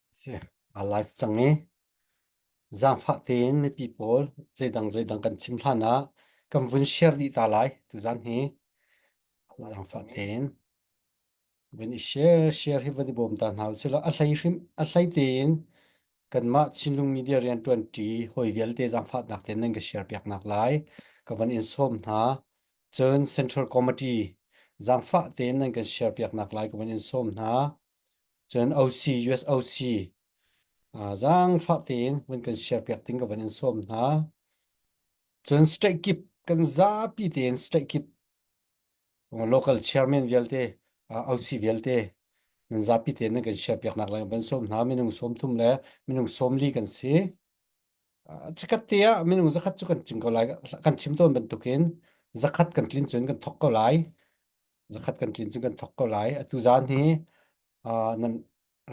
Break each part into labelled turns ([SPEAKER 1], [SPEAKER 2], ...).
[SPEAKER 1] Si, a live cang i zaangfah tein mipi pawl zeidang zeidang kan chim hlan ah kan vun share dih ta lai tuzan hi zaangfah tein vun i share share hi vun i bawm ta hna usih law a hlei hrim a hlei tein kanmah Chinlung Media rianṭuan ṭi hawi vialte zaangfahnak tein nan ka share piak nak lai ka van in sawm hna. Cun Central Committee zaangfah tein nan kan share piak nak lai ka van in sawm hna. Cun OC USOC zaangfah tein van kan share piak ding ka van in sawm hna. Cun state kip kan zapi tein state kip local chairman vialte OC vialte nan zapi tein nan kan share piak nak lai van sawm hna minung 30 le minung 40 kan si. Chikat te ah minung zakhat cu kan chim ko lai kan chim tawn bantukin zakhat kan tlin cun kan thok ko lai zakhat kan tlin cun kan thok ko lai atu zan hi nan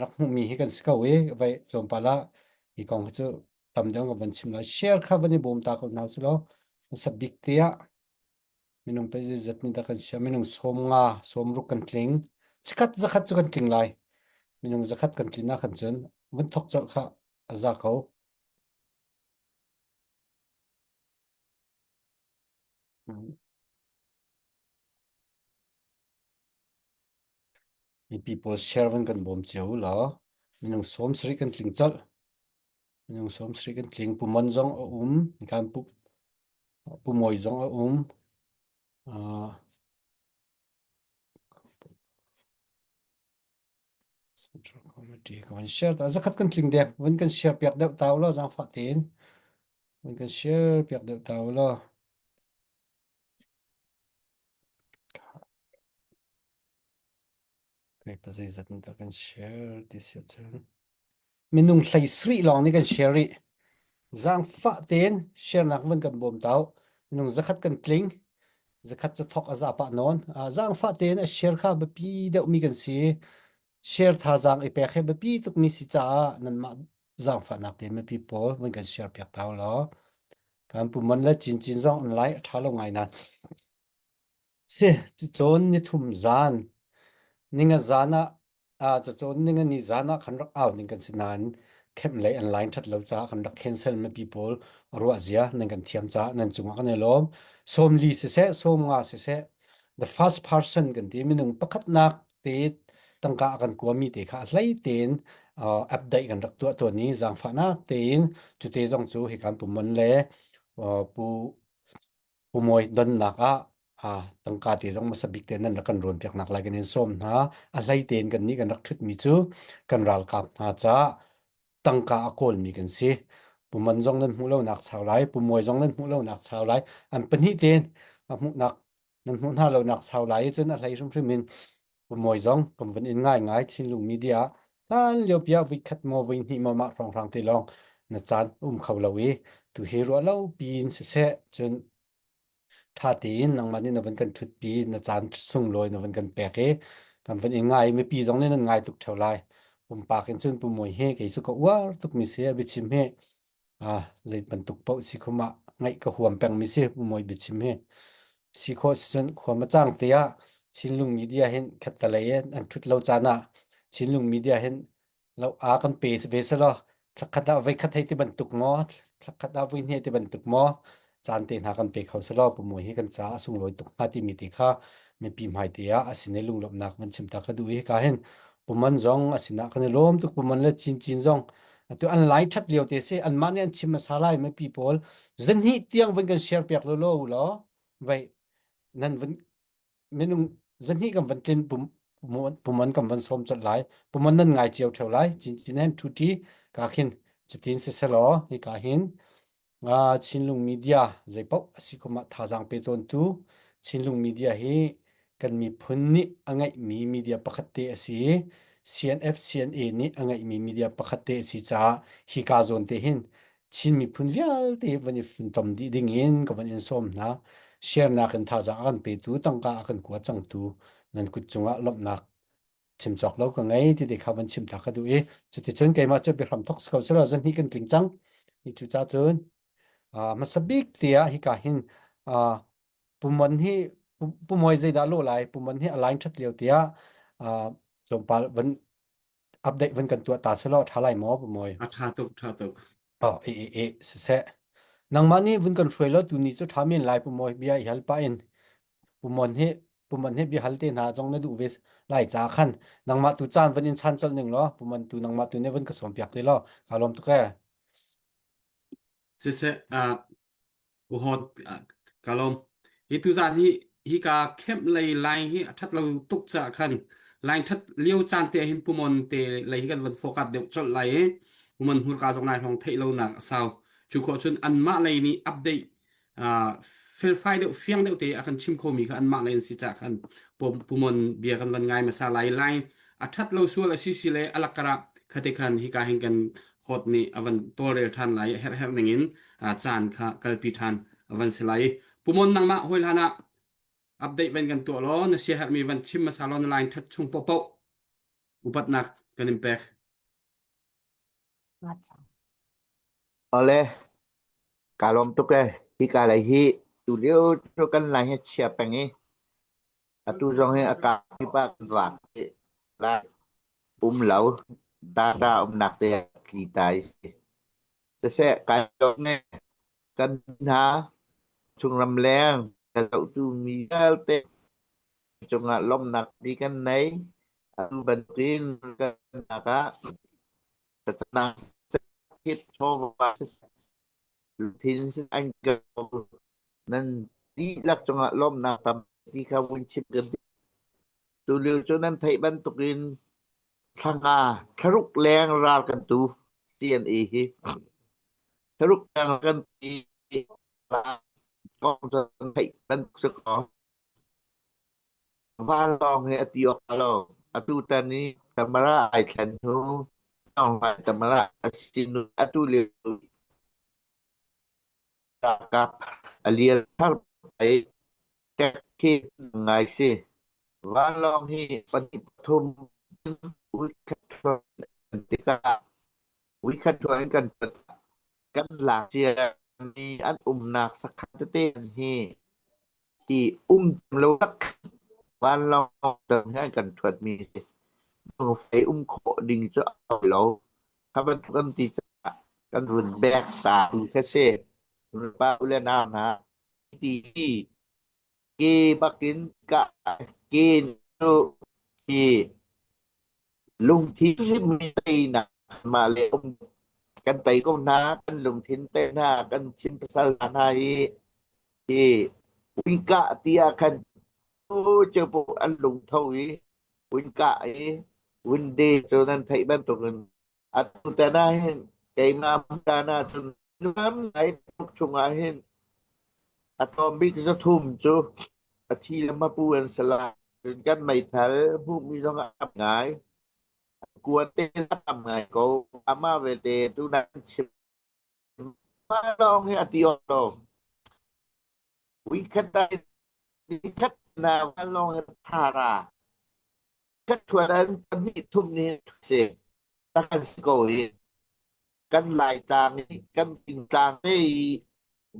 [SPEAKER 1] rak hmuhmi hi kan si ko i vai tlawmpal ah hi kong hi cu tam deuh ka van chim lai share kha van i bawm ta ko hna su law hmasa bik te ah minung pe zat nih dah kan sia minung 50 60 kan tling chikat zakhat cu kan tling lai minung zakhat kan tlin ah khan cun vun thok colh kha a za ko Mipi pawl share van kan bawm cio u law minung 70 kan tling colh. Minung 70 kan tling. Pu Mon zong a um. Kan pu, Pu Mawi zong a um. Uh, Central Committee ka van share ta zakhat kan tling dek van kan share piak deuh ta u law zaangfah tein van kan share piak deuh ta u law Kei pa zeizat in dah kan share ti si ahcun minung hlei sarih lawng nih kan share rih. Zaangfah tein share nak van kan bawm tau. Minung zakhat kan tling. Zakhat cu thok a za pah nawn. Ah, zaangfah tein a share kha biapi deuhmi kan si. Share thazaang i pek hi biapi tukmi si caah nanmah zaangfahnak tein mipi pawl van kan share piak tau law. Kan pu man le cincin zong an lai a ṭha lo ngai nain. Si, cawn nithum zan, ninga zan ah ah cacawn ninga ni zan ah khan rak au ning kan si nain kemh lei an line ṭhat lo caah kan rak cancel mipi pawl ruah zia nan kan thiam caah nan cungah kan i lawm. 40 siseh, 50 siseh, the first person kan ti minung pakhatnak te tangka a kan kuami te kha a hlei tein uh, update kan rak tuah tawn i zaangfahnak tein cute zong cu hi kan pu Mon le uh, pu Pumawi donnak ah ah tangka te zong hmasa bik te nan rak kan rawn piaknak lai kan in sawm hna. A hlei tein kan nih kan rak ṭhutmi cu kan ralkap hna caah tangka a kawlmi kan si. Puman zong nan hmuh lonak sau lai, pumawi zong nan hmuh lonak sau lai. An pahnih tein a hmuhnak nan hmuh hna lonak sau lai i cun a hlei hrimhrim in Pumawi zong kan vun in ngaingai Chinlung media ah hlan lio pi ah voi khat maw voi hnih maw mah hrawnghrang te lawng na caan um kho lo i tu hi ruah lo piin siseh cun ṭha tein nangmah nih na vun kan ṭhut pi na caan sunglawi na vun kan pek i kan vun in ngai mipi zong nih nan ngai tuk ṭheo lai pumpak in cun pumawi hi kei cu ka uar tukmi si a biachim hi ah zei bantuk paoh si khum ah ngaih ka huam pengmi si pumawi biachim hi si khawh si cun khua ma cang te ah Chinlung media hin khattalei in an ṭhut lo caan ah Chinlung media hin lo a kan pe ve selaw thlakhat ah voi khat hei ti bantuk maw thlakhat ah voi hnih ti bantuk maw caan te hna kan pe kho selaw pumui hi kan ca a sunglawi tuk hnga timi te kha mipi hmai te ah a sin i lunglawmhnak van chim ta ka duh i ka hin puman zong a sinah kan i lawm tuk puman le cincin zong atu an lai ṭhat lio te si anmah nih an chim hmasa lai mipi pawl zahnih tiang van kan share piak lo lo law vai nan van minung zahnih kan van tlin pum puman kan van sawm colh lai puman nan ngai cio theo lai cincin hen ṭhuṭi ka khin cutin siselaw hi ka hin nga Chinlung media zeipaoh a si kum ah thazaang pe tawntu Chinlung media hi kan miphun nih a ngeihmi media pakhat te a si i CNF CNA nih a ngeihmi media pakhat te a si caah hi ka zawn te hin Chin miphun vialte van i funtom dih ding in ka van in sawm hna. Share-nak in thazaang a kan petu, tangka a kan kua cangtu nan kut cungah lawmhnak chim cawk lo ka ngei ti te kha van chim ta ka duh i cuticun keimah cu biahram thok si ko selaw zan kan tling cang. Hi cu ca cun hmasa bik te ah hika hin pumon hi. Pumoi zeidah lawh lai pumon hi a line ṭhat lio tiah tlawmpal van update van kan tuah ta selaw ṭha lai maw Pumoi?
[SPEAKER 2] A ṭha tuk, ṭha tuk.
[SPEAKER 1] Oh, e e e siseh. Nangmah nih vun kan hruai law tuni cu ṭha men lai Pumoi bia i hal pah in Pumon hi Pumon hi bia hal te hna zong na duh ve lai ca khan nangmah tu caan van in chan colh ning law Pumon tu nangmah tu nih van ka sawm piak te law ka lawm tuk ee.
[SPEAKER 2] Siseh, Uhawt ka lawm. Hi tuzaan hi hika camp lei line hi a ṭhat lo tuk caah khan line ṭhat lio caan te hin pumon te lei hi kan van focus deuh colh lai i pumon hmurka zong nai hrawng theih lonak a sau. Cu khawh cun anmah lei nih update felfai deuh fiang deuh te a kan chim khomi kha anmah lei an si caah khan pumon bia kan van ngai hmasa lai. Line a ṭhat lo sual a si si le a lakkarah khate khan hika hin kan hot nih a van tawlrel ṭhan lai i herh herh ning in caan kha kalpi ṭhan a van si lai. Pumon nangmah hawi hlan ah update van kan tuah law na siaherhmi van chim hmasa law na line ṭhat chung paohpaoh upatnak kan in pek.
[SPEAKER 3] Ole, ka lawm tuk e. Hika lei hi tu lio cu kan lai hi chia peng i atu zong hi a kak pa kan vak i lai um lo data umnak te tli ta i si. Siseh kai lawm ne kan hna chungram leng ka zohtu mi vialte cungah lawmhnak bi kan nei. Atu bantukin kan nak ah thlacamnak hit chawva lungthin an ka nan dihlak cungah lawmhnak tampi kha vun chim kan duh. Tulio cu nan theih bantukin thlanga thlaruk leng ral kan tu CNA hi thlaruk leng kan ti kong cu theih bantuk si ko. Vanlawng hi a ti awk a lo. Atu tan i camera ai thlen hnu Aung camera a si hnu atu lio ralkap a lial thar i tek khi ngai si. Vanlawng hi pahnih pathum uikhat thuan tikah uikhat thuan kan kan lak cia mi an umnak sakhan tete hi hi um lo tak vanlawng he an kan ṭhuat mi si. Fei um khawh ding cu a lo. Kha bantuk an ti caah kan vun bek ta tu kha si. Pa u le nau hna ti ke bakin ka ke cu hi lungthin hrimmi teinak mah le um kan tei ko hna kan lungthin te hna kan chim pasal hna hi hi uikah ti ah khan cu an lungtho i uikah i winde cu nan theih bantukin atu tan ah hin keimah tan ah cun nuam ngai tuk chungah hin a tlawm bik zathum cu a thi le mapu an si lai. Cun kan meithal hmuhmi zong a tam ngai. Kuan te a tam ngai ko. Amah vialte tu nan chim Mah lawng hi a ti awk lo. Uikhat nikhat na lawng hi thara. Khat thuan an pahnih thum ni si. Takan si ko hi. Kan lai tlang i kan tlang te i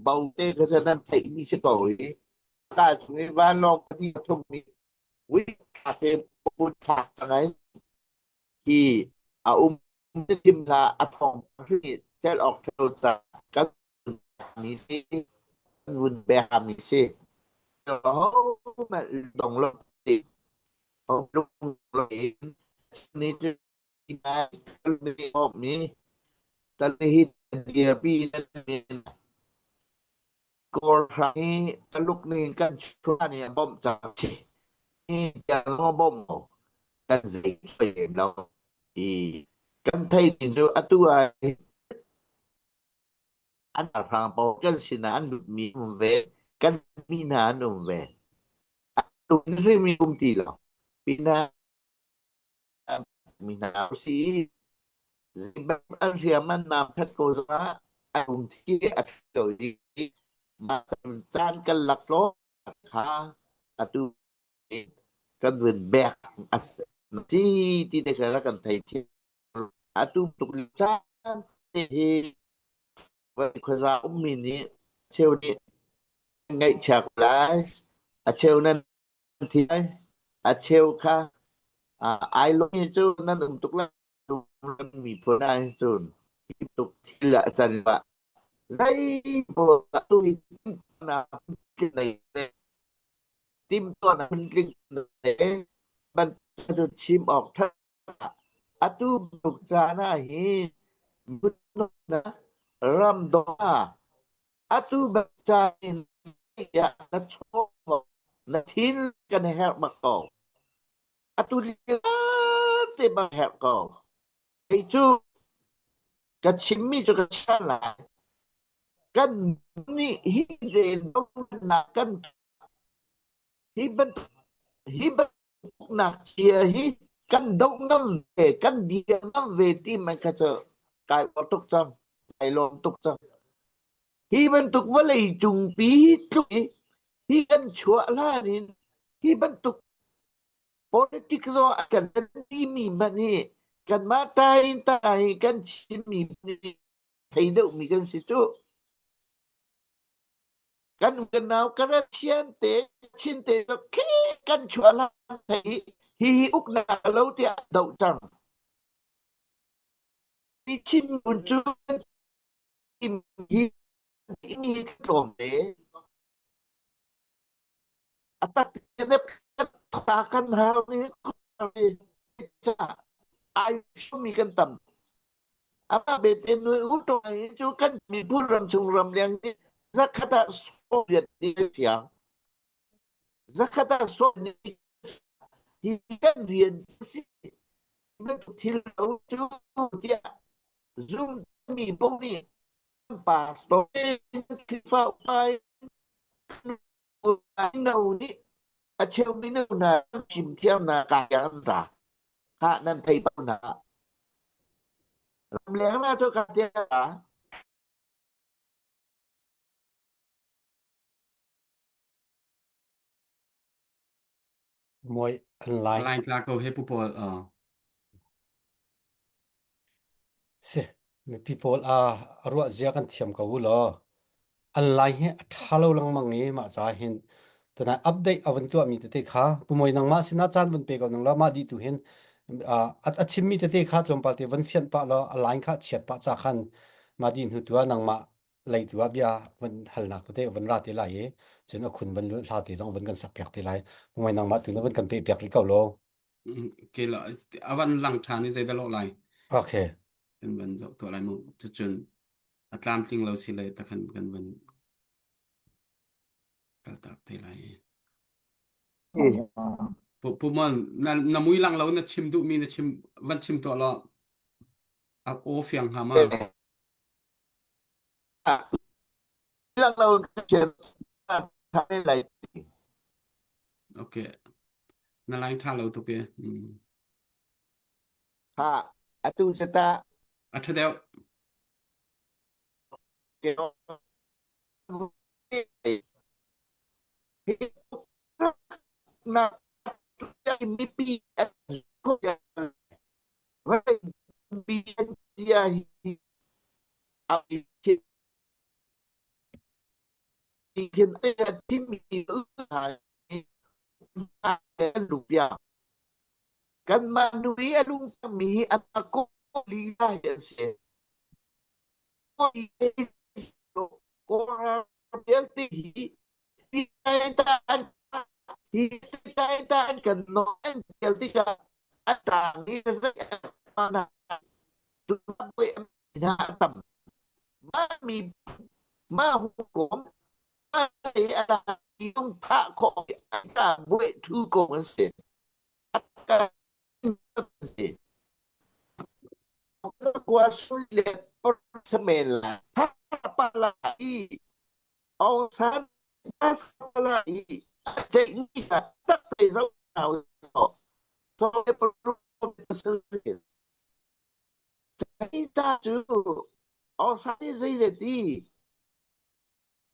[SPEAKER 3] bo te ka nan theih mi si ko hi. Ka chung i vanlawng pahnih thum ni wik te pun thak cangai. Hi a um thim hlah a thawng hri cel awk ṭhalo ca kan mi si kan vun bek mi si hohmanh dong lo ti lung lo in ni cu mi tan hi dirpi Kawl hrang hi Taluk nih kan chuah nih a bawmh cang hi tiang bawmh kan zei lem lo i kan thei ding cu atu ah hin an ralhrang pawl kan sinah an lutmi um ve kan mi hna an um ve a simi um ti lo pinah mi hna si an hriam an nam phet ko zongah a lungthi a ṭhalo i mah caan kan lak tlaw kha atu kan vun bek a ti ti te kha kan thei thiam atu tuk caan te hi khuaza ummi nih cheu nih ngaihchia ko lai. A cheu nan thi lai. A cheu kha ai lawm cu nan um tuk lai. Miphun ah cun hi tuk thil ah can ah zei tu hi timhtuahnak phun tling bantuk chim awk ṭha atu bantuk caan ah hin ramdang ah atu bantuk caan in na chaw na thin kan herh bak ko. Atu lio te bang herh ko. Kei cu ka chimmi cu ka chim lai. Kan nih hi nak kan hi bantuk hi bantuk chia hi kan doh ngam ve kan dir ngam ve ti man kha cu kai uar tuk cang kai lawm tuk cang hi bantuk vawlei cung pi hi tluk hi hi kan chuah hlan in hi bantuk Politics zong a kan timi hmanh hi kanmah tain ta hi kan chimmi nih thei deuhmi kan si cu. Kan kan nau Karachian te Chin te khi kan chuah hlan thei hi hi uknak lo tiah doh cang. Hi Chin mun cu hi mi tlawm te. A tak tha kan har ni ai mi kan tam. Ama bete nui u to ai cu kan miphun ram chung ram liang ni zakhat ah Soviet ni fiang. Zakhat ah Soviet ni hi kan rian si bantuk thil lo cu tiah zum mi pong nih pastor Khrihfa upa mino nih a cheu mino hna fimthiamnak ah an ra. Ha nan thei ko hna. Ramleng na cu ka tiah
[SPEAKER 1] Muai an lai.
[SPEAKER 2] Line tla ko he pu pawl
[SPEAKER 1] Si mipi pawl a ruah zia kan thiam ko u law an lai hi a ṭha lo lengmang i mah ca hin tunai update a van tuahmi tete kha pumoi nangmah sinah caan van pe ko ning law mah dih tu hin a chimmi tete kha tlawmpal te van fianh pah law a line kha chiat pah ca khan mah dih hnu tu ah nangmah lei tu ah bia van halnak tete van ra te lai i cun a khun van hla te zong van kan sak piak te lai pumoi nangmah tu na van kan pe piak rih ko law
[SPEAKER 2] Ke la avan lang ṭhan i zeidah lawh lai
[SPEAKER 1] okay
[SPEAKER 2] kan van zoh tuah lai mu cucun a tlamtling lo si le takhan kan van kaltak te lai pu pu mon na na mui lang lo na chim duh mi na chim van chim tuah law a aw fiang hnga ma
[SPEAKER 3] Lang lo chim lai.
[SPEAKER 2] Okay. Na line tha lo tuk e. Mm.
[SPEAKER 3] Ha, atu sata.
[SPEAKER 2] A tha deuh.
[SPEAKER 3] Na mipi Kanmah nu i a lungtangmi hi a kaw lila hi an si. Kawlram vialte hi hi an kan nawl an tial tikah a tang i zei a hna a tam. Mah mi mah hukom mah le a dang thah khawh a buai thu ko an si. Si. Kua sul le samen la pa la i Aung San la i ceih ni tak te zo nau so so Ta cu Aung San nih zei le ti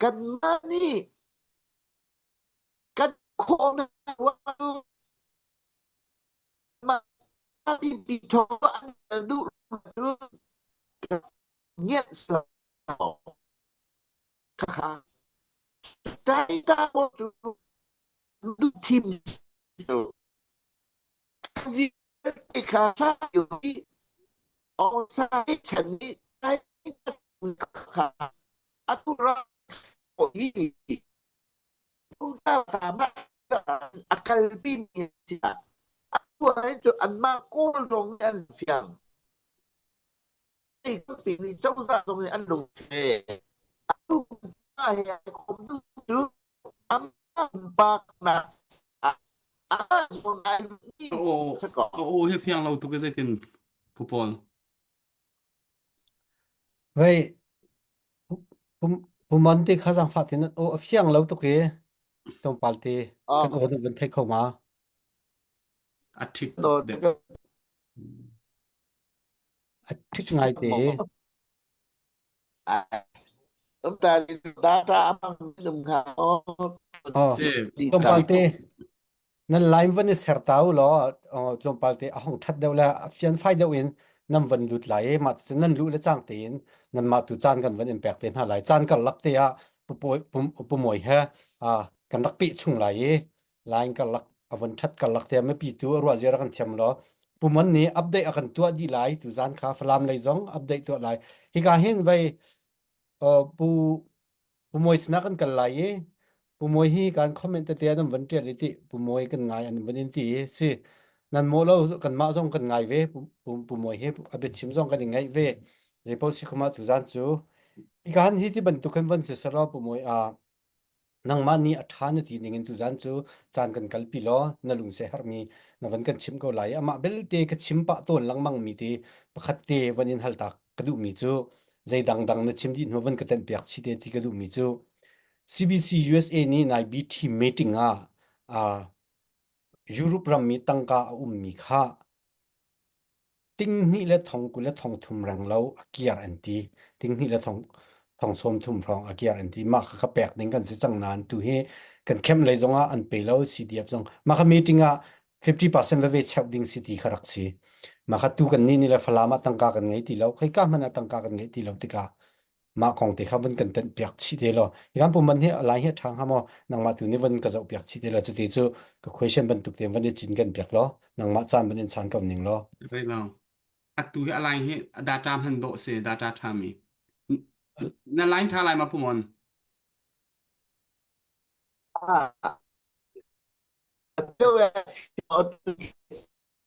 [SPEAKER 3] kanmah nih kan khawhnak cu mah pipi thawng an duh cu ngiat khakha tai ta cu. Duh thim vialte kha Aung San chan nih kha atu ram hi a kalpi mi si atu ah cu anmah Kawl zong nih an fiang. Nih cozah zong nih an lungfe. Atu he ai kom tu cu
[SPEAKER 2] A aw a aw hi fiang lo tuk i zeitin pu Paul.
[SPEAKER 1] Vei pumon ti kha zangfah tin aw a fiang lo tuk i tlawmpal te kan aw na van thei kho ma?
[SPEAKER 2] A ṭhik tuk deuh.
[SPEAKER 1] A ṭhik ngai te.
[SPEAKER 2] Si,
[SPEAKER 1] Tlawmpal te nan line van i ser ta u law tlawmpal te a hong ṭhat deuh le a fianfai deuh in nan van lut lai i mah cu nan luh le cang tein nanmah tu caan kan van in pek te hna lai. Caan karlak te ah pumawi he kan rak peh chung lai i line karlak a von ṭhat karlak te ah mipi tu a ruah zia rak kan thiam law pumon nih update a kan tuah dih lai tu zan kha Falam lei zong update tuah lai. Hika hin vei pu Pu Mawi sinah kan kal lai i Pu Mawi hi kan comment tete an van ṭial i ti Pu Mawi kan ngai an van in ti i si nan maw lo kanmah zong kan ngai ve Pu, Pu Mawi hi a biachim zong kan i ngaih ve zeipaoh si khum ah tuzan cu hi hi ti bantuk kan van si selaw Pu Mawi a nangmah nih a ṭha na ti ning in tuzan cu caan kan kalpi law na lungse herhmi na van kan chim ko lai amah belte ka chim pah tawn lengmang mi te pakhat te van in haltak ka duhmi cu zei dangdang na chim dih hnu van ka tenh piak chih te ti ka duhmi cu CBC USA nih nai BT meeting ah uh, Europe rammi tangka a ummi kha ting hnih le thong 20 le thong thum reng lo a kiar an ti. Ting hnih le thong thong sawm thum hrawng a kiar an ti. Mah kha ka pek ding kan si cang nain tu hi kan khem lei zong ah an pe lo CDF zong. Mah kha meeting ah 50% veve cheuh ding si ti kha rak si. Mah kha tu kan nih ni le Falam ah tangka kan ngei ti lo. Khoika hmanh ah tangka kan ngei ti lo tikah mah kong te kha van kan tenh piak chih te law hi kan puman hi alai hi ṭha hnga maw nangmah tu nih van ka zoh piak chih te law cuti cu ka question bantuk te van i cin kan piak law nangmah caan van in chan ko ning law
[SPEAKER 2] Rei lo. Atu hi a line hi data hman dawh si data ṭha mi. Na line ṭha lai ma pumon?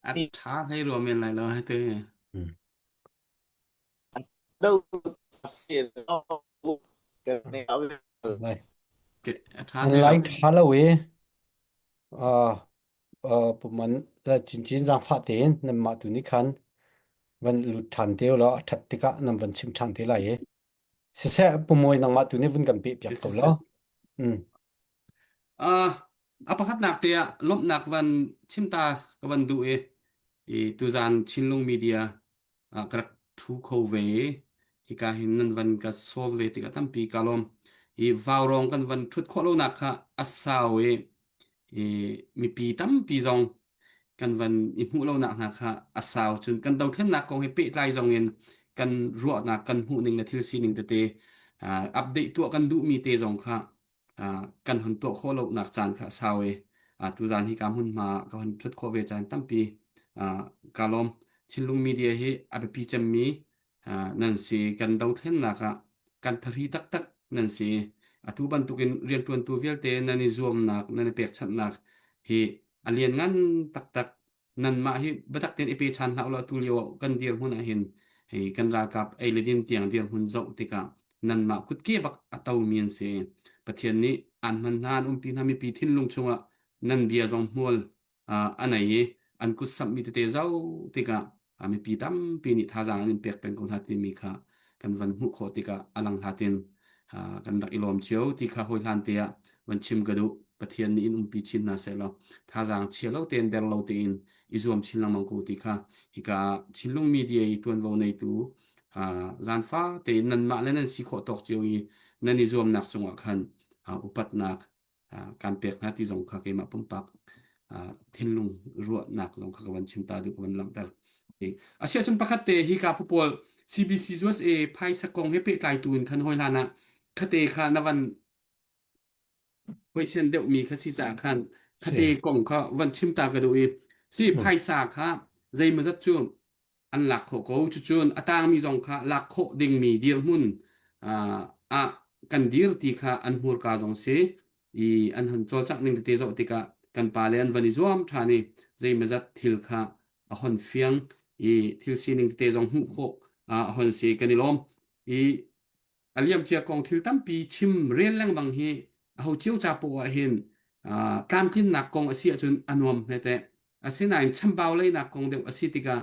[SPEAKER 2] A ṭha hlei rua men lai lo hei ti.
[SPEAKER 1] Lai.
[SPEAKER 2] A ṭha
[SPEAKER 1] An
[SPEAKER 2] hlei lo.
[SPEAKER 1] line ṭha lo i uh, uh, puman la chinchin zaangfah tein nanmah tu nih khan van lut ṭhan te law a ṭhat tikah nan van chim ṭhan te lai i siseh pumawi nangmah tu nih vun kan peh piak ko law. Mm.
[SPEAKER 2] Uh, a pakhatnak te ah lawmhnak van chim ta ka van duh i i tuzan Chinlung Media ah ka rak thu kho ve i hika hin nan van ka sawm ve tikah tampi ka lawm. I vaurong kan van thut khawh lonak kha a sau i, i mipi tampi zong kan van i hmuh lonak hna kha a sau cun kan dothlennak kong he pehtlai zong in kan ruahnak kan hmuh ning le thil sining tete uh, update tuah kan duhmi te zong kha uh, kan hon tuah khawh lonak caan kha a sau i uh, tuzan hi ka hmunhma ka hon thut khawh ve caan tampi uh, ka lawm Chinlung media hi a biapi cemmi uh, nan si kan dothlennak ah kan thari taktak nan si atu bantukin rianṭuantu vialte nan i zuamnak nan i pekchanhnak hi a lianngan taktak nanmah hi biatak tein i pe ṭhan hlah ulaw tulio kan dirhmun ah hin hei kan ralkap ei le din tiang dirhmun zoh tikah nanmah kutke bak a tomi an si. Pathian nih aan hman hna an umpi hna mipi thinlung chungah nan bia zong hmual a nei i an kut samhmi tete zoh tikah mipi tampi nih thazaang an in pek peng ko hna timi kha kan van hmuh khawh tikah a lang hlatin kan rak i lawm cio ti kha hawi hlan te ah van chim ka duh Pathian nih in umpi chin hna seh law thazaang chia lo tein der lo tein i zuam chin lengmang ko ti kha hika Chinlung media i ṭuanvo neitu zaanfa tein nanmah le nan si khawh tawk cio i nan i zuamnak cungah khan upatnak kan pek hna ti zong kha keimah pumpak thinlung ruahnak zong kha ka van chim ta duh ka van langhter. Asiahcun pakhat te hi ka pawl CBC USA phaisa kong he pehtlai tu in khan hoi hlan ah khate kha na van. Huaisen deuhmi kha si caah khan
[SPEAKER 1] Si.
[SPEAKER 2] khate kong kha van chim ta ka duh i si
[SPEAKER 1] Hmm.
[SPEAKER 2] phaisa kha zeimawzat cu an lak khawh ko cucun a tangmi zong kha lak khawh dingmi dirhmun ah ah kan dir ti kha an hmurka zong si i an hon cawlcangh ning tete zoh tikah kan pale an van i zuam ṭhan i zeimawzat thil kha a hon fiang i thil sining tete zong hmuh khawh a hon si kan i lawm i a liamcia kong thil tampi chim rel lengmang hi aho cio ca poah ah hin tlamtlinnak kong a si ahcun a nuam hme teh. Asinain chambau leinak kong deuh a si tikah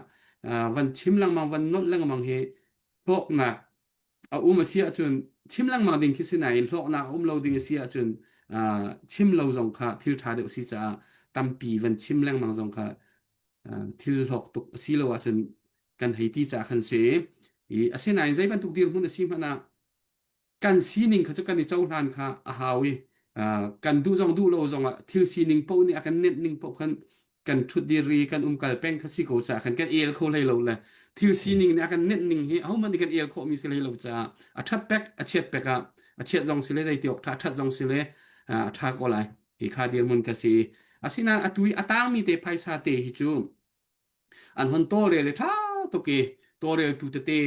[SPEAKER 2] van chim lengmang van nolh lengmang hi hlawknak a um a si ahcun chim lengmang ding khi si nain hlawknak a um lo ding a si ahcun chim lo zong kha thil ṭha deuh si caah tampi van chim lengmang zong kha thil hlawk tuk a si lo ahcun kan hei ti caah khan si. I asinain zei bantuk dirhmun a si hmanh ah kan sining kha cu kan i cohlan kha a hau i kan duh zong duh lo zong ah thil sining paoh nih a kan nenh ning paoh khan kan ṭhutdir i kan umkal peng kha si ko caah khan kan el kho hlei lo le thil sining nih a kan nenh ning hi ahohmanh nih kan el khawhmi si hlei lo caah a ṭhat pek a chiat pek ah a chiat zong si le zeiti awk ṭha a ṭhat zong si le a ṭha ko lai hi kha dirhmun ka si asinain atu i a tangmi te phaisa te hi cu An hon tawlrel i ṭha tuk i tawlreltu tete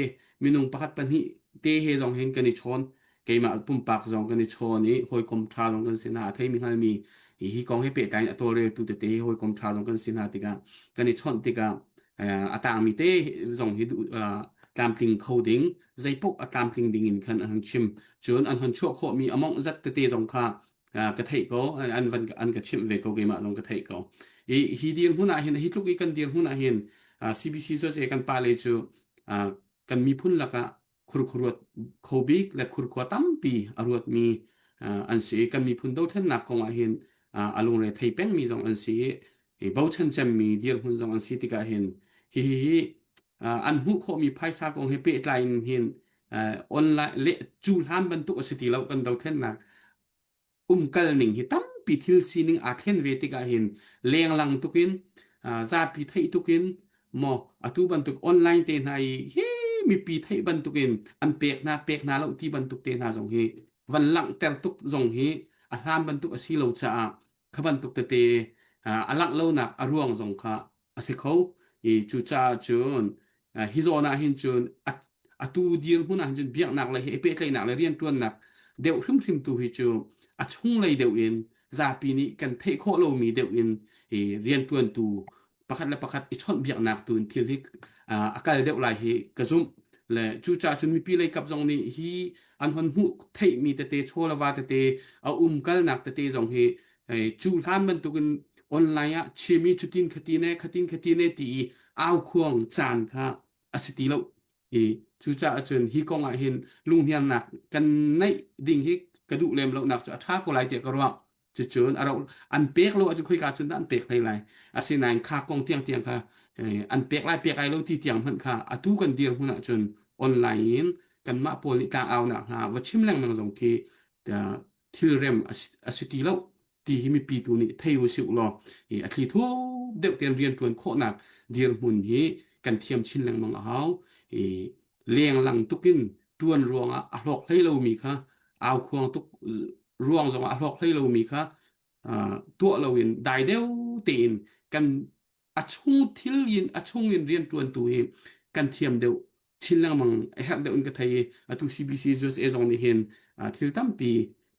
[SPEAKER 2] minung pakhat pahnih te he zong hin kan i chawn. Keimah pumpak zong kan i chawn i hawikom ṭha zong kan si hna. A theimi hngalmi hi kong he pehtlai in a tawlreltu tete he hawikom ṭha zong kan si hna tikah kan i chawnh tikah a tangmi te zong hi tlamtling kho ding, zeipaoh a tlamtling ding in khan an hung chim. Cun an hon chuah khawhmi a mawngh zat tete zong kha ka theih ko an van an ka chimh ve ko keimah zong ka theih ko i hi dirhmun ah hin hi tluk i kan dirhmun ah hin CBC cu kan pale cu kan miphun lakah khurkhuruat kho bik le khurkhua tampi a ruatmi an si kan miphun dothlennak kong ah hin a lungre thei pengmi zong an si i bochan cemmi dirhmun zong an si tikah hin hi hi hi an hmuh khawhmi phaisa kong he pehtlai in hin online le cu hlan bantuk a si ti lo kan dothlennak umkal ning hi tampi thil sining aa thlen ve tikah hin lenglang tukin zapi theih tukin maw atu bantuk online te hna i hi mipi theih bantukin an pek hna pek hna lo ti bantuk te hna zong hi van langhter tuk zong hi a hlan bantuk a si lo caah kha bantuk tete a langh lonak a ruang zong kha a si kho. I cucaah cun hi zawn ah hin cun atu dirhmun ah hin cun biaknak lei he i pehtlaihnak le rianṭuannak deuh hrimhrim tu hi cu a chunglei deuh in zapi nih kan theih khawh lomi deuh in i rianṭuantu pakhat le pakhat i chawnhbiaknak tu in thil hi a kal deuh lai hi ka zumh. Le cucaah cun mipi lei kap zong nih hi an hon hmuh theihmi tete chaw le va tete a um kalnak tete zong hi cu hlan bantukin online ah chimi cutin khatin e khatin khatin e ti i aukhuang caan kha a si ti lo i cucaah cun hi kong ah hin lunghniamnak kan neih ding hi ka duh lem lo nak cu a ṭha ko lai tiah ka ruah cucun a ro an pek lo ahcun khoika cun dah an pek hlei lai asinain kha kong tiangtiang kha an pek lai pek lai lo ti tiang hmanh kha atu kan dirhmun ahcun online in kanmah pawl nih tlangaunak hna va chim lengmang zong khi thilrem a si ti lo ti hi mipi tu nih thei u sih law a thli thup deuh tein rianṭuan khawhnak dirhmun hi kan thiam chin lengmang a hau. I lenglang tukin ṭuan ruangah a hlawk hlei lomi kha aukhuang tuk ruang zongah a hlawk hlei lomi kha tuah loin dai deuh tein kan a chung thil in a chung in rianṭuantu hi kan thiam deuh chin lengmang a herh deuh in ka thei i atu CBC USA zong nih hin thil tampi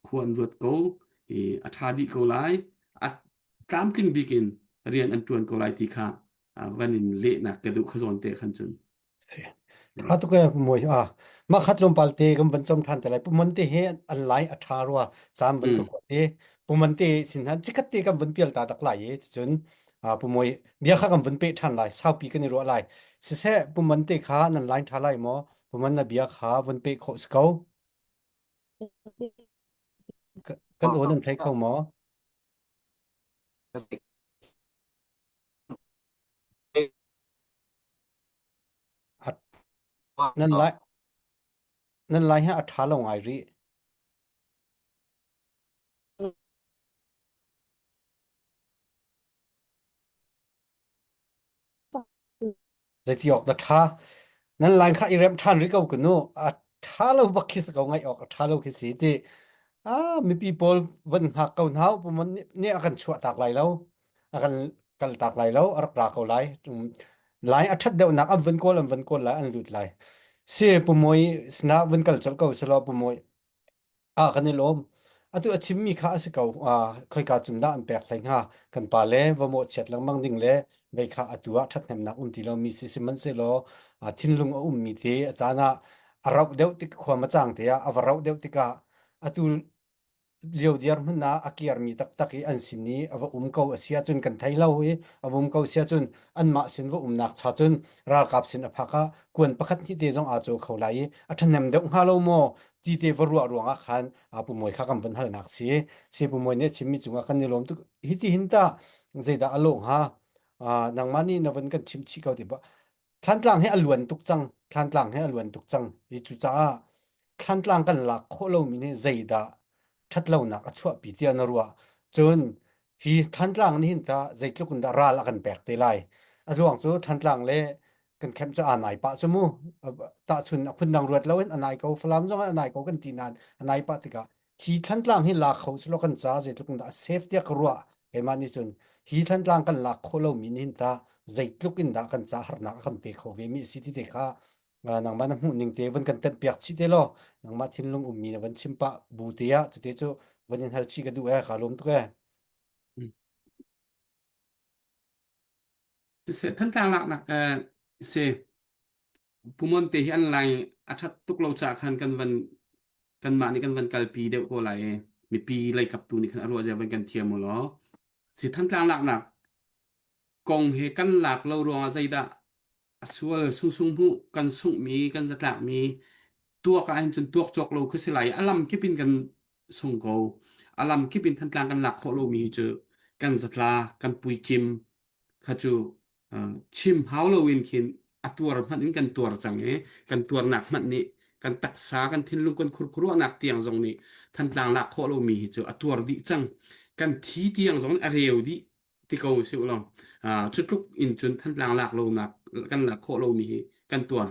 [SPEAKER 2] khua an ruat ko i a ṭha dih ko lai a tlamtling bik in rian an ṭuan ko lai ti kha van in lehnak ka duh kha zawn te khan cun
[SPEAKER 1] Tha tuk e moi a ma khat tlawmpal te kan van chom than te lai pumon te he an lai a tha rua cam van ka ko te pumon te sin han chikhat te kan van pial ta dak lai e cun pumoi bia kha kan van pe than lai saupi kan i ruah lai siseh pumon te kha nan line tha lai mo pumon na bia kha van pe kho si ko kan aw nan thei kho mo Nan lai nan lai hi a ṭha lo ngai rih. Zeiti awk na ṭha. Nan line kha i remh ṭhan rih ko kunu. A ṭha lo bak khi si ko ngaih awk a ṭha lo khi si ti. Ah, mipi pawl van hngak ko hna u, pumon nih a kan chuah tak lai lo. A kan kal tak lai lo, a rak ra ko lai. Lai a ṭhat deuhnak an vun kawl an vun kawl lai an lut lai. Si pumoi sinah vun kal colh ko selaw pumoi Ah, kan i lawm. Atu a chimmi kha a si ko. Ah, khoika cun dah an pek hlei hnga? Kan pa le va mawhchiat lengmang ding le vei kha atu ah ṭhathnemnak um ti lomi si sihmanhsehlaw ah, thinlung a ummi te a caan ah a rauh deuh tik khua ma cang te ah a va rauh deuh tikah atu lio dirhmun ah a kiarmi taktak i an sin i a va um ko a si ahcun kan thei lo i a va um ko si ahcun anmah sin va umnak cha cun ralkap sin a phak ah kuan pakhat hnih te zong aa caw kho lai i a ṭhahnem deuh hnga lo maw ti te va ruah ruangah khan Pu Mawi kha kan van halnak si. Si Pu Mawi nih a chimmi cungah kan i lawm tuk. Hi ti hin tah zeidah a lawh hnga? Nangmah nih na van kan chim chih ko ti ba. Thlantlang hi a luan tuk cang. Thlantlang hi a luan tuk cang. Hi cucaah Thlantlang kan lak khawh lomi nih zeidah ṭhatlonak a chuahpi tiah na ruah. Cun hi Thlantlang nih hin tah zeitluk in dah ral a kan pek te lai. A ruang cu Thlantlang le kan khem cu aa nai pah cu mu tahchun a phundang ruat loin a nai ko Falam zong ah a nai ko kan ti nain a nai pah tikah hi Thlantlang hi lak kho selaw kan ca zeitluk in dah a safe tiah ka ruah keimah nih cun hi Thlantlang kan lak khawh lomi nih hin tah zeitluk in dah kan ca harnak a kan pe kho ve mi a si ti te kha nangmah na hmuh ning te van kan tenh piak chih te law nangmah thinlung ummi na van chim pah bu te ah cute cu van in hal chih ka duh e ka lawm tuk e
[SPEAKER 2] Siseh Thantlang laknak eh, si Pumon te hi an lai a ṭhat tuk lo caah khan kan van kanmah nih kan van kalpi deuh ko lai i mipi lei kap tu nih khan a ruah zia van kan thiam u law si Thantlang laknak kong he kan lak lo ruangah zeidah a sual sungsung hmuh kan sunghmi kan zatlakmi tuak ah hin cun tuak cawk lo khi si lai a lam kip in kan sung ko a lam kip in Thantlang kan lak khawh lomi hi cu kan zatla kan puicim kha cu chim hau loin khin a tuar hmanh in kan tuar cang i kan tuarnak hmanh nih kan taksa kan thinlung kan khurkhuruahnak tiang zong nih Thantlang lak khawh lomi hi cu a tuar dih cang kan thi tiang zong a reu dih ti ko si u law cu tluk in cun Thantlang lak lonak kan lak khawh lomi hi kan tuar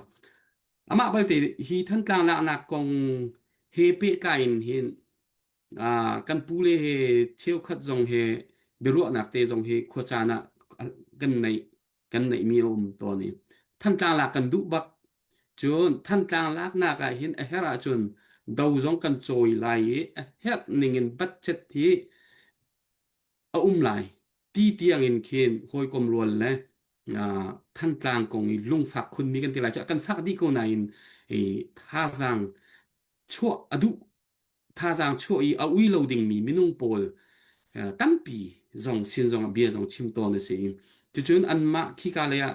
[SPEAKER 2] amah balte hi Thantlang laknak kong he pehtlai in hin kan pule he cheukhat zong he biaruahnak te zong hi khuacaan ah kan neih kan neihmi a um tawn i Thantlang lak kan duh bak cun Thantlang laknak ah hin a herh ahcun do zong kan cawi lai i a herh ning in budget hi a um lai ti tiang in khin hawikom rual le Thantlang kong i lungfak khunmi kan ti lai cu kan fak dih ko nain i thazaang chuah a duh thazaang chuah i a ui lo dingmi minung pawl tampi zong sin zong ah bia zong chim tawn a si. Cucun anmah khika lei ah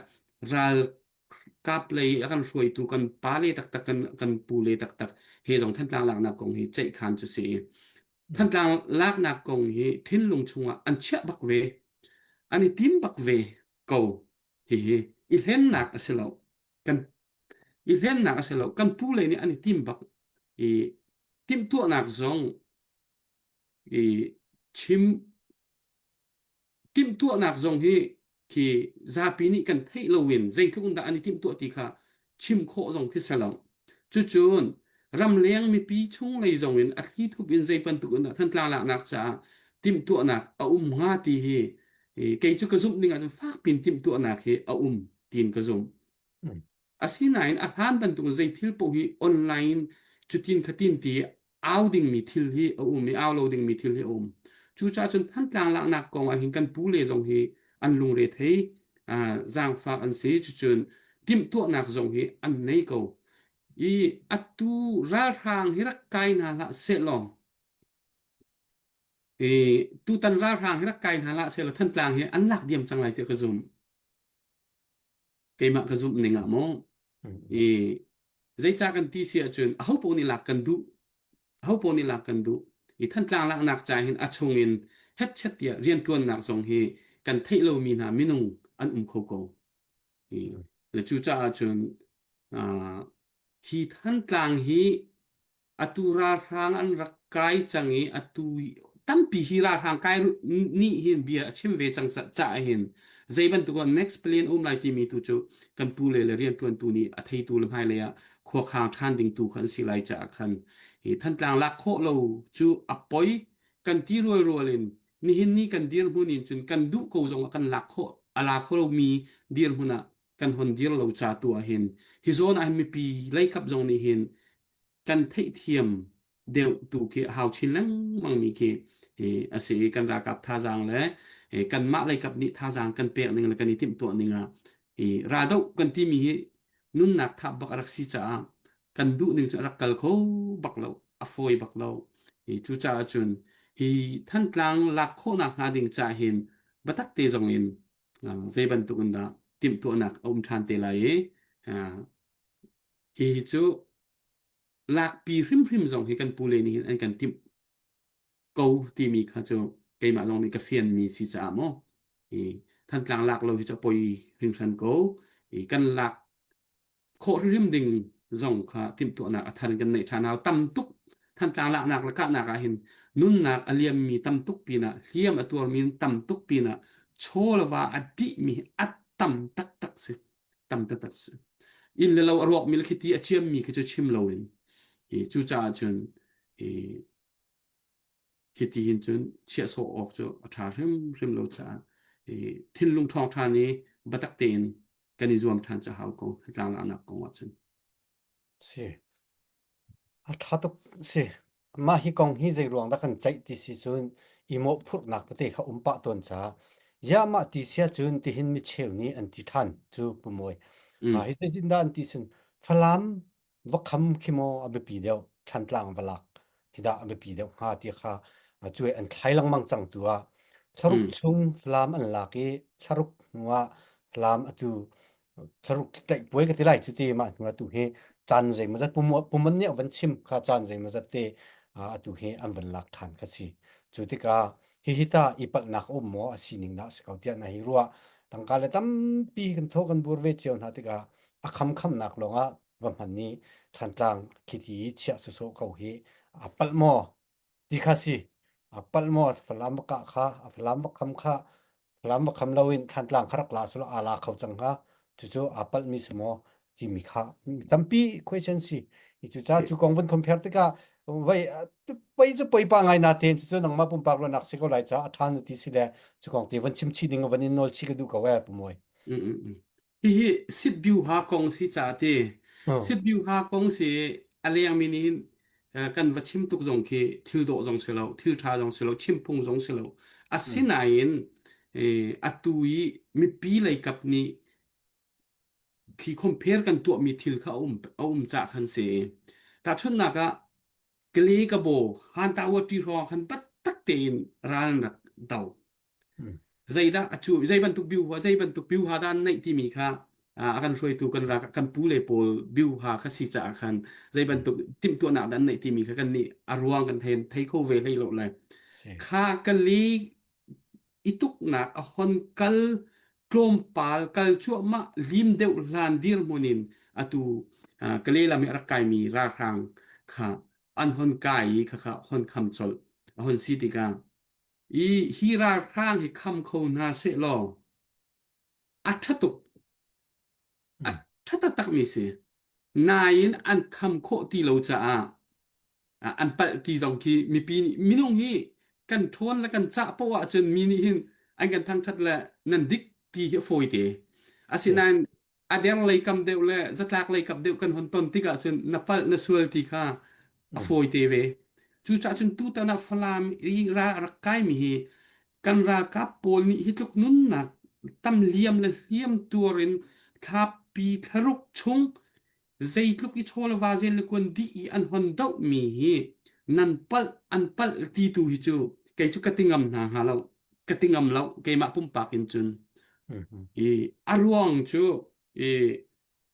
[SPEAKER 2] ralkap lei a kan hruaitu kan pale taktak kan kan pule taktak he zong Thantlang laknak kong hi ceihkhan cu si. Thantlang laknak kong hi thinlung chungah an chiah bak ve. An i tim bak ve ko. Hihi i hlennak a si lo. Kan i hlennak a si lo kan pu lei nih an i tim bak i timhtuahnak zong i chim timhtuahnak zong hi khi zapi nih kan theih loin zeitluk in dah an i timhtuah ti kha chim khawh zong khi si lo cucun ramleng mipi chung lei zong in a thli thup in zei bantuk in dah Thantlang laknak caah timhtuahnak a um hnga ti hi kei cu ka zumh ning ahcun fak pin timhtuahnak hi a um tiin ka zumh Asinain a hlan bantuk zei thil paoh hi online cutin khatin ti au dingmi thil hi a um i au lo dingmi thil hi a um. Cucaah cun Thantlang laknak kong ah hin kan pu le zong hi an lungre thei, zaangfak an si. Cucun timhtuahnak zong hi an nei ko. I atu ralhrang hi rak kai hna hlah sehlaw i tutan ralhrang hi rak kai hna hlah sehlaw Thantlang hi an lak diam cang lai tiah ka zumh. Keimah ka zumh ning ah maw i zeicah kan ti si ahcun aho paoh nih lak kan duh aho paoh nih lak kan duh i Thantlang laknak ca hin a chung in hetchet tiah rianṭuannak zong hi kan theih lomi hna minung an um kho ko i le cucaah cun hi Thantlang hi atu ralhrang an rak kai cang i atu tampi hi ralhrang kai nih hin bia a chim ve cang caah hin zei bantuk ah next plan um lai timi tu cu kan pu le le rianṭuantu nih a theitu le hmailei ah khuakhang ṭhan ding tu kha an si lai caah khan. Hi Thantlang lak khawh lo cu a poi kan ti rualrual in nihin ni kan dirhmun in cun kan duh ko zong ah kan lak khawh a la kho lomi dirhmun ah kan hon dir lo ca tu ah hin hi zawn ah hin mipi leikap zong nih hin kan theihthiam deuh tu khi a hau chin lengmang mi khi a si i kan ralkap thazaang le kanmah leikap nih thazaang kan pek ning le kan i timhtuah ning ah raldoh kan timi hi nunnak thap bak a rak si caah kan duh ning cu a rak kal kho bak lo a fawi bak lo cucaah cun hi Thantlang lak khawhnak hnga ding ca hin biatak te zong in zei bantuk in dah timhtuahnak a um ṭhan te lai i hi cu lakpi hrimhrim zong hi kan pule nih hin an kan timh ko timi kha cu keimah zong nih ka fianmi si caah maw i Thantlang lak lo hi cu a poi hringhran ko i kan lak khawh hrimhrim ding zong kha timhtuahnak a thar in kan neih ṭhan hau tam tuk Thantlang laknak le kahnak ah hin nunnak a liammi tam tuk pinah hliam a tuarmi tam tuk pinah chaw le va a dihmi a tam taktak si tam taktak si. Inn le lo a rawkmi le khiti a ciammi khi cu chim loin i cucaah cun i hiti hin cun chiah sawh awk cu a ṭha hrimhrim lo caah i thinlung ṭhawng ṭhan i biatak tein kan i zuam ṭhan cu a hau ko tlanglanak kong ahcun.
[SPEAKER 1] Si. A ṭha tuk si. Mah hi kong hi zei ruang dah kan ceih ti si cun i mawhphurhnak tete kha um pah tawn caah ziah mah ti sia cun tihin micheu nih an ti ṭhan cu Pu Mawi.
[SPEAKER 2] Mm.
[SPEAKER 1] Hi zeitindah an ti cun Falam va kham khi maw a biapi deuh Thlantlang va lak hi dah a biapi deuh hnga ti kha cuai an thlai lengmang cang tu ah thlaruk
[SPEAKER 2] Mm.
[SPEAKER 1] chung Falam an lak i thlaruk hnu ah Falam atu thlaruk tlaih puai ka ti lai cu ti mah hnu atu hi caan zeimawzat puman nih van chim kha caan zeimawzat te atu hi an van lak ṭhan kha si cu tikah hihi ta i palhnak um maw a sining dah si ko tiah na hi ruah tangka le tampi kan tho kan bur ve cio hna tikah a kham khamnak lawngah va hman ni Thantlang khiti chiah sawsawh ko hi a palh maw Ti kha si. A palh maw Falam va kah kha, a Falam va kham kha, Falam va kham loin Thlantlang kha rak la sulaw aa la kho cang hnga. Cucu aa palhmi si maw timi kha tampi question si. Cucaah cu kong vun compare tikah vai pei cu poipa ngai na tein cucu nangmah pumpak ruahnak si ko lai caah a ṭha nu ti si le cu kong te von chim chih ding van in nawl chih ka duh ko eh Pu Mawi.
[SPEAKER 2] Mm, mm, mm. Hihi Sitbiuha kong si caah ti. Sitbiuha kong si a lengmi nih hin kan va chim tuk zong khi thil dawh zong si lo, thil ṭha zong si lo, chim phung zong si lo. Asinain atu i mipi lei kap nih khi compare kan tuahmi thil kha a um, a um cah khan si. Tahchunhnak ah, Kale ka baw, han ta ṭi hrawng khan taktak tein ral an rak do. Zeidah a cu zei bantuk biuha zei bantuk biuha dah an neih timi kha a kan hruaitu kan rak kan pu le pawl biuha kha si caah khan zei bantuk timhtuahnak dah an neih timi kha kan nih a ruang kan thei thei kho ve hlei lo le kha kali i tuknak a hon kal tlawmpal kal cuahmah lim deuh hlan dirhmun in atu kale lam i a rak kaimi ralhrang kha an hon kai i khakha hon kham colh a hon si tikah I hi ralhrang hi kham kho hna sehlaw a ṭha tuk. A ṭha taktakmi si. Nain an kham khawh ti lo caah an palh ti zong khi mipi nih minung hi kan ṭhawn le kan cah poah ahcun mi nih hin an kan thangṭhat le nan dik ti hi a fawi te. Asinain a der lei kam deuh le zatlak lei kap deuh kan hon ton tikah cun na palh na sual ti kha a fawi te ve. Cucaah cun tutan ah Falam i ral a rak kaimi hi kan ralkap pawl nih hi tluk nunnak tam liam le hliam tuar in thlapi thlaruk chung zeitluk i chaw le va zel le kuan dih i an hon dohmi hi nan palh an palh ti tu hi cu kei cu ka ti ngam hna hnga lo ka ti ngam lo keimah pumpak in cun i a ruang cu i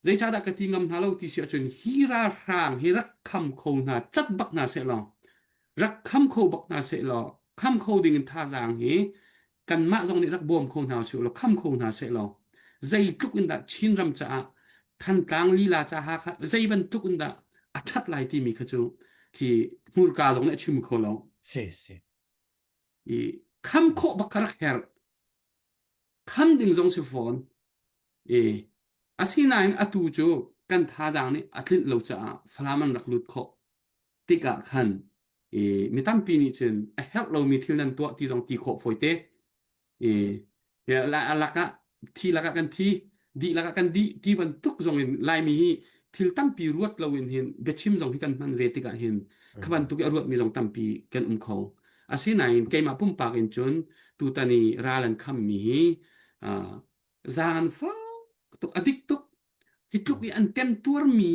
[SPEAKER 2] zeicahdah ka ti ngam hna lo ti si ahcun hi ralhrang hi rak kham kho hna cat bak hna seh law rak kham kho bak hna seh law kham kho ding in thazaang hi kanmah zong nih rak bawm kho hna usih law kham kho hna seh law zeitluk in dah Chin ram caah Thantlang lila caah kha zei bantuk in dah a ṭhat lai timi kha cu khi hmurka zong nih a chim kho lo.
[SPEAKER 1] Si si.
[SPEAKER 2] I kham khawh bak kha rak herh. Kham ding zong si fawn. I asinain atu cu kan thazaang nih a tlinh lo caah Falam an rak lut khawh. Tikah khan i mi tampi nih cun a herh lomi thil nan tuah ti zong ti khawh fawite. I a lakah thi lakah kan thi, dih lakah kan dih ti bantuk zong in Laimi hi thil tampi ruat loin hin biachim zong hi kan hman ve tikah hin kha bantuk i a ruatmi zong tampi kan um kho. Asinain keimah pumpak in cun tutan i ral an khammi hi uh, zaang an fak tuk, a dik tuk. Hi tluk i an temtuarmi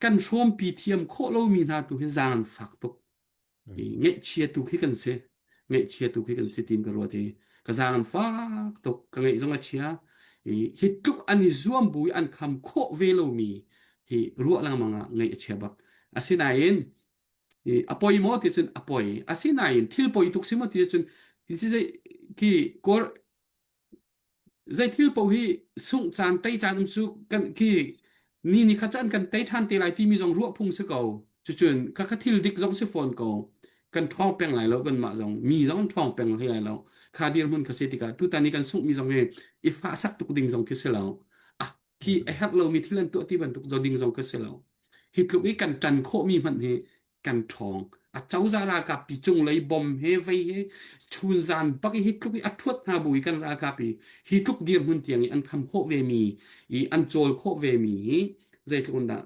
[SPEAKER 2] kan hrawmpi thiam khawh lomi hna tu hi zaang an fak tuk. I ngaihchia tu khi kan si. Ngaihchia tu khi kan si tiin ka ruat i ka zaang an fak tuk. Ka ngaih zong a chia. I hi tluk an i zuam bu i an kham khawh ve lomi hi ruah lengmang ah ngaih a chia bak. Asinain i a poi maw ti cun a poi. Asinain thil poi tuk si maw ti cun hi si zei khi kawl Zei thil paoh hi sungh caan tei caan um cu kan khi ni ni kha caan kan tei ṭhan te lai timi zong ruah phung si ko. Cucun khakha thil dik zong si fawn ko. Kan ṭhawng peng lai lo kanmah zong mi zong an ṭhawng peng hlei lai lo. Kha dirhmun kha si tikah tutan i kan sunghmi zong hi i fahsak tuk ding zong khi si lo. Ah khi a herh lomi thil an tuah ti bantuk zo ding zong khi si lo. Hi tluk i kan ṭan khawhmi hmanh hi kan ṭhawng. A cozah ralkap pi cunglei bom he vei he chunzan bak i hi tluk i a ṭhuat hna bu i kan ralkap i hi tluk dirhmun tiang i an kham khawh ve mi i an cawl khawh ve mi hi zeitluk in dah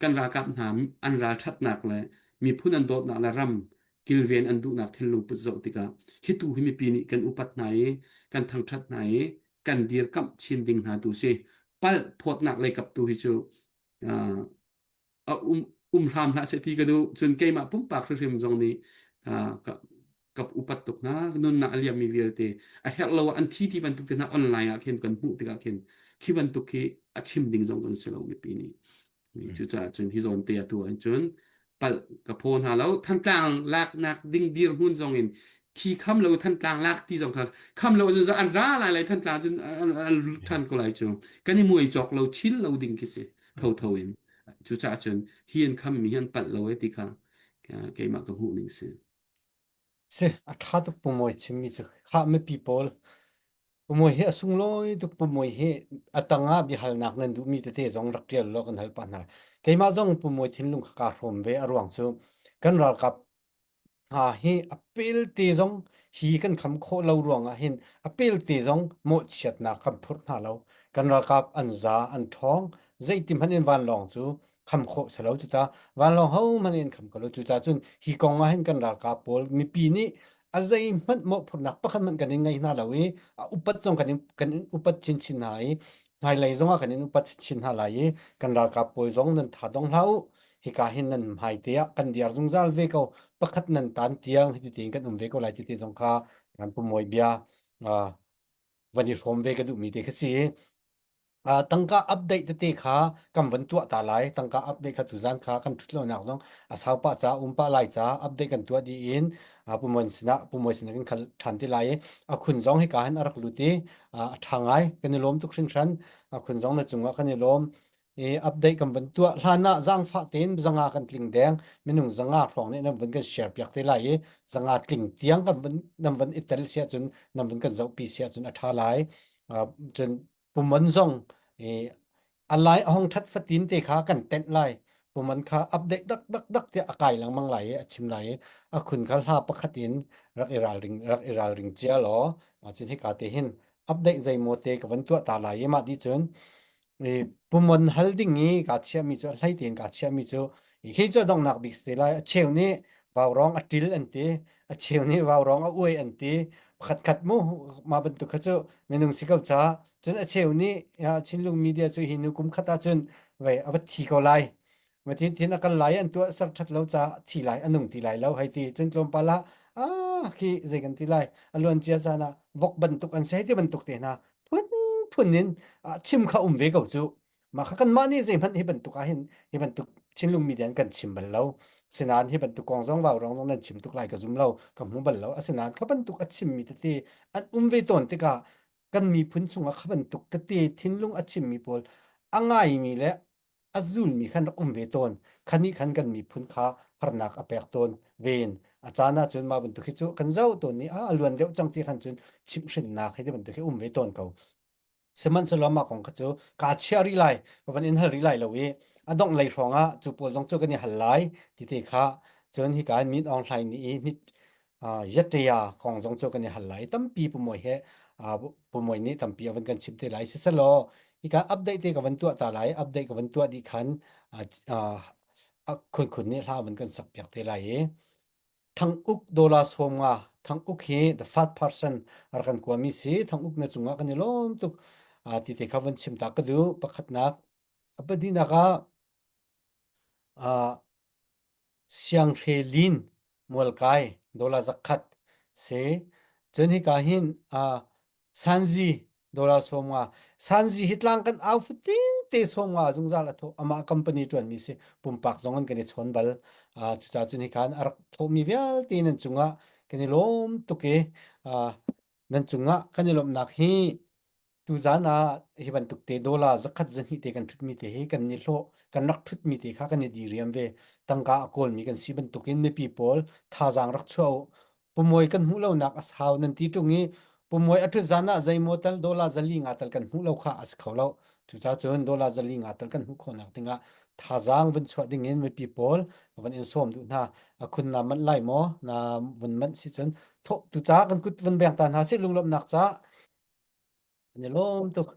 [SPEAKER 2] kan ralkap hna an ralṭhatnak le miphun an dawtnak le ram kilven an duhnak thinlung put zoh tikah hi tu hi mipi nih kan upat hna i kan thangṭhat hna i kan dirkamh chin ding hna tu si palh phawtnak lei kap tu hi cu a um um hram hlah seh ti ka duh cun keimah pumpak hrimhrim zong nih ka ka upat tuk hna nunnak a liammi vialte a herh lo ah an thi ti bantuk te hna online ah khin kan hmuh tikah khin khi bantuk khi a chim ding zong kan si lo mipi nih cucaah cun hi zawn te atu ah cun palh ka phaw hna lo Thantlang laknak ding dirhmun zong in khi kham lo Thantlang lak ti zong kha kham lo cun an ra lai lai Thantlang cun an lut than ko lai cu kan i muai cawk lo chin lo ding khi si thotho in cucaah cun hi an khammi hi an palh lo e ti kha keimah ka hmuh ning si.
[SPEAKER 1] Si a ṭha tuk pumawi chimmi cu khah mipi pawl pumawi hi a sunglawi tuk pumawi hi a tangah biahalnak nan duhmi tete zong rak ṭial law kan hal pah hna keimah zong pumawi thinlung kha kaa hrawm ve a ruang cu kan ralkap hna hi a pelte zong hi kan kham khawh lo ruangah hin a pelte zong mawhchiatnak kan phurh hna lo. Kan ralkap an za, an ṭhawng, zeiti hmanh in vanlawng cu kham khawh si lo cu ta. Vanlawng ho hmanh in kham ko lo. Cucaah cun hi kong ah hin kan ralkap pawl mipi nih a zeihmanh mawhphurhnak pakhat hmanh kan in ngei hna lo i a upat zong kan in, kan in upat chinchin hna i hmailei zongah kan in upat chinchin hna lai i kan ralkap pawl zong nan tha dong hlah u. Hika hin nan hmaite ah kan diar zungzal ve ko pakhat nan tan tiang hiti tein kan um ve ko lai ti te zong kha kan pumawi bia uh, van i hrawm ve ka duhmi te kha si uh, tangka update tete kha kan van tuah ta lai tangka update kha tuzan kha kan thut lonak zong a sau pah ca um pah lai ca update kan tuah dih in uh, pumon sinah pumawi sinah kan khal than ti lai i a khun zong hika hin a rak lut i uh, a tha ngai kan i lawm tuk hringhran a khun zong na cungah kan i lawm i update kan van tuah hlan ah zaangfah tein zanga kan tling deng minung zanga hrawng nih nan van kan share piak te lai i zanga tling tiang kan van nan van i tel sia cun nan van kan zohpi sia cun a tha lai cun pumon zong i alai a hong that fatin te kha kan tenh lai pumon kha update dak dak dak tiah a kai lengmang lai i a chim lai i a khun kha hla pakhat in rak i ralring rak i ralring cia law cun hika te hin update zeimaw te ka van tuah ta lai i mah dih cun i pumon hal ding i kaa chiahmi cu a hlei tein kaa chiahmi cu hi cu a donghnak bik si te lai a cheu nih vaurawng a ṭil an ti a cheu nih vaurawng a uai an ti pakhat khat mu mah bantuk kha cu minung si ko ca cun a cheu nih Chinlung media cu hi nu kum khat ah cun vei a va thi ko lai Mathin thin a kal lai an tuah ser ṭhat lo caah thi lai a nung ti lai lo hei ti cun tlawmpal ah ah khi zei kan ti lai a luan cia caan ah vok bantuk an si hei ti bantuk te hna phun phun in chim kha um ve ko cu mah kha kanmah nih zeihmanh hi bantuk ah hin hi bantuk Chinlung media in kan chim bal lo sinain hi bantuk kong zong vau rong zong nan chim tuk lai ka zum lo ka hmu bal lo asinain kha bantuk a chimmi tete an um ve tawn tikah kan miphun chungah kha bantuk tete thinlung a chimmi pawl a ngaimi le a zulmi khan rak um ve tawn. Khan nih khan kan miphun kha harnak a pek tawn ven. A caan ah cun mah bantuk hi cu kan zoh tawn i a luan deuh cang ti khan cun chimhhrinnak hi ti bantuk hi um ve tawn ko. Sihmanhsehlaw mah kong kha cu kaa chiah rih lai, ka van in hal rih lai lo i. A dongh lei hrawng ah cu pawl zong cu kan i hal lai ti te kha cun hika in Min Aung Hlaing nih i hnit Yataya kong zong cu kan i hal lai. Tampi Pu he Pu nih tampi a van kan chim te lai. Siselaw hika update te ka van tuah ta lai. Update ka van tuah dih khan Khun Khun nih hla van kan sak piak te lai i Thang Uk Dola 50 Thang Uk hi the fat person a rak kan kuami si. Thang Uk na cungah kan i lawm tuk. Ti te kha van chim ta ka duh. Pakhatnak a pahnihnak ah Sianghre Lin Mualkai dollar 100 si. Cun hika hin Sanzi dollar 50. Sanzi hi tlang kan au fatin te 50 zungzal a thawh. Amah company ṭuanmi si. Pumpak zong in kan i chawn bal. Cucaah cun hika hin a rak thawhmi vialte nan cungah kan i lawm tuk i nan cungah kan i lawmhnak hi Tuzaan ah hi bantuk te dollar 100 12 te kan ṭhutmi te hi kan ni hlawh kan rak ṭhutmi te kha kan i diriam ve. Tangka a kawlmi kan si bantukin mipi pawl thazaang rak chuah u. Pumawi kan hmuh lonak a sau nan ti ṭung i pumawi a ṭhut zan ah zeimaw tal dollar 4 nga tal kan hmuh lo kha a si kho lo. Cucaah cun dollar 4 nga tal kan hmuh khawhnak dingah thazaang vun chuah dingin mipi pawl van in sawm duh hna. A khun na manh lai maw? Na vun manh si cun thawh tu ca kan kut vun beng ta hna sih lunglawmhnak ca An i lawm tuk.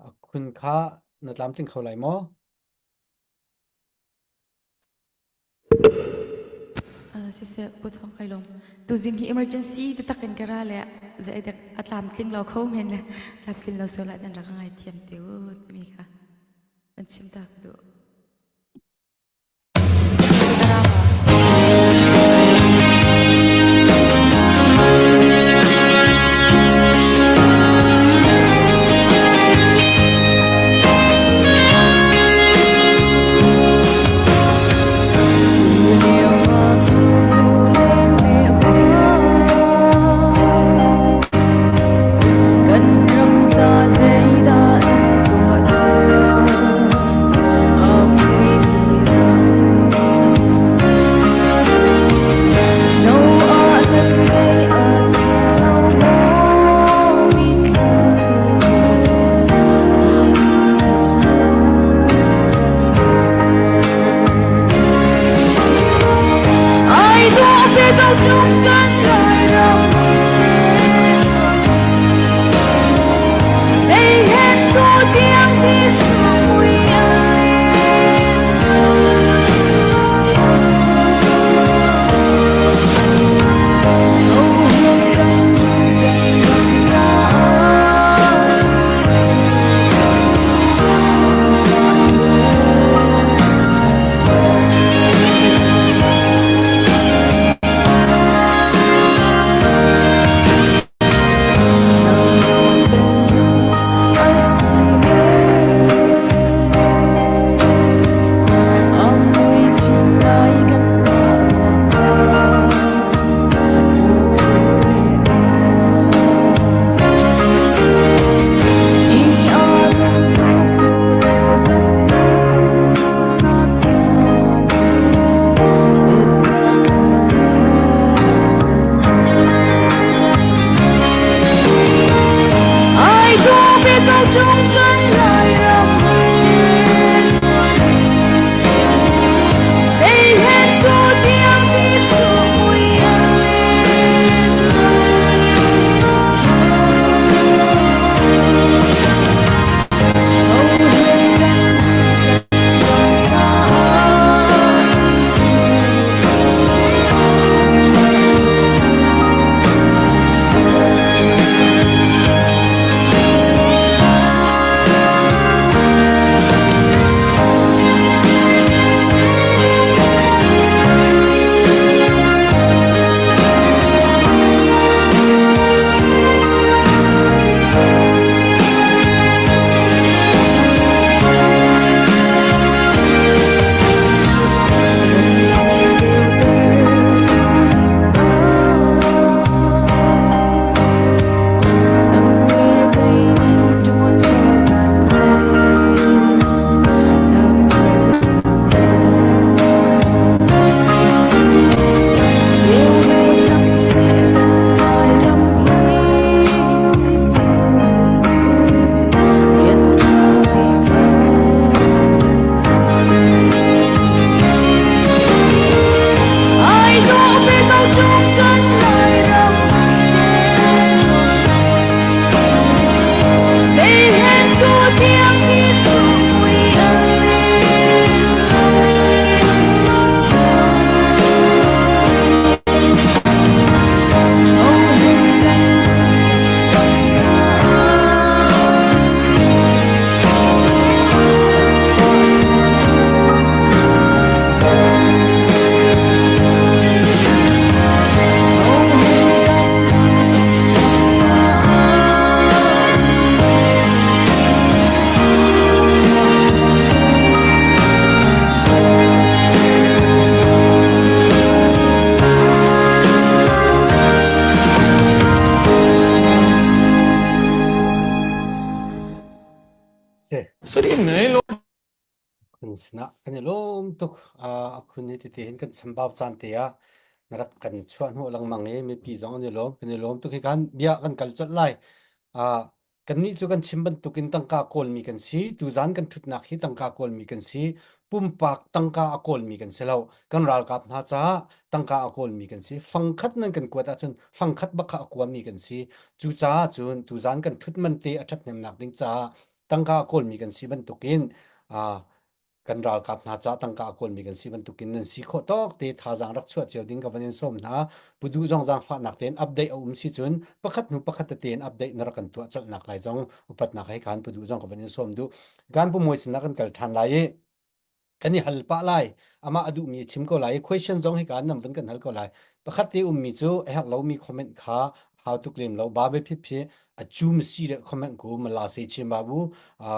[SPEAKER 1] A khun kha na tlamtling kho lai maw?
[SPEAKER 4] Siseh pu thawng kai lawm. Tuzing hi emergency taktak in ka ra le zei dek a tlamtling lo kho men le tlamtlin lo sual ahcun rak ka ngaithiam te u timi kha an chim ta ka duh. Kan ram ca zeidah tuah cio?
[SPEAKER 1] Si.
[SPEAKER 5] Sir in lo
[SPEAKER 1] Khun sinah kan i lawm tuk. A khun hi tete hin kan chambau caan te ah na rak kan chuah hnawh lengmang i mipi zong an i lawm. Kan i lawm tuk hi kan bia kan kal colh lai. Ah kannih cu kan chim bantukin tangka kawlmi kan si. Tuzan kan ṭhutnak hi tangka kawlmi kan si. Pumpak tangka a kawlmi kan si lo. Kan ralkap hna caah tangka a kawlmi kan si. Fangkhat nan kan kuat ahcun fangkhat bak kha a kuami kan si. Cucaah cun tuzan kan ṭhut man te a ṭhathnemnak ding caah tangka a kawlmi kan si bantukin uh, kan ralkap hna ca tangka a kawlmi kan si bantukin nan si khawh tawk te thazaang rak chuah cio ding ka van in sawm hna pudu zong zaangfahnak tein update a um si cun pakhat hnu pakhat tete in update na rak kan tuah colhnak lai zong upatnak he khan pudu zong ka van in sawm duh kan pu moi sinah kan kal ṭhan lai i kan i hal pah lai amah a duhmi a chim ko lai i question zong hika nan vun kan hal ko lai pakhat te ummi cu a herh lomi comment kha hau tuk lem lo ba be phit phi a chum si le comment ku mala se chin babu a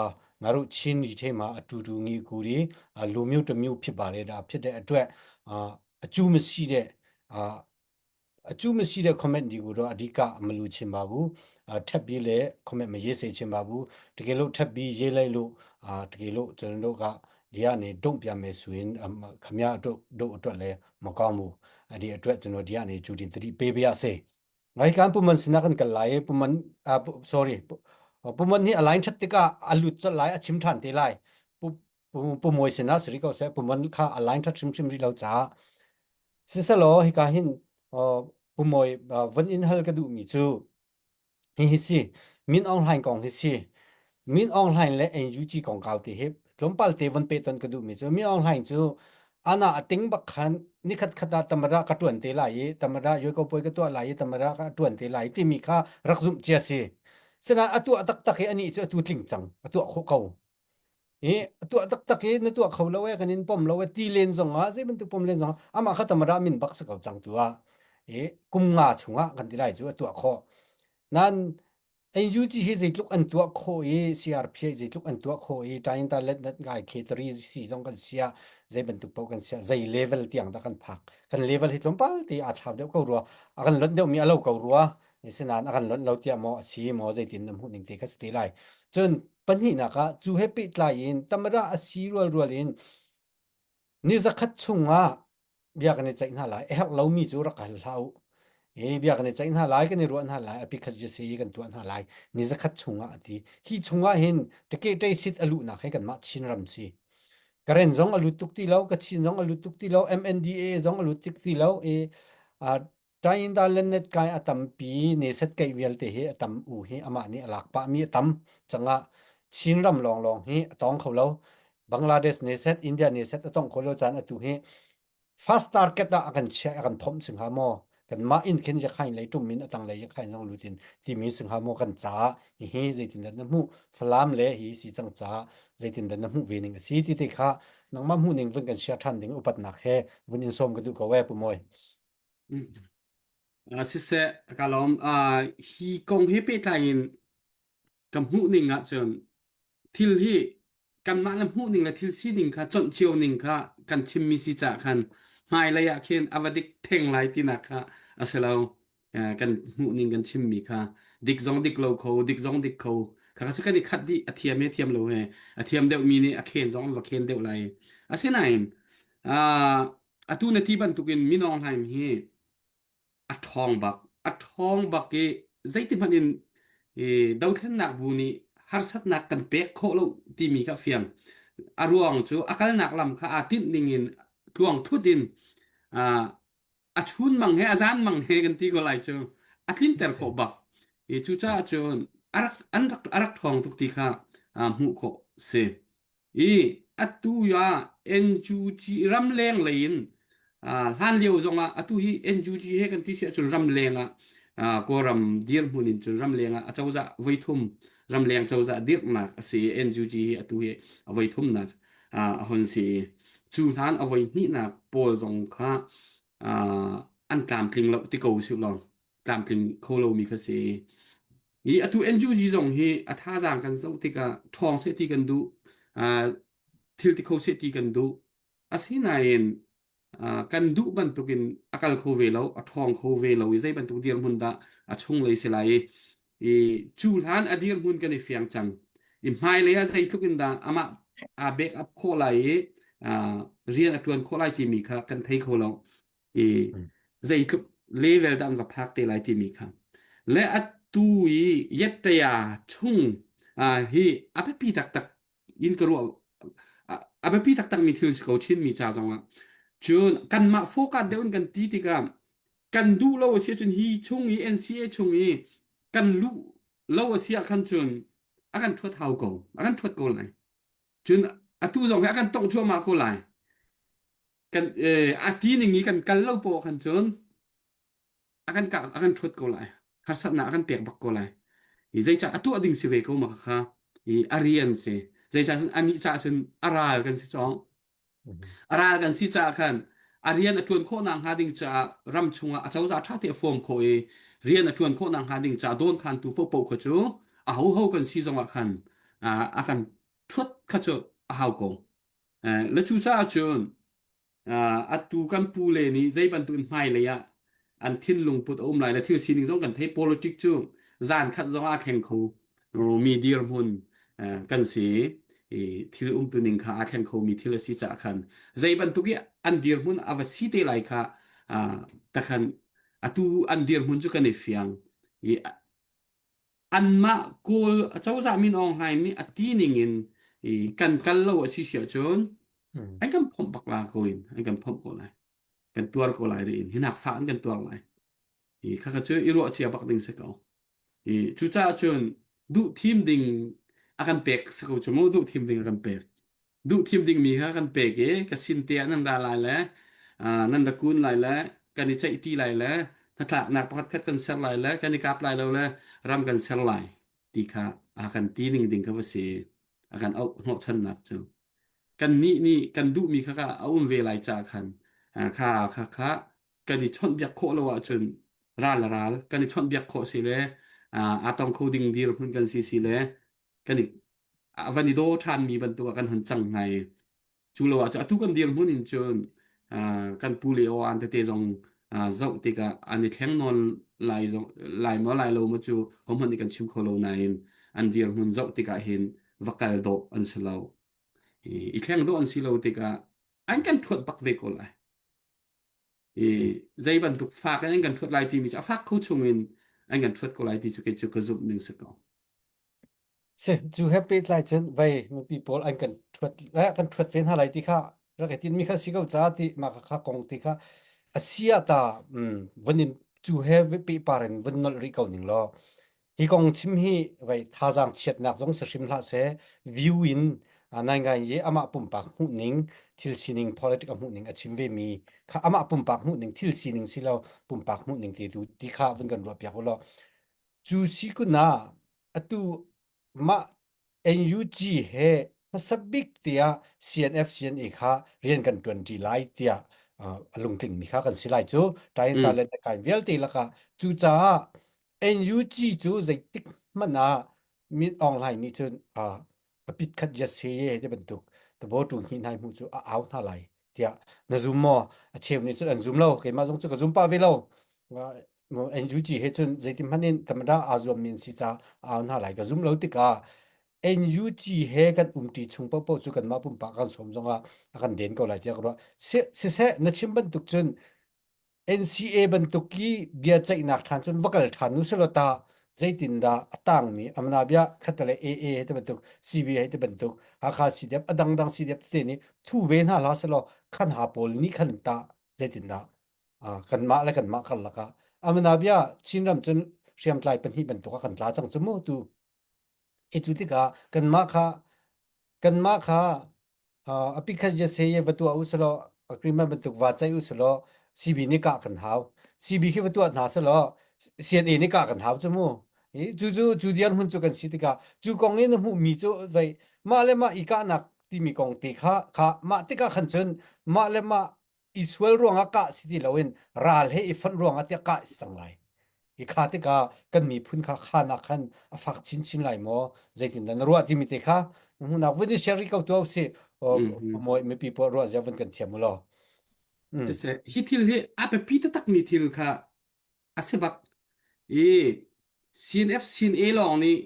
[SPEAKER 1] ngaru chin ri the ma a tu tu ngi ku ri a lu myu to myu phit ba re da phit de atwe a chum si de a အကျူမရှိတဲ့ comment တွေကိုတော့အဓိကမလူချင်ပါဘူးအထပ်ပြီးလေ comment မရေးစေချင်ပါဘူးတကယ်လို့ထပ်ပြီးရေးလိုက်လို့အာတကယ်လို့ကျွန်တော်တို့ကဒီကနေတုံ့ပြန်မယ်ဆိုရင်ခမရတို့တို့အတွက်လည်းမကောင်းဘူးအဲ့ဒီအတွက်ကျွန်တော်ဒီကနေကြိုတင်သတိပေးပါရစေငိုင်ကန်ပမန်စနာကန်ကလိုက်ပမန်အာ sorry ပမန်นี่ align ชัดติกาอลุจไลอชิมทันเตไลปุปุมวยสินะสิริก็เสปุมันค่า align ทัดชิมชิมริเราจ้า Siselaw hika hin Pu Mawi van in hal ka duhmi cu hihi si Min Aung Hlaing kong hi si. Min Aung Hlaing le NUG kongkau ti hi tlawmpal te van pehton ka duhmi cu Min Aung Hlaing cu ana a ting bak khan nikhat khat ah tamara ka tuan te lai i tamara yoi poi ka tuah lai i tamara ka tuan te lai timi kha rak zumh cia si. Sinain a tuah taktak hi anih cu atu tling cang a tuah khawh ko. I tuah taktak i na tuah kho lo e kan in pom lo e ti len zong ah zei bantuk pom len zong ah amah kha tamara min bak si ko cang tu ah i kum nga chungah kan ti lai cu a tuah khawh nan NUG hi zeitluk an tuah khawh i CRPA zeitluk an tuah khawh i Tainta let nat ngai khetri si zong kan sia zei bantuk paoh kan sia zei level tiang dah kan phak kan level hi tlawmpal te aa thlau deuh ko rua a kan lonh deuh mi a lo ko rua sinan a kan lonh lo tiah maw a si maw zeitin na hmuh ning te kha si te lai cun Pahnihnak ah cu he pehtlai in tamara a si rualrual in ni zakhat chungah bia kan i ceih hna lai. A herh lomi cu rak hal hlah u. I bia kan i ceih hna lai, kan i ruah hna lai, a pikhat si kan tuah hna lai. Ni zakhat chungah a ti. Hi chungah hin Taketei sit a luhnak hi kanmah Chinram si. Karen zong a lut tuk ti lo, Kachin zong a lut tuk ti lo, MNDA zong a lut tuk ti lo. I Tainda lennet kai a tampi neset keih vialte hi a tam u hi amah nih a lak pahmi a tam cangah Chinram lawnglawng hi a tawng kho lo. Bangladesh neset, India neset a tong kho lo caan atu hi fast target ah a kan chiah a kan phomh sing hnga maw? Kanmah in khin Yakhain lei tum in a tanglei Yakhain zong lut in timi sing hnga maw kan caah hihi zeitindah na hmuh Falam le hi si cang caah zeitindah na hmuh ve ning a si ti te kha nangmah hmuh ning vun kan share ṭhan ding upatnak he vun in sawm ka duh ko e Pu Mawi.
[SPEAKER 2] Uh, siseh, ka lawm. Uh, hi kong he pehtlai in ka hmuh ning ahcun thil hi kanmah le hmuh ning le thil sining kha conh cio ning kha kan chimmi si caah khan hmailei ah khin a va dik theng lai tinak kha a si lo. Uh, kan hmuh ning kan chimmi kha dik zong dik lo kho, dik zong dik kho. Kha kha cu kan i khat dih, a thiam he thiam lo he. A thiam deuhmi nih a khen zong an va khen deuh lai. Asinain, uh, Atu na ti bantukin Min Aung Hlaing hi a ṭhawng bak. A ṭhawng bak i zeitihmanh in i dothlennak bu nih harsatnak kan pek khawh lo timi kha fiang. A ruang cu a kalnak lam kha aa tinh ning in tluang thut in uh, a chun mang he a zan mang he kan ti ko lai cu a tlinter khawh bak. I cucaah cun a rak an rak a rak ṭhawng tuk ti kha uh, hmuh khawh si. I atu ah NUG ramleng lei in hlanlio zongah atu hi NUG he kan ti si ahcun ramleng ah Kawlram dirhmun in cun ramleng ah acozah voithum ramleng cozah dirhnak a si i NUG hi atu hi a voithumnak a hon si i cu hlan a voihnihnak pawl zong kha an tlamtling lo ti ko usih law tlamtling kho lomi kha si. Hi atu NUG zong hi a thazaang kan zoh tikah ṭhawng seh ti kan duh, uh, thil ti kho seh ti kan duh. Asinain uh, kan duh bantukin a kal kho ve lo, a ṭhawng kho ve lo i zei bantuk dirhmun dah a chunglei si lai i, i cu hlan a dirhmun kan i fiang cang. I hmailei ah zeitluk in dah amah aa back up khawh lai i uh, rian a ṭuan khawh lai timi kha kan thei kho lo. I zeitluk level dah an va phak te lai timi kha. Le atu i yettaya chung uh, hi a biapi taktak in ka ruah a biapi taktakmi thil si ko Chinmi ca zongah. Cun kanmah focus deuh in kan ti tikah kan duh lo a si ahcun hi chung i NCA chung i kan luh lo a si ah khan cun a kan thuat hau ko a kan thuat ko lai cun atu zong hi a kan tongh cuahmah ko lai kan a ti ning i kan kal lo poah khan cun a kan kah a kan thuat ko lai harsatnak a kan pek bak ko lai i zeicah a tuah ding si ve ko ma kha i a rian si zeicah cun anih cah cun a ral kan si cawng A ral kan si caah khan a rian a ṭuan khawh nakhnga ding caah ram chungah a cozah ṭha te a form khawh i rian a ṭuan khawh nakhnga ding caah dawnkhantu paohpaoh kha cu ahoho kan si zongah khan a kan ṭhuat kha cu a hau ko. Le cucaah cun atu kan pu le nih zei bantuk in hmailei ah an thinlung put a um lai le thil sining zong kan thei politic cu zan khat zong ah thleng kho mi dirhmun kan si i thil umtu ning kha aa thleng khomi thil a si caah khan zei bantuk i an dirhmun a va si te lai kha takhan atu an dirhmun cu kan i fiang i anmah Kawl acozah Min Aung Hlaing nih a ti ning in i kan kal lo a si si ahcun an kan phomh bak la ko in an kan phomh ko lai kan tuar ko lai riin hinak fa an kan tuar lai i khakha cu i ruah cia bak ding si ko i cucaah cun duh thim ding a kan pek si ko cu mu duh thim ding a kan pek duh thim ding mi kha kan pek i ka sin te ah nan ra lai le nan ra kun lai le kan i ceih ṭi lai le hnatlaknak pakhat khat kan ser lai le kan i kap lai lo le ram kan ser lai ti kha a kan ti ning ding kha va si a kan auh hnawhchannak cu kannih nih kan duhmi kha kha a um ve lai caah khan kha kha kha kan i chawnhbiak khawh lo ahcun ral le ral kan i chawnhbiak khawh si le aa tong kho ding dirhmun kan si si le kan i a van i daw ṭhanmi bantuk ah kan hon cang hna i cu lo ahcun atu kan dirhmun in cun kan pu le aw an tete zong zoh tikah an i thleng nawn lai zong lai maw lai lo maw cu hohmanh nih kan chim kho lo nain an dirhmun zoh tikah hin va kal dawh an si lo. I thleng dawh an si lo tikah an kan ṭhuat bak ve ko lai. I zei bantuk fak in an kan ṭhuat lai timi cu a fak kho chung in an kan ṭhuat ko lai ti cu kei cu ka zumh ning si ko.
[SPEAKER 1] Si, cu he pehtlai cun vei mipi pawl an kan ṭhuat le kan ṭhuat ve hna lai ti kha rak i tinmi kha si ko ca ti mah kha kong ti kha a si ah ta mm, vun in cu he pehpar in vun nolh rih ko ning law hi kong chim hi vei thazaang chiatnak zong si hrim hlah seh view in nai ngai i amah pumpak hmuh ning thil sining politic a hmuh ning a chim ve mi kha amah pumpak hmuh ning thil sining si lo pumpak hmuh ning ti tu ti kha vun kan ruah piak u law cu si kun ah atu mah NUG he hmasa bik tiah CNF CNA kha rian kan ṭuanṭi lai tiah a lungtlingmi kha kan si lai cu tain ta le kai vialte lakah cucaah NUG cu zeitik hmanh ah Min Aung Hlaing nih cun a pit khat yat se ye ti bantuk tabo tu hni hnai hmu cu a au hna lai tiah na zum maw a cheu nih cun an zum lo keimah zong cu ka zum pah ve lo NUG he cun zeitin hmanh in tamada aa zuam min si ca au hna lai ka zum lo tikah NUG he kan umṭi chung paohpaoh cu kanmah pumpak kan sawm zongah a kan den ko lai tiah ka ruah. Siseh na chim bantuk cun NCA bantuk i bia ceihnak ṭhan cun va kal ṭhan nu selaw ta zeitindah a tangmi amna bia khatale AA he ti bantuk CB he ti bantuk Hakha CDF a dangdang CDF tete nih thu ve hna hlah selaw khan ha pawl nih khan ta zeitindah kanmah le kanmah karlak ah amana bia Chinram cun hriamtlai pahnih bantuk ah kan tla cang cu mu tu i cu tikah kanmah kha kanmah kha a pikhat je se ye va tuah u selaw agreement bantuk va ceih u selaw CB nih kah kan hau CB khi va tuah hna selaw CNA nih kah kan hau cu mu cu cu cu dirhmun cu kan si tikah cu kong i na hmuhmi cu zei mah le mah i kahnak timi kong te kha kha mah tikah khan cun mah le mah i sual ruangah kah si ti loin ral he i fonh ruangah tiah kah si cang lai. I kha tikah kan miphun kha khanak khan a fak chinchin lai maw zeitindah na ruah timi te kha na hmuhnak vun i share rih ko tuah usih mawi mipi pawl ruah zia vun kan thiam u law.
[SPEAKER 2] Hi thil hi a biapi taktakmi thil kha a si bak i CNF CNA lawng nih.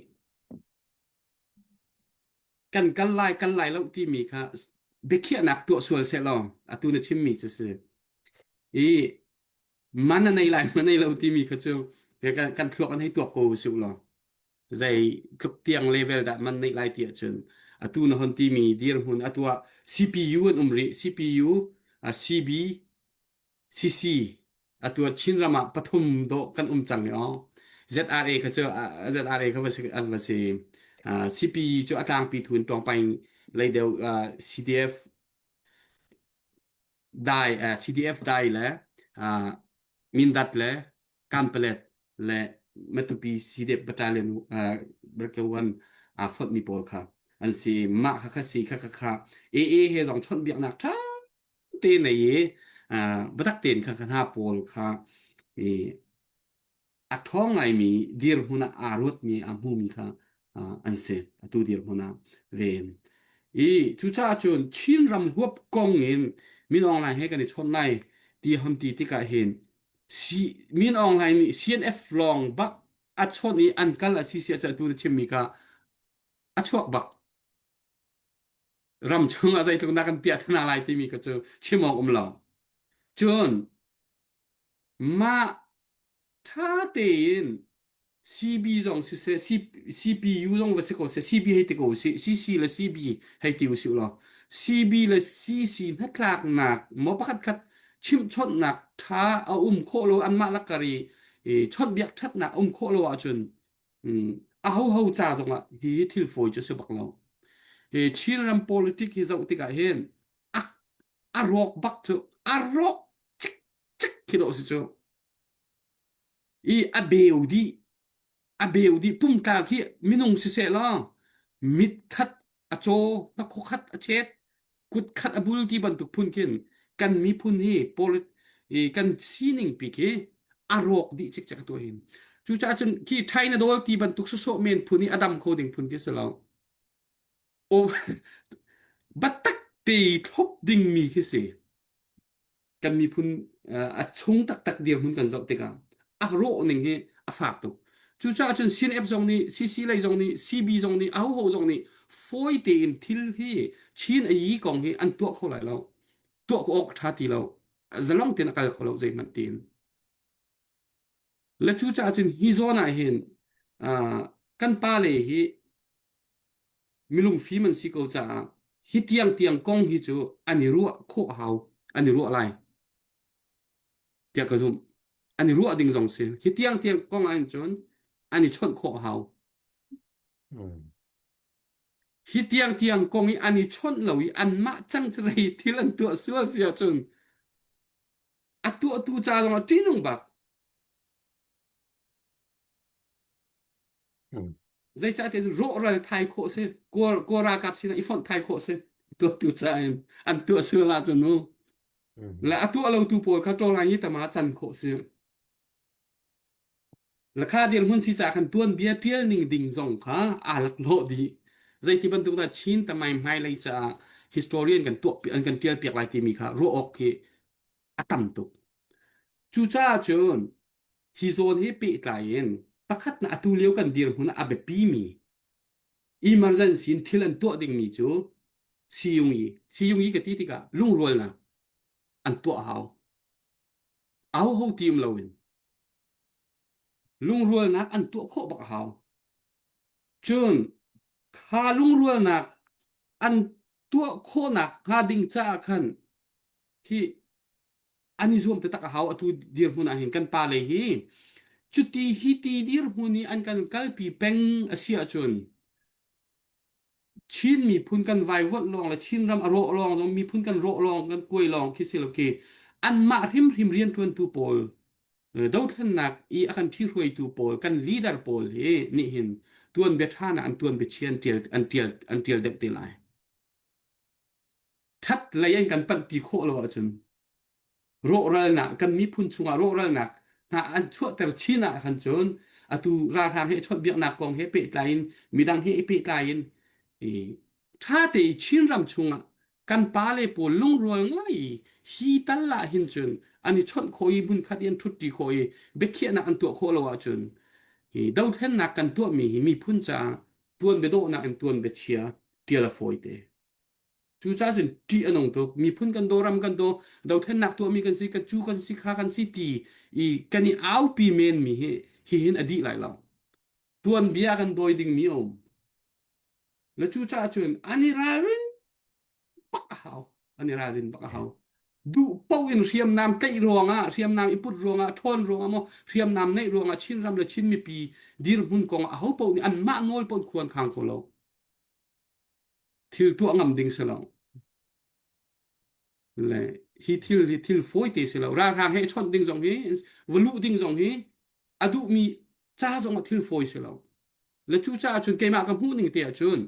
[SPEAKER 2] kan kal lai kal lai lo timi kha biakhiahnak tuah sual seh law atu na chimmi cu si. I man a nei lai ma nei lo timi kha cu kan, kan thluak an hei tuak ko usih law zei tluk tiang level dah man neih lai ti ahcun atu na hon timi dirhmun atu ah CPU an um rih CPU CB CC atu ah Chinram ah pathum dawh kan um cang i aw ZRA kha cu ZRA kha va si an va si CPU cu a tlangpi thun tawngpaing lei deuh CDF dai CDF dai le Mindat le Kanpalet le Matupi CDF Battalion Brigade aa fonhmi pawl kha an si. Mah kha kha si kha kha kha AA he zong chawnhbiaknak ṭha te nei i biatak tein kha kha hna pawl kha i a ṭhawng ngaimi dirhmun ah aa ruatmi aa hmumi kha an si atu dirhmun ah ve i cucaah cun Chin ram huap kong in Min Aung Hlaing he kan i chawn lai ti hon ti tikah hin si Min Aung Hlaing nih CNF lawng bak a chawnh i an kal a si si a tu na chimmi kha a chuak bak ram chung ah zeitluk dah kan piah hna lai timi kha cu chim awk um lo cun mah ṭha tein CB zong siseh CPU zong va si ko seh CB hei ti ko usih CC le CB hei ti usih law CB le CC hnatlaknak maw pakhat khat chimhchawnhnak ṭha a um khawh lo anmah lakar i chawnhbiak ṭhatnak a um khawh lo ahcun ahoho ca zongah hi thil fawi cu a si bak lo. Hi Chinram politic hi zoh tikah hin a a rawk bak cu a rawk cikcek khi dawh si cu. I a beu dih a beu dih pumtla khi minung siseh law mit khat a caw hnakhaw khat a chet kut khat a bul ti bantuk phun khin kan miphun hi polit i kan sining pi khi a rawk dih cikcek tu hin cucaah cun khi China dawl ti bantuk sawsawh men phun hi a dam kho ding phun khi si lo o batak te thlop ding mi khi si kan miphun a chung taktak dirhmun kan zoh tikah a rawh ning hi a fak tuk. Cucaah cun CNF zong nih CC lei zong nih CB zong nih ahoho zong nih fawi tein thil hi Chin a yi kong hi an tuah kho lai lo. Tuah awk ṭha ti lo. Zalong tein a kal kho lo zeihmanh tiin. Le cucaah cun hi zawn ah hin kan pale hi milungfim an si ko caah hi tiang tiang kong hi cu an i ruah khawh hau an i ruah lai tiah ka zumh an i ruah ding zong si hi tiang tiang kong ah hin cun an i chawnh khawh hau hi tiang tiang kong i an i chawnh lo i anmah cang rei thil an tuah sual si ahcun a tuahtu ca zong ah ṭihnung bak Zeicahtiah rawhral thai khawh si. Kawl, Kawl ralkap sinah i fonh thai khawh si. Tuahtu caah in an tuah sual ahcun mu. Le a tuah lotu pawl kha ṭawlai i tama can khawh si. Lakha dirhmun si caah khan tuanbia ṭial ning ding zong kha aa laklawh dih. Zeiti bantuk dah Chin tamai hmailei caah historian kan tuah an kan ṭial piak lai timi kha ruah awk khi a tam tuk. Cucaah cun Hi zawn he pehtlai in pakhatnak atu lio kan dirhmun ah a biapimi emergency in thil an tuah dingmi cu siyungyi siyungyi ka ti tikah lungrualnak an tuah hau. Ahoho ti um loin lungrualnak an tuah khawh bak a hau. Cun kha lungrualnak an tuah khawhnak hnga ding caah khan hi an i zuam taktak a hau atu dirhmun ah hin kan pa le hi cuti hi ti dirhmun i an kan kalpi peng a si ahcun Chin miphun kan vaivuanh lawng le Chin ram a rawh lawng zong miphun kan rawh lawng kan kuai lawng khi si lo khi anmah hrimhrim rianṭuantu pawl dothlennak i a kan ṭhihruaitu pawl kan leader pawl hi nih hin tuanbia ṭha nak an tuanbia chia an ṭial an ṭial an ṭial deuh te lai. Ṭhat lei an kan panhpi khawh lo ahcun rawhralnak kan miphun chungah rawhralnak hna an chuahter chin ah khan cun atu ralhrang he chawnhbiaknak kong he pehtlai in midang he i pehtlai in i ṭha te i Chinram chungah kan pale pawl lungrual ngai i hi tal ah hin cun an i chawnh khawh i hmunkhat i an ṭhutṭi khawh i biakhiahnak an tuah khawh lo ahcun hi dothlennak kan tuahmi hi miphun caah tuanbia dawhnak in tuanbia chia. Ṭial a fawi te. Cucaah cun ṭih a nung tuk. Miphun kan daw, ram kan daw, dothlennak tuahmi kan si, ka cu kan si, kha kan si ti i kan i aupi menmi hi hihin a dih lai lo. Tuanbia kan dawi dingmi a um. Le cucaah cun an i ralrin bak a hau. An i ralrin bak a hau. Duh paoh in hriamnam tlaih ruangah, hriamnam i put ruangah, ṭhawn ruangah maw, hriamnam neih ruangah Chinram le Chin mipi dirhmun kong ah aho paoh nih anmah nawl paoh in khuan khang kho lo. Thil tuah ngam ding si lo. Le hi thil hi thil fawi te si lo. Ralhrang he chawnh ding zong hi, va luh ding zong hi a duhmi ca zong ah thil fawi si lo. Le cucaah cun keimah ka hmuh ning te ahcun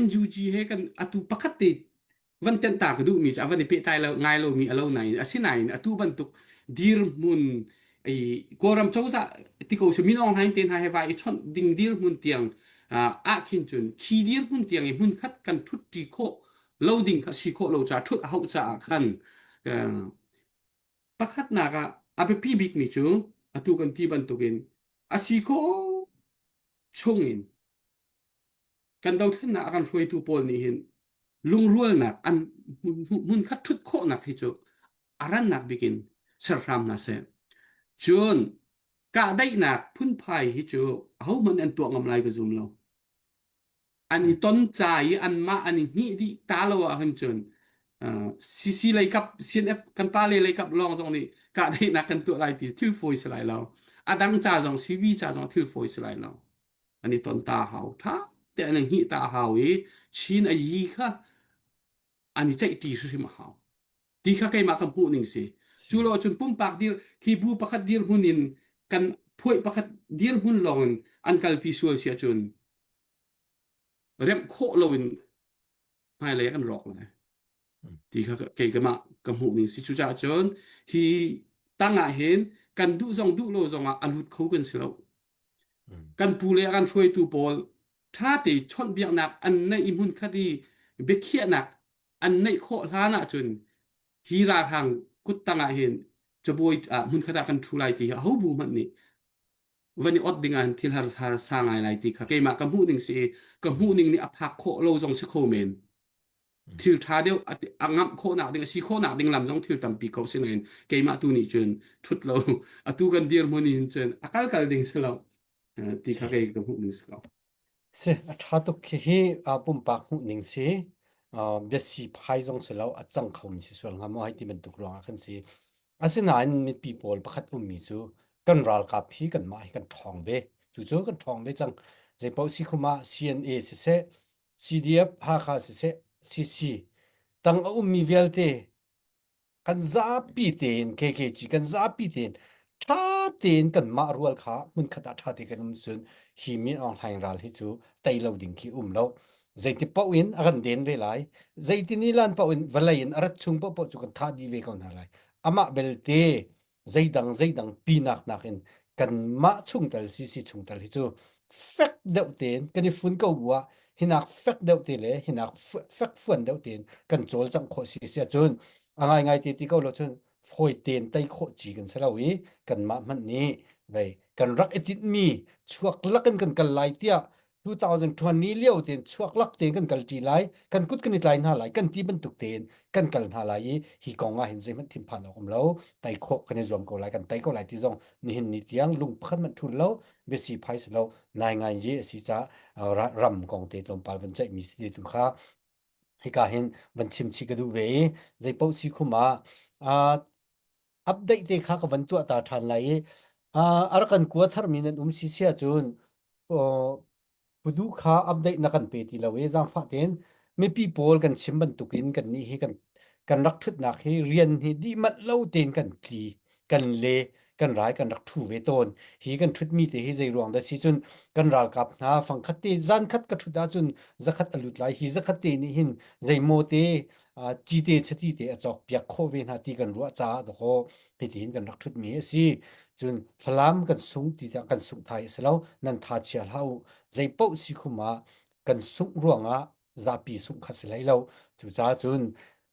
[SPEAKER 2] NUG he kan atu pakhat te van tenh ta ka duhmi cu a van i pehtlai lo ngai lomi a lo nain asinain atu bantuk dirhmun i Kawlram cozah ti ko si Min Aung Hlaing te hna he vai i chawnh ding dirhmun tiang ah khin cun khi dirhmun tiang i hmunkhat kan ṭhutṭi khawh lo ding kha si khawh lo caah ṭhut a hauh caah khan pakhatnak ah a biapi bikmi cu atu kan ti bantukin a si khawh chungin kan dothlennak a kan hruaitu pawl nih hin lungrualnak an hmunkhat ṭhut khawhnak hi cu a rannak bik in ser hram hna seh. Cun kahdaihnak phunphai hi cu ahohmanh an tuah ngam lai ka zum lo. An i ton ca i anmah an i hngih dih ta lo ahcun cun CC lei kap CNF kan pa le lei kap lawng zong nih kahdaihnak kan tuah lai ti thil fawi si lai lo. A dang ca zong CV ca zong thil fawi si lai lo. An i ton ta hau tha te an i hngih ta hau i Chin a yi kha an i ceihṭi hrimhrim a hau. Ti kha keimah ka hmuh ning si. Cu lo cun pumpak dir khi bu pakhat dirhmun in kan phuai pakhat dirhmun lawng in an kalpi sual si ahcun remh khawh loin hmailei kan rawk lai. Ti kha kei keimah ka hmuh ning si. Cucaah cun hi tang ah hin kan duh zong duh lo zong ah a lut kho kan si lo. Kan pu le kan hruaitu pawl ṭha te chawnhbiaknak an neih i hmunkhat i biakhiahnak an neih khawh hlan ahcun hi ralhrang kuttang ah hin cabuai ah hmunkhat ah kan ṭhu lai ti hi aho bu hmanh nih van i ot ding ah hin thil har har sa ngai lai ti kha keimah ka hmuh ning si i ka hmuh ning nih a phak khawh lo zong si kho men. Thil ṭha deuh a ngamh khawhnak ding a si khawhnak ding lam zong thil tampi ko si nain keimah tu nih cun ṭhut lo atu kan dirhmun hin cun a kal kal ding si lo ti kha kei ka hmuh ning si ko.
[SPEAKER 1] Si a ṭha tuk khi hi pumpak hmuh ning si biasi phai zong si lo a cang khomi si sual hnga maw hei ti bantuk ruangah khan si. Asinain mipi pawl pakhat ummi cu kan ralkap hi kanmah hi kan ṭhawng ve. Tucu kan ṭhawng ve cang. Zeipaoh si khum ah CNA siseh CDF Hakha siseh CC tang a ummi vialte kan zapi tein KKG kan zapi tein ṭha tein kanmah rual kha hmunkhat ah ṭha te kan um cun hi Min Aung Hlaing ral hi cu tei lo ding khi um lo. Zeiti paoh in a kan den ve lai. Zeiti ni lan paoh in vawlei in a rat chung paohpaoh cu kan thah dih ve ko hna lai. Amah belte zeidang zeidang pinak nakin kanmah chungtel CC chungtel hi cu fek deuh tein kan i fun ko bu ah hinak fek deuh te le hinak fek fuan deuh tein kan cawlcangh khawh si si ahcun a ngaingai te ti ko lo cun fawi tein tei khawh ci kan si lo i kanmah hmanh nih vei kan rak i tinhmi chuak lakin kan kal lai tiah 2020 lio tein chuak lak tein kan kal ṭi lai kan kut kan i tlai hna lai kan ti bantuk tein kan kal hna lai i hi kong ah hin zeihmanh thinphan awk um lo tei khawh kan i zuam ko lai kan tei ko lai ti zong nihin ni tiang lung pakhat hmanh thul lo biasi phai si lo nai ngai ye a si ca ram kong te tlawmpal van ceih mi si te tu kha hika hin van chim chih ka duh ve i zeipaoh si khum ah update te kha ka van tuah ta ṭhan lai i a rak kan kua tharmi nan um si sia cun Pudu kha update na kan pe ti lo i zaangfah tein mipi pawl kan chim bantukin kan nih hi kan kan rak ṭhutnak hi rian hi dih manh lo tein kan tli kan le kan rai kan rak ṭhu ve tawn hi kan ṭhutmi te hi zei ruang dah si cun kan ralkap hna fangkhat te zan khat ka ṭhut ahcun zakhat a lut lai hi zakhat te nih hin zeimaw te cite chati te a cawk piak khawh ve hna ti kan ruah caah dakaw hitihin kan rak ṭhutmi a si. Cun Falam kan sung ti tiah kan sungh thai a si lo. Nan tha chia hlah u. Zei paoh si khum ah kan sungh ruangah zapi sungh kha si hlei lo. Cucaah cun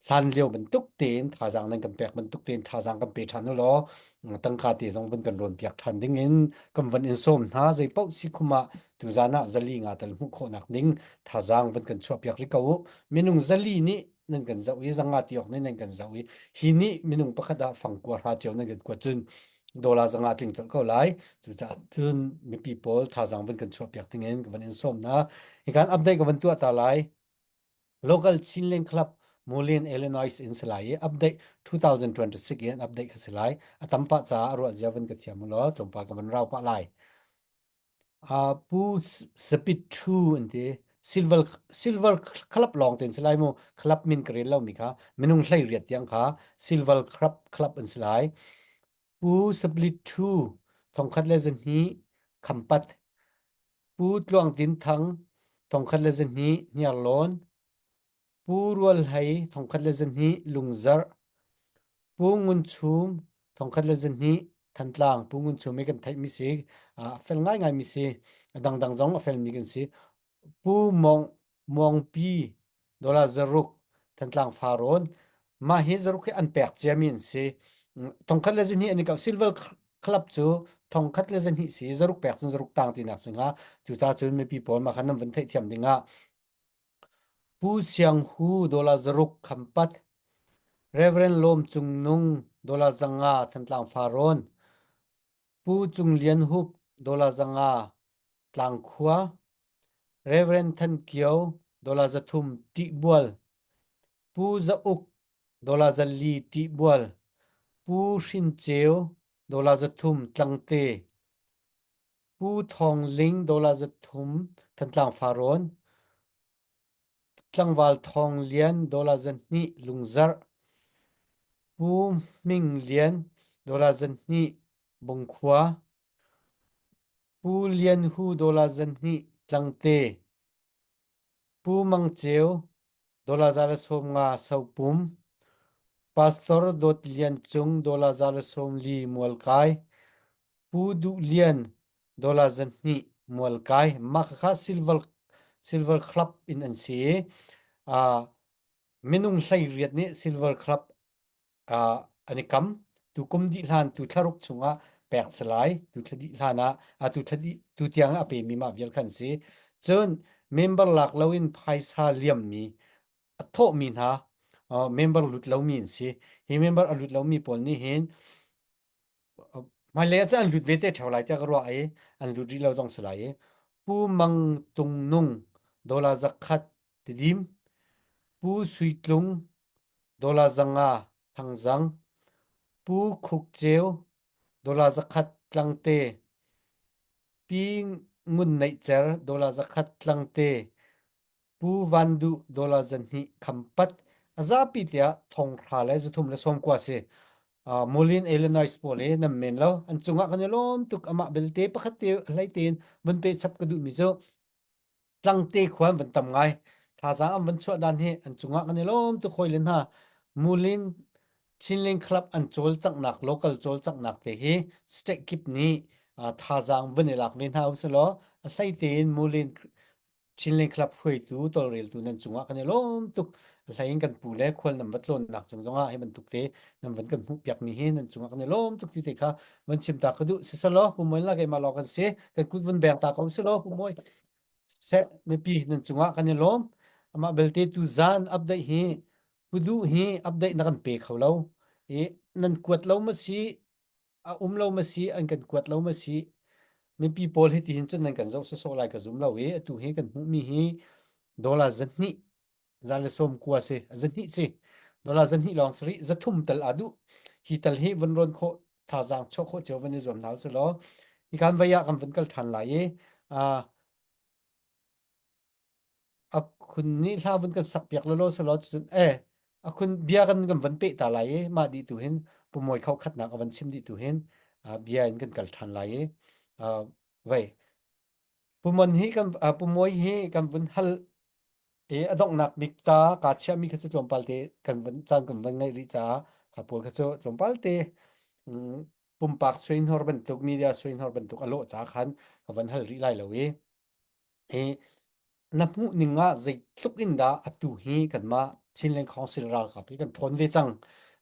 [SPEAKER 1] Hlan lio bantuk tein thazaang nan kan pek bantuk tein thazaang kan pe ṭhan u law tangka te zong vun kan rawn piak ṭhan ding in kan van in sawm hna. Zei paoh si khum ah tuzan ah zali nga tal hmuh khawhnak ding thazaang vun kan chuah piak rih ko u. Minung zali nih nan kan zoh i zanga ti awk nih nan kan zoh i hi nih minung pakhat ah fang kua hra cio nan kan kuat cun dollar zanga tling colh ko lai. Cucaah cun mipi pawl thazaang vun kan chuah piak ding in ka van in sawm hna. Hi kan update ka van tuah ta lai. Local Chinland Club Moline, Illinois in si lai i update 2026 in update kha si lai. A tam pah caah a ruah zia van ka thiam u law tlawmpal ka van rau pah lai. Uh, Pu Sapit Thu an ti. Silver Silver Club lawng ten si lai mu. Club min ka rel lo mi kha minung hlei riat tiang kha Silver Club Club an si lai. Pu Saplit Thu thongkhat le zahnih Khampat Pu Tluang Tin Thang 1012 Hniarlawn, Pu Rual Hlei 1012 Lungzarh, Pu Ngun Chum 1012 Thantlang, Pu Ngun Chum hi kan theihmi si, a fel ngaingaimi si, a dangdang zong a felmi kan si. Pu Mawng Muangpi dollar zaruk Thantlang Farrawn mah hi zaruk hi an pek ciami an si thongkhat le zahnih an i kau Silver Club cu thongkhat le zahnih si zaruk pek cun zaruk tang tinak si hnga cucaah cun mipi pawl mah khan nan vun theihthiam ding ah Pu Siang Hu dollar zaruk khampat Reverend Lawm Cung Nung dollar zanga Thantlang Farrawn Pu Cung Lian Hup dollar zanga Tlangkhua, Rev. Than Kio dollar 300 Ṭihbual, Pu Za Uk dollar 400 Ṭihbual, Pu Hrin Ceu dollar 300 Tlangte, Pu Thawng Ling dollar 300 Thantlang Farrawn, Tlangval Thawng Lian dollar 200 Lungzarh, Pu Hming Lian dollar 200 Bungkhua, Pu Lian Hu dollar 200 Tlangte, Pu Mang Ceu dollar 150 Sopum, Pastor Dawt Lian Cung dollar 140 Mualkai, Pu Duh Lian dollar 200 Mualkai. Mah khakha Silver Silver Club in an si i uh, minung 18 nih Silver Club uh, an i kam. Tu kum dih hlan tu thlaruk chungah pek si lai. Tu thla dih hlan ah uh, tu thla dih tu tiang a pemi mah vial khan si. Cun member lak loin phaisa liammi a thawhmi hna uh, member lut lomi an si. Hi member a lut lomi pawl nih hin Hmailei ah cun an lut ve te ṭheo lai tiah ka ruah i an lut rih lo zong si lai i Pu Mang Tung Nung dollar 100 Tidim, Pu Sui Tlung dollar 500 Thangzang, Pu Khuk Ceu dollar 100 Tlangte, Pi Ngun Neih Cer dollar 100 Tlangte, Pu Van Duh dollar 200 Khampat a zapi tiah thong hra le 300 le 90 si. Uh, Moline Illinois pawl hi nan men lo an cungah kan i lawm tuk amah belte pakhat te hlei tein vun pe chap ka duhmi cu tlangte khua an van tam ngai thazaang an van chuah dan hi an cungah kan i lawm tuk hoi le hna Moline Chinlink Club an cawlcanghnak local cawlcanghnak te hi state kip nih uh, thazaang vun i lak ve hna usih law a hlei tein Moline Chinlink Club hruaitu tawlreltu nan cungah kan i lawm tuk. A hlei in kan pu le khual nan va tlawnnak cung zongah hi bantuk te nan van kan hmuh piakmi hi nan cungah kan i lawm tuk ti te kha van chim ta ka duh. Sisalaw Pu Mawi la keimah lawng kan si. Kan kut vun beng ta ko silaw Pu Mawi. Seh mipi nan cungah kan i lawm. Amah belte tu zan update hi pu duh hi update na kan pe kho lo. I nan kuat lo ma si a um lo ma si an kan kuat lo ma si mipi pawl hi tihin cun nan kan zoh sawsawh lai ka zum lo i atu hi kan hmuhmi hi dollar 200 za le sawm kua si 200 si dollar 200 lawng si rih 300 tal aa duh hi tal hi vun rawn khawh thazaang chuah khawh cio van i zuam hna usih law hi kan vei ah kan vun kal ṭhan lai i A khun nih hla vun kan sak piak lawlaw selaw cucun eh a khun bia kan kan van peh ta lai i mah dih tu hin pumawi kho khatnak a van chim dih tu hin bia in kan kal ṭhan lai i vei pumon hi kan pumawi hi kan vun hal i a donghnak bik ta kaa chiahmi kha cu tlawmpal te kan vun caan kan van ngeih rih caah kha pawl kha cu tlawmpal te pumpak suinhor bantuk media suinhor bantuk a lawh ca khan ka van hal rih lai lo i I na hmuh ning ah zeitluk in dah atu hi kanmah Chinland Council ralkap hi kan ṭhawn ve cang.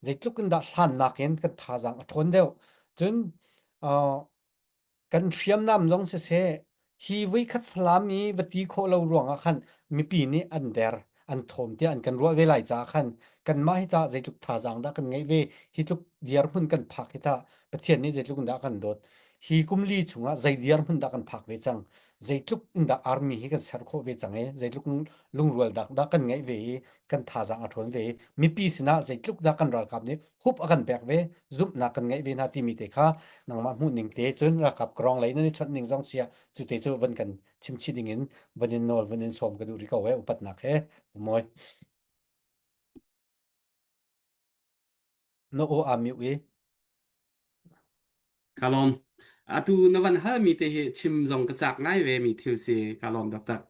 [SPEAKER 1] Zeitluk in dah hlannak in kan thazaang a ṭhawn deuh. Cun uh, kan hriamnam zong siseh hi voikhat Falam i va ti khawh lo ruangah khan mipi nih an der an thawm tiah an kan ruah ve lai caah khan kanmah hi tah zeitluk thazaang dah kan ngeih ve hi tluk dirhmun kan phak hi tah Pathian nih zeitluk in dah kan dawt hi kum li chungah zei dirhmun dah kan phak ve cang zeitluk in dah army hi kan ser khawh ve cang i zeitluk lungrual dak dah kan ngeih ve i kan thazaang a ṭhawn ve i mipi sinah zeitluk dah kan ralkap nih hup a kan pek ve zumhnak kan ngeih ve hna timi te kha nangmah hmuh ning te cun ralkap krong lei nan i chawnh ning zong sia cu te cu van kan chimchih ding in van in nawl van in sawm ka duh rih ko he upatnak he moi na aw aa mute i
[SPEAKER 2] Ka lawm. Atu na van halmi te hi chim zong ka cak ngai ve mi thil si ka lawm taktak.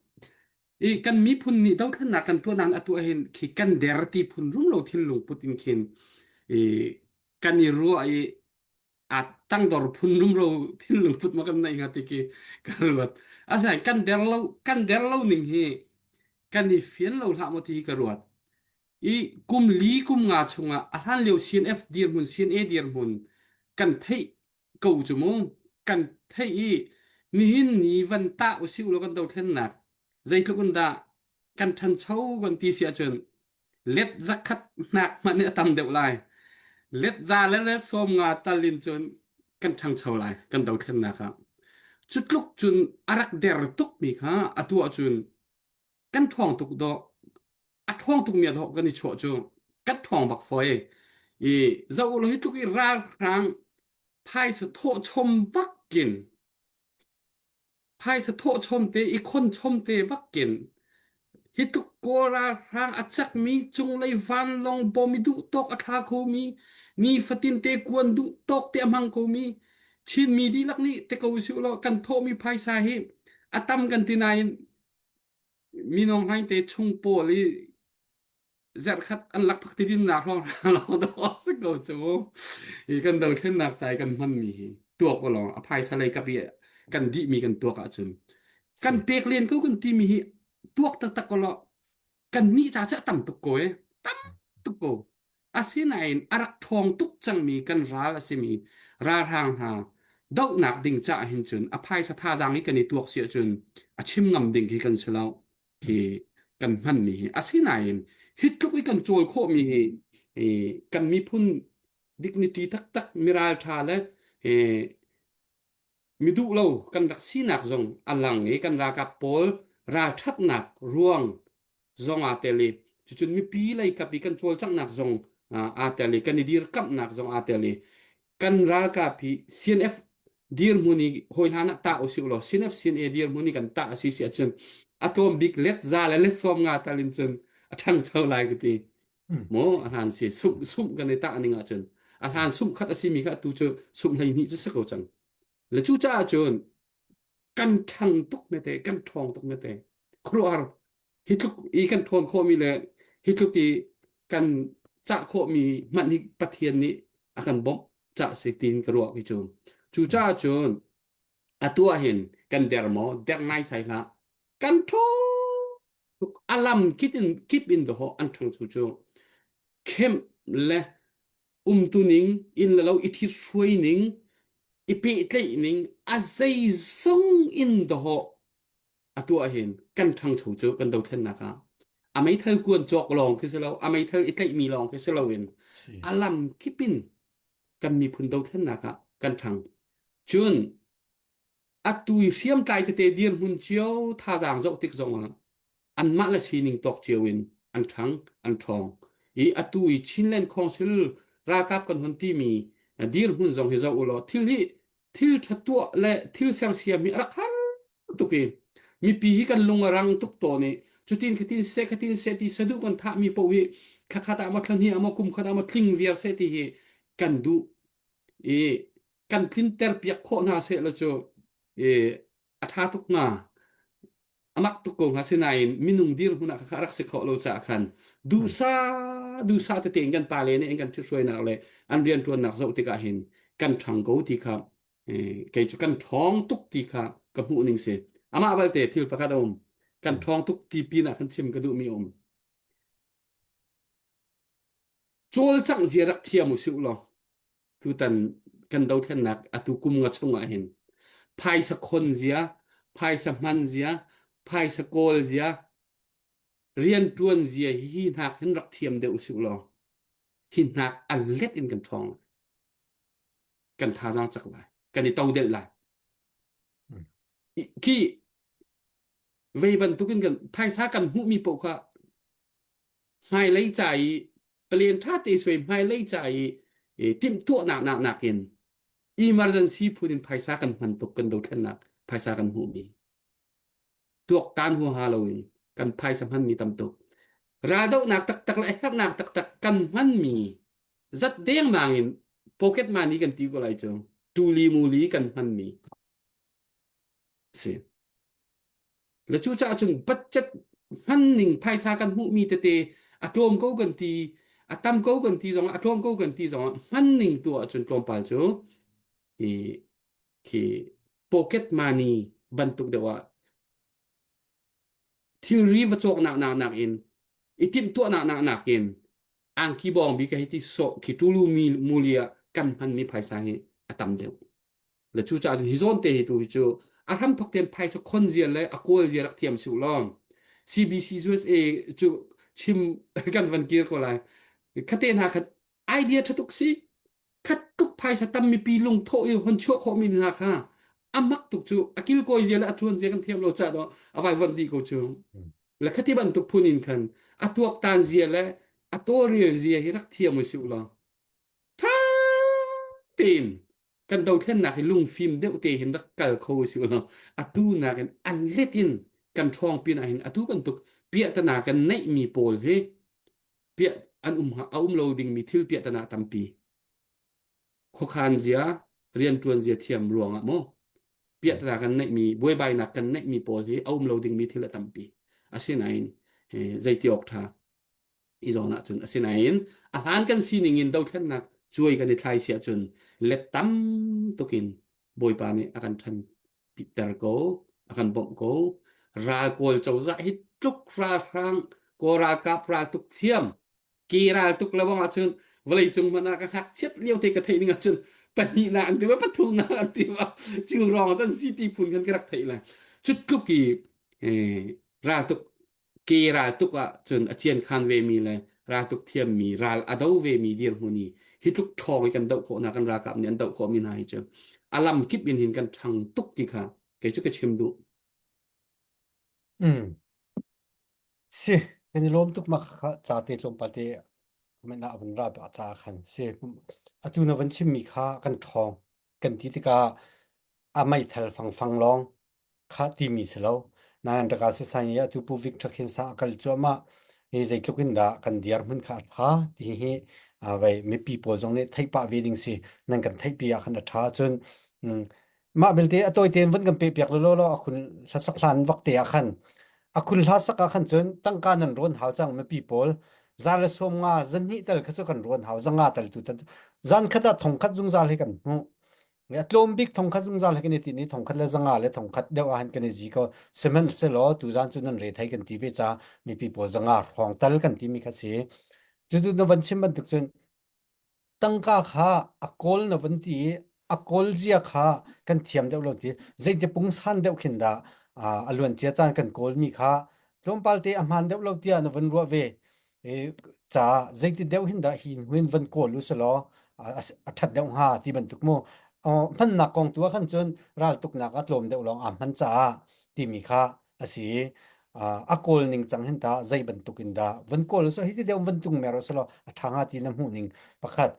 [SPEAKER 2] I kan miphun nih dothlennak kan tuah nain atu ahhin khi kan der ti phun rumro thinlung put in khin i kan i ruah i a tangdor phun rumro thinlung put ma kan neih hnga ti khi ka ruat. Asinain kan der lo kan der lo ning hi kan i fian lo hlah maw ti hi ka ruat. I kum li kum nga chungah a hlan lio CNF dirhmun CNA dirhmun kan theih ko cu mu kan theih i nihin ni van tah usih ulaw kan dothlennak zeitluk in dah kan ṭhancho kan ti si ahcun let zakhat hnak hmanh nih a tam deuh lai let za le let sawm nga tal in cun kan ṭhangcho lai kan dothlennak ah cu tluk cun a rak der tukmi kha atu ahcun kan ṭhawng tuk dawh a ṭhawng tukmi a dawh kan i chuah cu kan ṭhawng bak fawi i zoh ulaw hi tluk i ralhrang phaisa thawh chom bakin phaisa thawh chom te i khon chom te bakin hi tluk kawl ralhrang a cakmi cunglei vanlawng bom i duh tawk a thla khomi nifatin te kuan duh tawk te a hmang khomi Chinmi dihlak nih te ko usih ulaw kan thawhmi phaisa hi a tam kan ti nain Minung hlaing te chung pawl i zarhkhat an lakphak ti dinnak lawng lawng dawh si ko cu. Hi kan dothlennak ca i kan hmanmi hi tuak u law a phaisa lei kap i kan dihmi kan tuak ahcun kan pek len ko kan timi hi tuak taktak ko law kan nih ca cu a tam tuk ko e tam tuk ko asinain a rak ṭhawng tuk cangmi kan ral a simi ralhrang hna dohnak ding caah hin cun a phaisa thazaang i kan i tuak si ahcun a chim ngam ding khi kan si lo khi kan hmanmi hi asinain hi tluk i kan cawl khawhmi hi kan miphun dignity taktak miral ṭha le mi duh lo kan rak sinak zong a lang i kan ralkap pawl ralṭhatnak ruang zong aa tel i cucun mipi lei kap i kan cawlcanghnak zong aa tel i kan i dirkamhnak zong aa tel i kan ralkap hi CNF dirhmun i hawi hlan ah tah usih ulaw CNF CNA dirhmun i kan tah a si si ahcun a tlawm bik let za le let sawm nga tal in cun a ṭhangcho lai ka ti. Maw a hlan si sumh sumh kan i tah ning ahcun a hlan sumh khat a simi kha atu cu sumh 12 cu si ko cang. Le cucaah cun kan ṭhang tuk mete kan ṭhawng tuk mete khuaruahhar hi tluk i kan ṭhawn khawhmi le hi tluk i kan cah khawhmi hmanh hi Pathian nih a kan bawmh cah si tiin ka ruah ki cu. Cucaah cun atu ah hin kan der maw der ngai sai hlah kan ṭhawng a lam kip in kip in dawh an ṭhangcho cu kemh le umtuning inn le lo i thithruai ning i pehtlaih ning a zeizong in dawh atu ah hin kan ṭhangcho cu kan dothlennak ah a meithal kuan cawk lawng khi si lo a meithal i tlaihmi lawng khi si loin a lam kip in kan miphun dothlennak ah kan ṭhang cun atu i hriamtlai tete dirhmun cio thazaang zoh tik zongah anmah le sining tawk cio in an ṭhang an ṭhawng i atu i Chinland Council ralkap kan hun timi dirhmun zong hi zoh u law thil hi thil ṭha tuah le thil sersiam hi a rak har tuk i mipi hi kan lung a rang tuk tawn i cutin khatin seh khatin seh ti saduh kan thahmi paoh hi thlakhat ah maw thlahnih ah maw kum khat ah maw tling viar seh ti hi kan duh i kan tlinter piak khawh hna seh law cu i a ṭha tuk hnga a mak tuk ko hnga sinain minung dirhmun ah kha rak si khawh lo caah khan duhsah duhsah tete in kan pale nih an kan ṭhithruainak le an rianṭuannak zoh tikah hin kan ṭhang ko ti kha kei cu kan ṭhawng tuk ti kha ka hmuh ning si amah balte thil pakhat a um kan ṭhawng tuk ti pin ah khan chim ka duhmi a um. Cawlcangh zia rak thiam usih law tutan kan dothlennak atu kum nga chung ah hin phaisa khon zia, phaisa hman zia, phaisa kawl zia, rianṭuan zia hi hi hnak hin rak thiam deuh usih law hi hnak a let in kan ṭhawng lai. Kan thazaang cak lai. Kan i todelh lai. Khi vei bantukin kan phaisa kan hmuhmi paoh kha hmailei ca i palen ṭha te suai hmailei ca i timhtuahnak nak nakin emergency phun in phaisa kan hman tuk kan dothlennak phaisa kan hmuhmi tuaktan huaha loin kan phaisa hmanmi tam tuk raldohnak taktak le herhnak taktak kan hmanmi zat dengmang in pocket money kan ti ko lai cu tuli muli kan hmanmi si Le cucaah cun budget hmanning phaisa kan hmuhmi tete a tlawm ko kan ti, a tam ko kan ti zongah, a tlawm ko kan ti zongah hmanning tu ahcun tlawmpal cu hi khi pocket money bantuk deuh ah thilri va cawknak nak nakin i timhtuahnak nak nakin angki bawng bi ka hei ti sawh khi tulu mi muli ah kan hmanmi phaisa hi a tam deuh. Le cucaah cun hi zawn te hi tu hi cu a hramthok tein phaisa khon zia le a kawl zia rak thiam siu lawng. CBC USA cu chim kan van kir ko lai. Khate hna khat idea tha tuk si. Khat tuk phaisa tam mipi lung thawh i hon chuah khawh mi hna kha a mak tuk cu a kilkawi zia le a thuan zia kan thiam lo ca do a vai von di ko cu. Le khati bantuk phun in khan a tuaktan zia le a tawlrel zia hi rak thiam u siu law. Tha tein kan dothlennak hi lungfim deuh te hin rak kal kho usih law atu nakin an let in kan ṭhawng pin ah hin atu bantuk piahtana kan neihmi pawl hi piah an um a um lo dingmi thil piahtana tampi khuakhan zia rianṭuan zia thiam ruangah maw piahtana kan neihmi buaibainak kan neihmi pawl hi a um lo dingmi thil a tampi asinain zeiti awk ṭha i zawn ahcun asinain a hlan kan sining in dothlennak cuai kan i thlai si ahcun let tam tukin Bawipa nih a kan ṭhan ter ko a kan bawmh ko ral kawl cozah hi tluk ralhrang kawl ralkap ral tuk thiam ke ral tuk lebang ahcun vawlei cung hmanh ah ka ngakchiat lio te ka theih ning ahcun pahnihnak an ti ma pathumnak an ti ma cu rong cun city phun kan ka rak theih lai cu tluk i ral tuk ke ral tuk ah cun a ciankhan vemi le ral tuk thiammi ral a do vemi dirhmun i hi tluk ṭhawng i kan doh khawhnak kan ralkap nih an doh khawhmi hna hi cu a lam kip in hin kan ṭhang tuk ti kha kei cu ka chim duh.
[SPEAKER 1] Mm. Si, kan i lawm tuk ma kha ca te tlawmpal te men ah vun ra ba ca khan si atu na van chimmi kha kan ṭhawng kan ti tikah a meithal fangfang lawng kha timi si lo. Nain raka sisain i atu Pu Victor Khin Sang a kal cuahmah hi zeitluk in dah kan dirhmun kha a ṭha ti hi vei mipi pawl zong nih theih pah ve ding si nan kan theihpi ah khan a ṭha cun mah belte a tawi tein vun kan peh piak law law a khun hlasak hlan vak te ah khan a khun hla sak ah khan cun tangka nan rawn hau cang mipi pawl za le sawm nga zan hnih tal kha cu kan rawn hau zanga tal tu tan zan khat ah thong khat zungzal hi kan hmuh A tlawm bik thongkhat zungzal he kan i tinh i thongkhat le zanga le thongkhat deuh ah hin kan i zi ko. Sihmanhsehlaw tuzaan cu nan rethei kan ti ve ca mipi pawl zanga hrawng tal kan timi kha si. Cucu na van chim bantuk cun tangka kha a kawl na van ti i a kawl zia kha kan thiam deuh lo ti zeiti pungsan deuh khin dah a luancia caan kan kawlmi kha tlawmpal te a hmaan deuh lo tiah na van ruah ve. Ca zeiti deuh hin dah hi hnu van kawl u selaw a ṭhat deuh hnga ti bantuk mu hmannak kong tu ah khan cun raltuknak a tlawm deuh lawng aa hman caah timi kha a si a kawl ning cang hin ta zei bantuk in dah van kawl so hi ti deuh van tung mer selaw a ṭha hnga ti na hmuh ning pakhat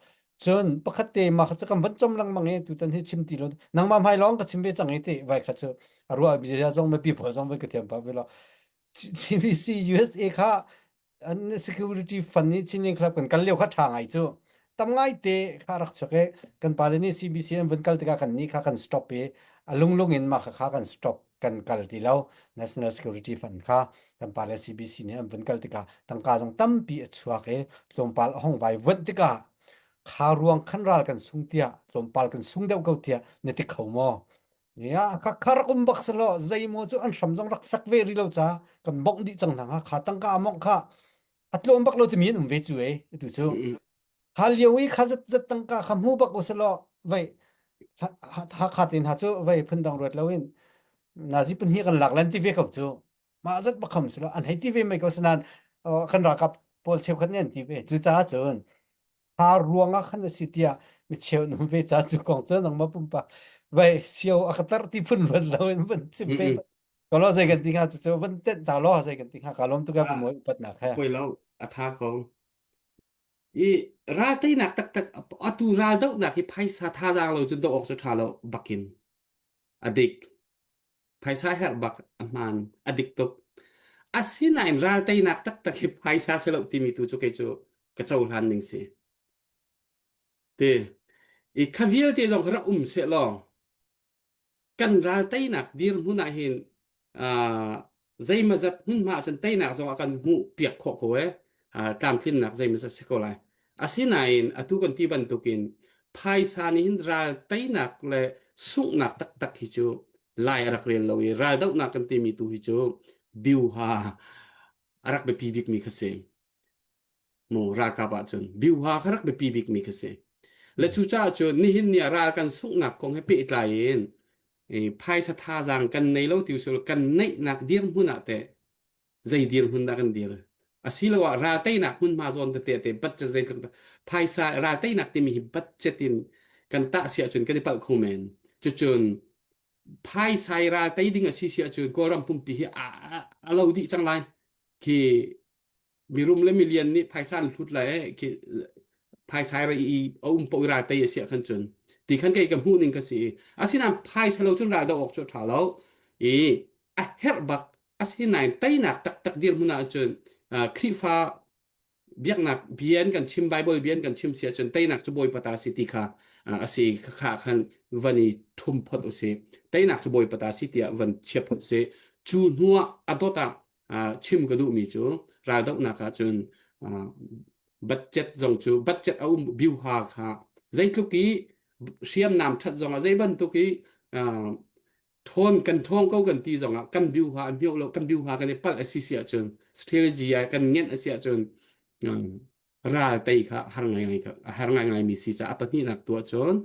[SPEAKER 1] cun pakhat te ma kha cu kan van com lengmang e tutan hi chim ti lo nangmah hmai lawng ka chim ve cang e te vai kha cu a ruah bia zong mipi pawl zong van ka thiam pa ve lo CBC USA kha an security fund nih Chinlink Club kan kal lio kha ṭha ngai cu. Tam ngai te kha rak chuak i kan pale nih CBC an vun kal tikah kan nih kha kan stop i a lunglung in mah kha kan stop kan kal ti lo. National Security Fund kha kan pale CBC nih an vun kal tikah tangka zong tampi a chuak i tlawmpal a hong vai vuanh tikah kha ruang khan ral kan sung tiah tlawmpal kan sung deuh ko tiah na ti kho maw? Ya, ka kha rak um bak selaw zeimaw cu an hram zong rak fek ve rih lo ca kan bongh dih cang hna hnga kha tangka a mongh kha a tlawm bak lo timi an um ve cu e atu cu. Kha lio i kha zat zat tangka kha hmu bak usalaw vei Hakha te hna cu vei phundang ruat loin nazi pahnih kan lak lan ti ve ko cu. Mah zat bakham silo an hei ti ve mai ko sanan kan ralkap pawl cheukhat nih an ti ve. Cucaah cun ha ruang ah khan a si tiah mi cheu num ve ca cu kong cu nangmah pumpak vei sio a ka tar ti phun van loin van chim ve ko lo zei kan ti hnga cu van tenh ta lo zei kan ti hnga ka lawm tuk ka mawi upatnak he.
[SPEAKER 2] Poi lo a tha ko. I ral teinak taktak atu ral dohnak hi phaisa thazaang lo cun doh awk cu ṭha lo bakin a dik. Phaisa herh bak a hmaan a dik tuk. Asinain ral teinak taktak hi phaisa si lo timi tu cu kei cu ka cohlan ning si. Ti i kha vialte zong kha rak um seh law kan ral teinak dirhmun ah hin uh, zeimazat hmunhma ahcun teinak zong a kan hmuh piak khawh ko e uh, tlamtlinnak zeimazat si ko lai asinain atu kan ti bantukin phaisa nih hin ral teinak le sunghnak taktak hi cu lai a rak rel lo i ral dohnak kan timi tu hi cu biuha a rak biapi bikmi kha si mu ralkap ahcun biuha kha rak biapi bikmi kha si le cucaah cun nihin ni ah ral kan sunghnak kong he pehtlai in phaisa thazaang kan nei lo ti usul kan neihnak dirhmun ah teh zei dirhmun dah kan dir asiloah ral teinak hmunhma zawn tete te budget zeitluk phaisa ral teinak timi hi budget in kan tah si ahcun kan i palh kho men cucun phaisa i ral tei ding a si si ahcun Kawlram pumpi hi a, a lo dih cang lai khi mirum le milian nih phaisa an hlut lai khi phaisa i a um po ral tei a si khan cun ti khan kei ka hmuh ning ka si asinain phaisa lo cun ral do awk cu tha lo i a herh bak asinain teinak taktak dirhmun ah cun Khrihfa biaknak bian kan chim Bible bian kan chim si ahcun teinak cu Bawipa ta si ti kha a si kha khan van i thum phot u si teinak cu Bawipa ta si tiah van chia phot si cu hnuah a dot ah chim ka duhmi cu raldohnak ah cun budget zong cu budget a um biuha kha zeitluk i hriamnam that zong ah zei bantuk i ṭhawn kan ṭhawng ko kan ti zong ah kan biuha a hmioh lo kan biuha kan i palh a si si ahcun strategy ah kan ngenh a si ahcun ral tei kha har ngaingai kha a har ngaingai mi si caah a pahnihnak tuah cun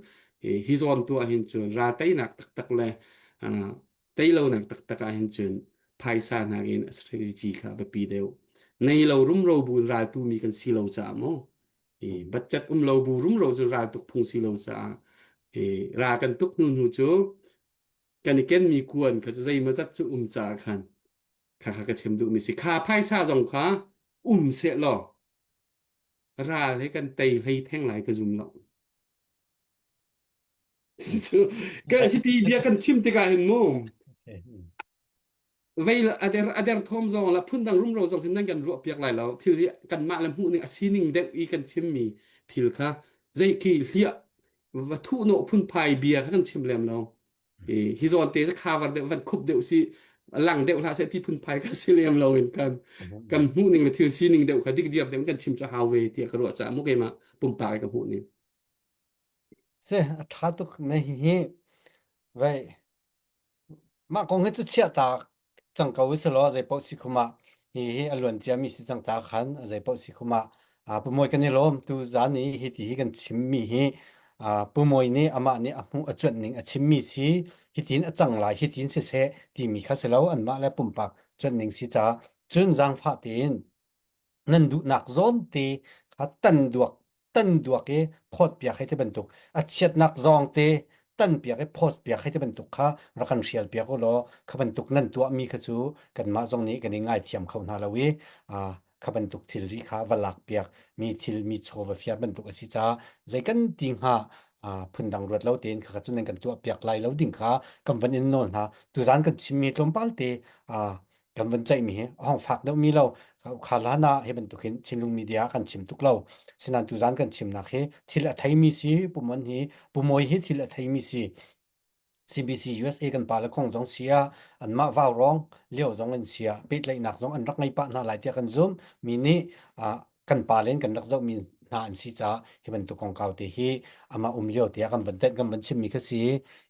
[SPEAKER 2] hi zawn tuah hin cun ral teinak taktak le tei lonak taktak ah hin cun phaisa nakin strategy kha biapi deuh. Nei lo rumro bu in raltu mi kan si lo caah mu. I budget um lo bu rumro cu ral tuk phung si lo caah i ral kan tuk hnu hnu cu kan i kenmi kuan kha cu zeimawzat cu um caah khan kha kha ka chim duhmi si. Kha phaisa zong kha um seh law ral he kan tei hlei theng lai ka zum lo. Ka hiti bia kan chim tikah hin mu vei ader ader thom zong la phundang rumro zong hin nan kan ruah piak lai lo thil hi kanmah le hmuh ning a sining deuh i kan chimmi thil kha zei khi hliah va thuh nawh phunphai bia kha kan chim lem lo hi zawn te kha var deuh van khup deuh si lang deuh hlah seh ti phunphai kha si lem lo in kan kan hmuh ning le thil sining deuh kha dikdiar deuh kan chim chu hau ve tiah ka ruah caah mu keimah pumpak ka hmuh ning
[SPEAKER 1] Si, a ṭha tuk na hihi. Vei, mah kong hi cu chiah ta cang ko usih law zeipaoh si khum ah hihi a luan ciami si cang ca khan a zeipaoh si khum ah ah Pu Mawi kan i lawm. Tu zan i hiti hi kan chimmi hi ah Pu Mawi nih amah nih a hmuh a cuanh ning a chimmi si hitin a cang lai hitin siseh timi kha si lo anmah le pumpak cuanh ning si caah cun zaangfah tein nan duhnak zawn te kha tan duak tan duak i phawt piak hei ti bantuk a chiatnak zawng te tan piak i post piak hei ti bantuk kha rak kan hrial piak u law kha bantuk nan tuahmi kha cu kanmah zong nih kan i ngaithiam kho hna lo i kha bantuk thilri kha va lak piak mi thil mi chaw va fiar bantuk a si caah zei kan ti hnga phundang ruat lo tein kha cu nan kan tuah piak lai lo ding kha kan van in nawl hna tuzan kan chimmi tlawmpal te kan van ceihmi hi a hong fak deuhmi lo kha hlan ah hi bantukin Chinlung media kan chim tuk lo sinan tuzan kan chimnak hi thil a theimi si pumon hi pumawi hi thil a theimi si CBC USA kan pa le khong zong sia anmah vau rong lio zong in sia pehtlaihnak zong an rak ngei pah hna lai tiah kan zum mi nih kan pa len kan rak zohmi hna an si caah hi bantuk kongkau te hi amah um lio tiah kan van tenh kan van chimmi kha si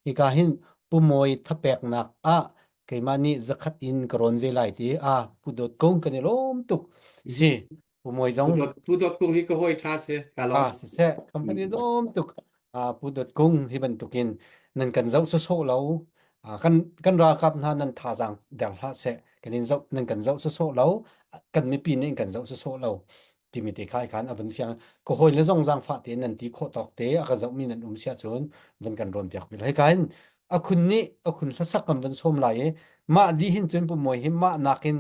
[SPEAKER 1] hika hin pumawi thapeknak ah keimah nih zakhat in ka rawn ve lai ti a pu dawt kong kan i lawm tuk si. Pu Mawi zong
[SPEAKER 2] Pu Dawt Kung hi ka hawi ṭha si ka lawm.
[SPEAKER 1] Ah siseh company dawm tuk ah Pu Dawt Kung hi bantukin nan kan zoh sawsawh lo ah kan kan ralkap hna nan thazaang der hlah seh kan in zoh nan kan zoh sawsawh lo kan mipi nih kan zoh sawsawh lo timi te khai khan a van fiang ka hawi le zong zaangfah tein nan ti khawh tawk te a ka zohmi nan um sia cun van kan rawn piak bil hei kain a khun nih a khun hlasak kan van sawm lai i mah di hin cun pu Mawi hi mah nakin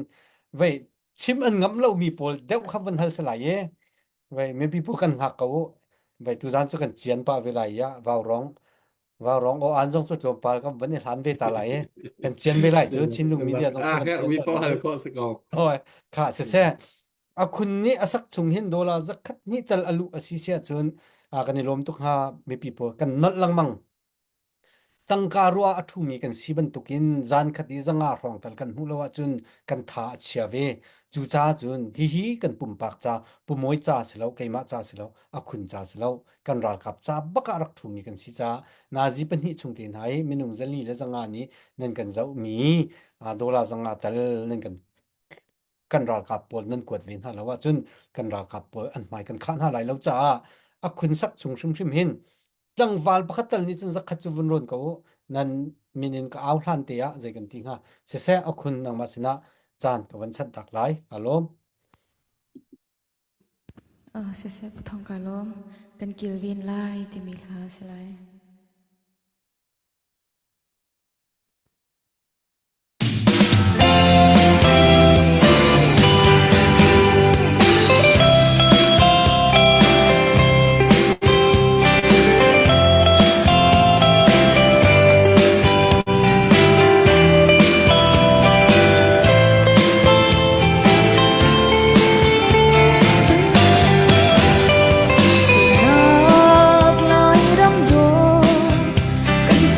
[SPEAKER 1] vei chim an ngamh lomi pawl deuh kha van hal salai e vei mipi pawl kan hngak ko u vei tuzan cu kan cian pah ve lai ya vau rong vau rong o an zong cu tlawmpal kan van i hlan ve ta lai e kan cian ve lai cu Chinlung media zong cu
[SPEAKER 2] Ah
[SPEAKER 1] kan
[SPEAKER 2] he
[SPEAKER 1] cian
[SPEAKER 2] mi
[SPEAKER 1] ta
[SPEAKER 2] pawl
[SPEAKER 1] lai
[SPEAKER 2] hal khawh si ko.
[SPEAKER 1] Hoi kha se se a khun nih a sak chung hin dola zakhat hnih tal alu a si sia cun a kan i lawm tuk hnga mipi pawl kan nolh lengmang Tangka ruah a ṭhumi kan si bantukin zankhat i zanga hrawng tal kan hmuh lo ahcun kan tha a chia ve. Cucaah cun hihi kan pumpak ca, pumawi ca si lo, keimah ca si lo, a khun ca si lo, kan ralkap ca bak ah rak ṭhumi kan si caah nazi pahnih chung te hna i minung zali le zanga nih nan kan zohmi dollar zanga tal nan kan kan ralkap pawl nan kuat ve hna lo ahcun kan ralkap pawl an hmai kan khah hna lai lo caah a khun sak chung hrimhrim hin tlangval pakhat tal nih cun zakhat cu vun rawn ko u nan min in ka au hlan te ah zei kan ti hnga siseh a khun nangmah sinah caan ka van chanh tak lai ka lawm
[SPEAKER 4] Oh, siseh pathong ka lawm kan kilven lai timi hla si lai.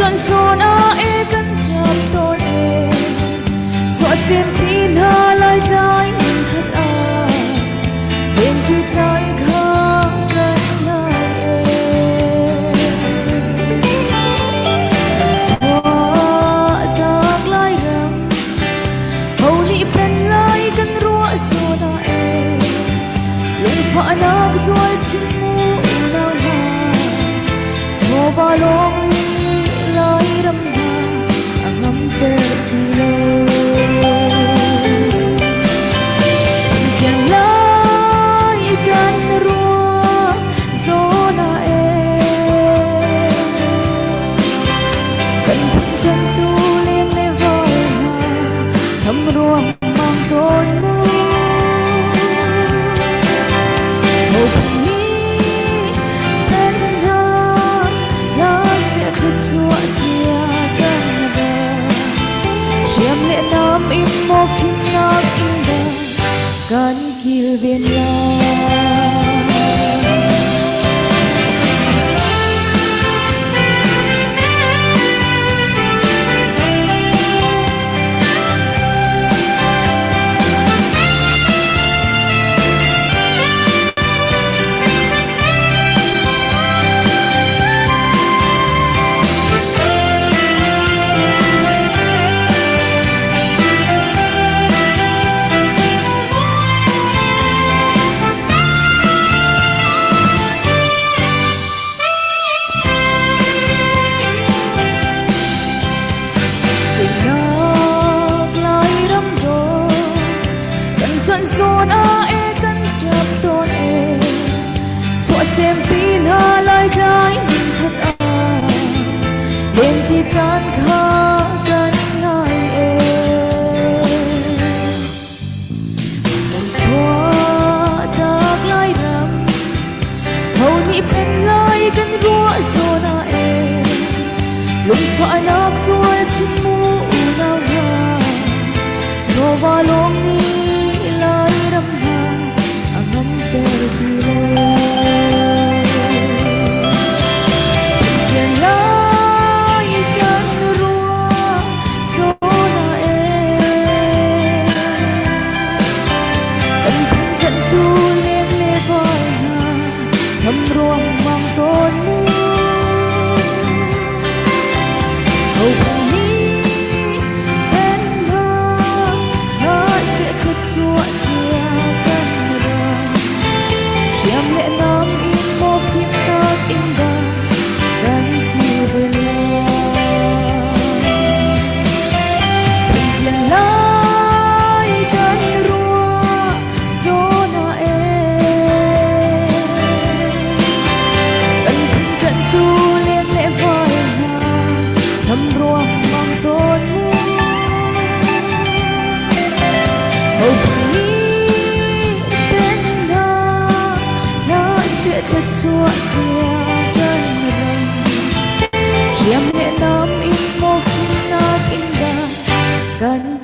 [SPEAKER 4] Kan chuan ah e kan ṭap tawn e Suahsim ti hna lai tlai khat ah Lengṭi caan kha kan ngai e Chuah tak lai ram Ho nih pen lai kan ruah zawn ah e Lungfahnak zual chin mu unau hna Chawva lawng nih Lairam hna a ngamter ti lo. Tiang lai kan ruah zawn ah e kan phun ṭantu leng le val hna tham ruang mang tawn mu. Ho phun nih kan hna hla seh thluachuah cia kan ra. Hriam le nam in maw fimnak in dah kan kilven lai.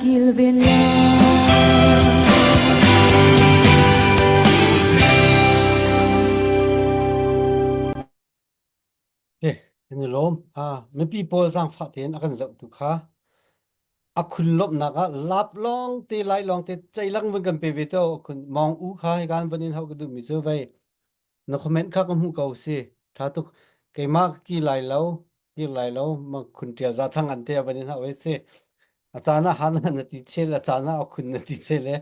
[SPEAKER 4] kilven lai.
[SPEAKER 1] Ke, kan i lawm. Ah, mipi pawl zaangfah tein a kan zohtu kha a khun lawmhnak ah lap lawng te lai lawng te ceilang vun kan pe ve to khun mong u kha hikan van in hau ka duh mi cu vei na comment kha ka hmuh ko si tha tuk keimah ki lai lo kir lai lo ma khun tia za thang an te van in hau si a caan ah han na ti chel a caan ah a khun na ti chel e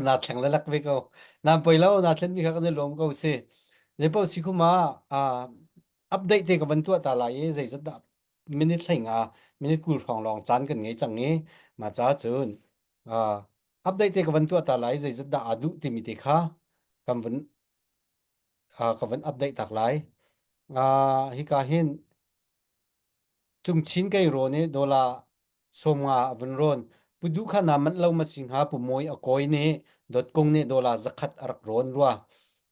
[SPEAKER 1] na thleng le lak ve ko na poi lo na thlen mi kha kan i lawm ko si zeipaoh si khuma a update te ka van tuah ta lai i zeizat dah minute hlei nga minute 20 hrawng lawng caan kan ngei cang i ma ca cun update te ka van tuah ta lai zeizat dah aa duh timi te kha kan vun ka van update tak lai hika hin Cungchin kei rawn i dollar 50 a vun rawn. Pu Duh kha naa manh lo ma si hnga Pu Mawi a kawi nih Dawtkung nih dollar 100 a rak rawn rua.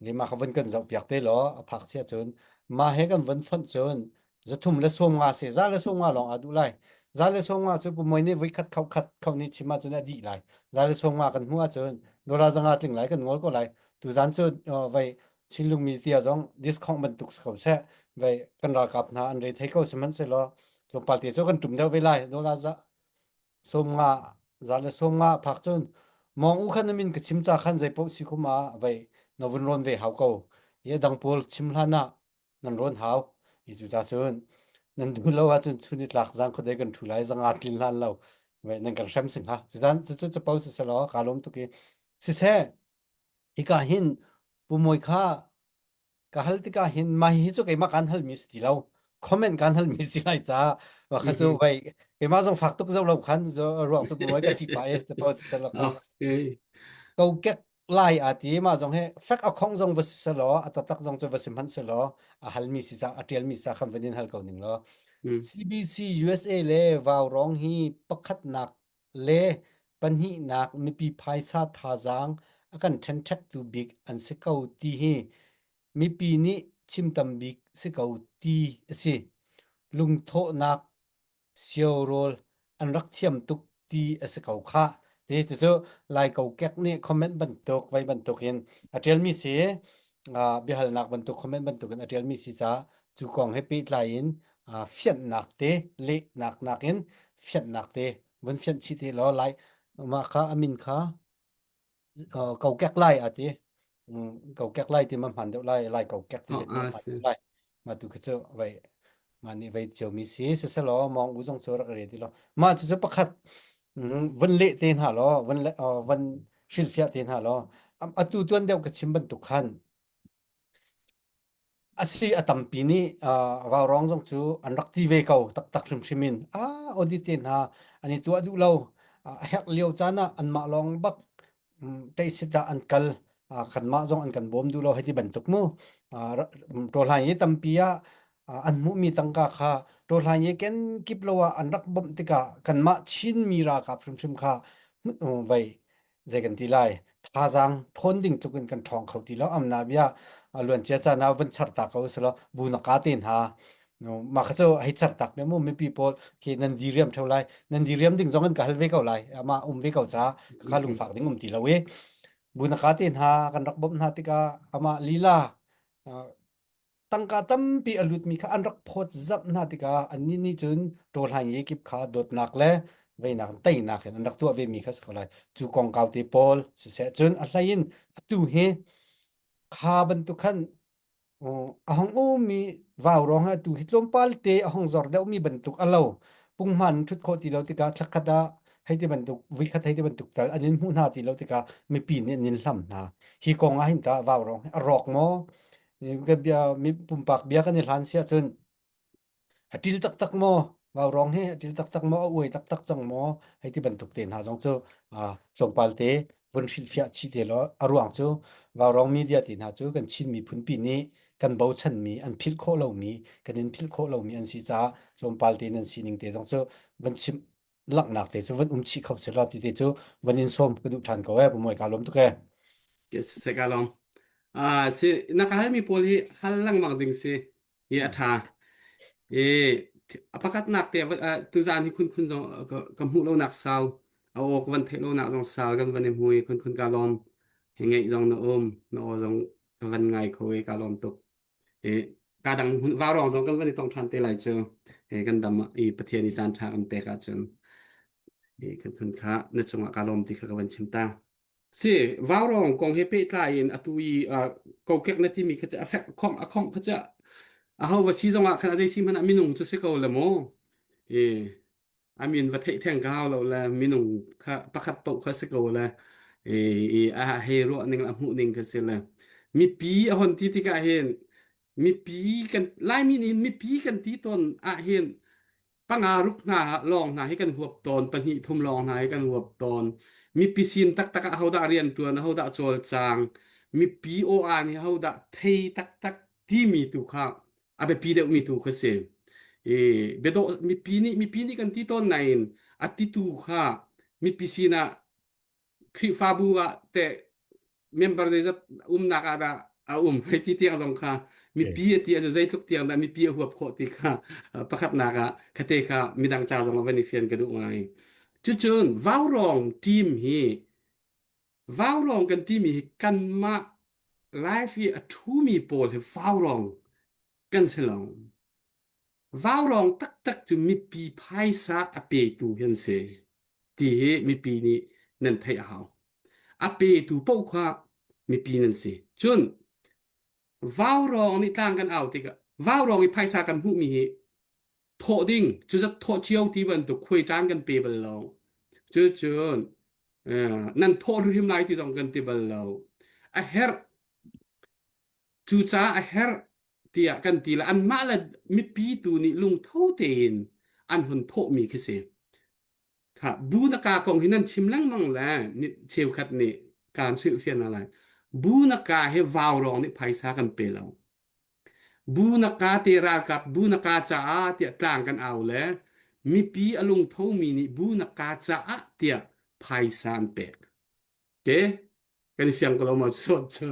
[SPEAKER 1] Lima kha vun kan zoh piak te law a phak chia cun mah he kan vun fonh cun 350 si 150 lawng aa duh lai. 150 cu Pu Mawi nih voikhat kho khat kho nih chim ahcun a dih lai. 150 kan hmuh ahcun dollar 500 tling lai kan ngol ko lai. Tuzan cu vei Chinlung media zong discount bantuk si ko seh vei kan ralkap hna an re thei ko sihmanhsehlaw tlawmpal te cu kan ṭum deuh ve lai dollar za 50 za le 50 phak cun mong u khan na min ka chim ca khan zei paoh si khum ah vei na vun rawn ve hau ko ye dang pawl chim hlan ah nan rawn hau i cu ca cun nan duh lo ahcun chun i tlak zang khuadei kan ṭhu lai zanga tlin hlan lo vei nan kan hrem sing ha cutan cu cu capo si selaw ka lawm tuk i siseh Hika hin Pu Mawi kha ka hal tikah hin mah hi cu keimah kaan halmi si ti lo. Comment kaan halmi si lai caah mah kha cu vei keimah zong fak tuk zo lo khan ruang cu Pu Mawi ka ṭih pah i capo si lo kha.
[SPEAKER 2] Okay.
[SPEAKER 1] Kokek lai a ti mah zong hi fek a khong zong va si selaw a taktak zong cu va si hmanh selaw a halmi si ca a ṭialmi sa khan van in hal ko ning law. CBC USA le Vaurong hi pakhatnak le pahnihnak mipi phaisa thazaang a kan ṭhenṭhektu bik an si ko ti hi mipi nih chim tam bik si ko ti a si. Lungthawhnak siorawl an rak thiam tuk ti a si ko khah. Ti cucu Lai kokek nih comment bantuk vai bantuk in a ṭialmi si. Uh, biahalnak bantuk comment bantuk in a ṭialmi si caah cu kong he pehtlai in uh, fianhnak te lehnak nakin fianhnak te vun fianh chih te law lai mah kha a min kha uh, kokek lai a ti mm, kokek lai ti ma hman deuh lai lai kokek ti
[SPEAKER 2] Oh,
[SPEAKER 1] dek ma
[SPEAKER 2] ah,
[SPEAKER 1] hman
[SPEAKER 2] si.
[SPEAKER 1] deuh lai ma tu khi cu vai ma nih vai cio mi si siselaw mong u zong cu rak re ti lo ma cu cu pakhat mm, vun leh te hna law vun le uh, vun hrilhfiah te hna law atu tuan deuh ka chim bantuk khan A si a tampi nih uh, vaurawng zong cu an rak ti ve ko taktak hrimhrim in. Ah, audit te hna an i tuah duh lo. Uh, a herh lio caan ah anmah lawng bak um, teisit ah an kal. Uh, kanmah zong an kan bawm duh lo hei ti bantuk mu. Uh, ṭawlhlan i tampi ah uh, an hmuhmi tangka kha ṭawlhlan i kenkip lo ah an rak bawmh tikah kanmah Chinmi ralkap hrimhrim kha vei zei kan ti lai thazaang thawn ding tluk in kan ṭhawng kho ti lo amna bia a luancia caan ah vun char ta ko selaw bu na ka te hna mah kha cu hei char tak me mu mipi pawl khi nan diriam theo lai nan diriam ding zong in ka hal ve ko lai ama um ve ko ca ka lungfak ding um ti lo i bu na ka te hna kan rak bawmh hna tikah ama lila tangka tampi a lutmi kha an rak phawt zamh hna tikah annih nih cun ṭawlhaing ye kip kha dawtnak le veinak teinak in an rak tuah vemi kha si ko lai. Cu kongkau te pawl siseh cun a hlei in atu hi kha bantuk khan a hong ummi vaurawng ah atu hi tlawmpal te a hong zor deuhmi bantuk a lo. Punghman ṭhut khawh ti lo tikah thlakhat ah hei ti bantuk vuikhat hei ti bantuk tal an in hmuh hna ti lo tikah mipi nih an in hlam hna. Hi kong ah hin tah vaurawng hi a rawk maw? Ka bia mi pumpak bia kan i hlan si ahcun a ṭil taktak maw vaurawng hi a ṭil taktak maw a uai taktak cang maw hei ti bantuk te hna zong cu tlawmpal te vun hrilhfiah chih te law a ruang cu vaurawng media te hna cu kan Chin miphunpi nih kan bochanmi an philh khawh lomi kan in philh khawh lomi an si caah tlawmpal te nan sining te zong cu van chim langhnak te cu van um chih kho seh law ti te cu van in sawm ka duh ṭhan ko eh Pu Mawi ka lawm tuk eh.
[SPEAKER 2] Yes, se ka lawm. Ah, si na ka halmi pawl hi hal lengmang ding si. Hi a ṭha. E a pakhatnak te tuzaan hi khun khun zong ka hmuh lonak sau. A aw ka van theih lo nak zong sal kan van i hmui khun khun ka lawm. He ngeih zong na um, na aw zong ka van ngai kho i ka lawm tuk. E, ka dang hun vaurawng zong kan van i tong ṭhan te lai cu. E, kan dam i Pathian i caan ṭha kan pek ahcun. E, kan khun kha na cungah ka lawm ti kha ka van chim ta. Si, vaurawng kong he pehtlai in atu i uh, kokek na timi kha cu a fek khong a khong kha cu aho va si zongah khan a zei si hmanh ah minung cu si ko le mu. E, a min va theih theng ka hau lo le minung kha pakhat paoh kha si ko le e, i a he ruah ning a hmuh ning kha si le mipi a hon ti tikah hin mipi kan Laimi nih mipi kan ti tawn ah hin panga ruk hna lawng hna hi kan huap tawn pahnih thum lawng hna hi kan huap tawn mipi sin taktak ah hodah rian tuan hodah cawlcang mipi aw aan hi hodah thei taktak timi tu kha a biapi deuhmi tu kha si i biadawh mipi nih mipi nih kan ti tawn nain a titu kha mipi sinah Khrihfabu ah teh member zeizat umnak ah dah a um hei ti tiang zong kha mipi a ti a zeitluk tiang dah mipi a huap khawh ti kha pakhatnak ah khate kha midang ca zong a van i fian ka duh ngai. Cucun vaurawng team hi vaurawng kan timi hi kanmah life i a ṭhumi pawl hi vaurawng kan si lo. Vaurawng taktak cu mipi phaisa a petu hi an si ti hi mipi nih nan theih a hau. A petu paoh kha mipi nan si. Cun vaurawng nih tlang kan au tikah vaurawng i phaisa kan hmuhmi hi thawh ding cuzat thawh cio ti bantuk khuai ṭan kan pe bal lo. Cucun nan thawh hrimhrim lai ti zong kan ti bal lo. A herh cucaah a herh tiah kan ti le anmah le mipi tu nih lungtho tein an hun thawhmi khi si. Kha bu na ka kong hi nan chim lengmang le cheukhat nih kaan hrilhfian hna lai. Bu na ka hi vaurawng nih phaisa kan pe lo. Bu na ka te ralkap bu na ka caah tiah tlang kan au le mipi a lungthomi nih bu na ka caah tiah phaisa an pek. Ke kan i fiang ko lo ma cu cu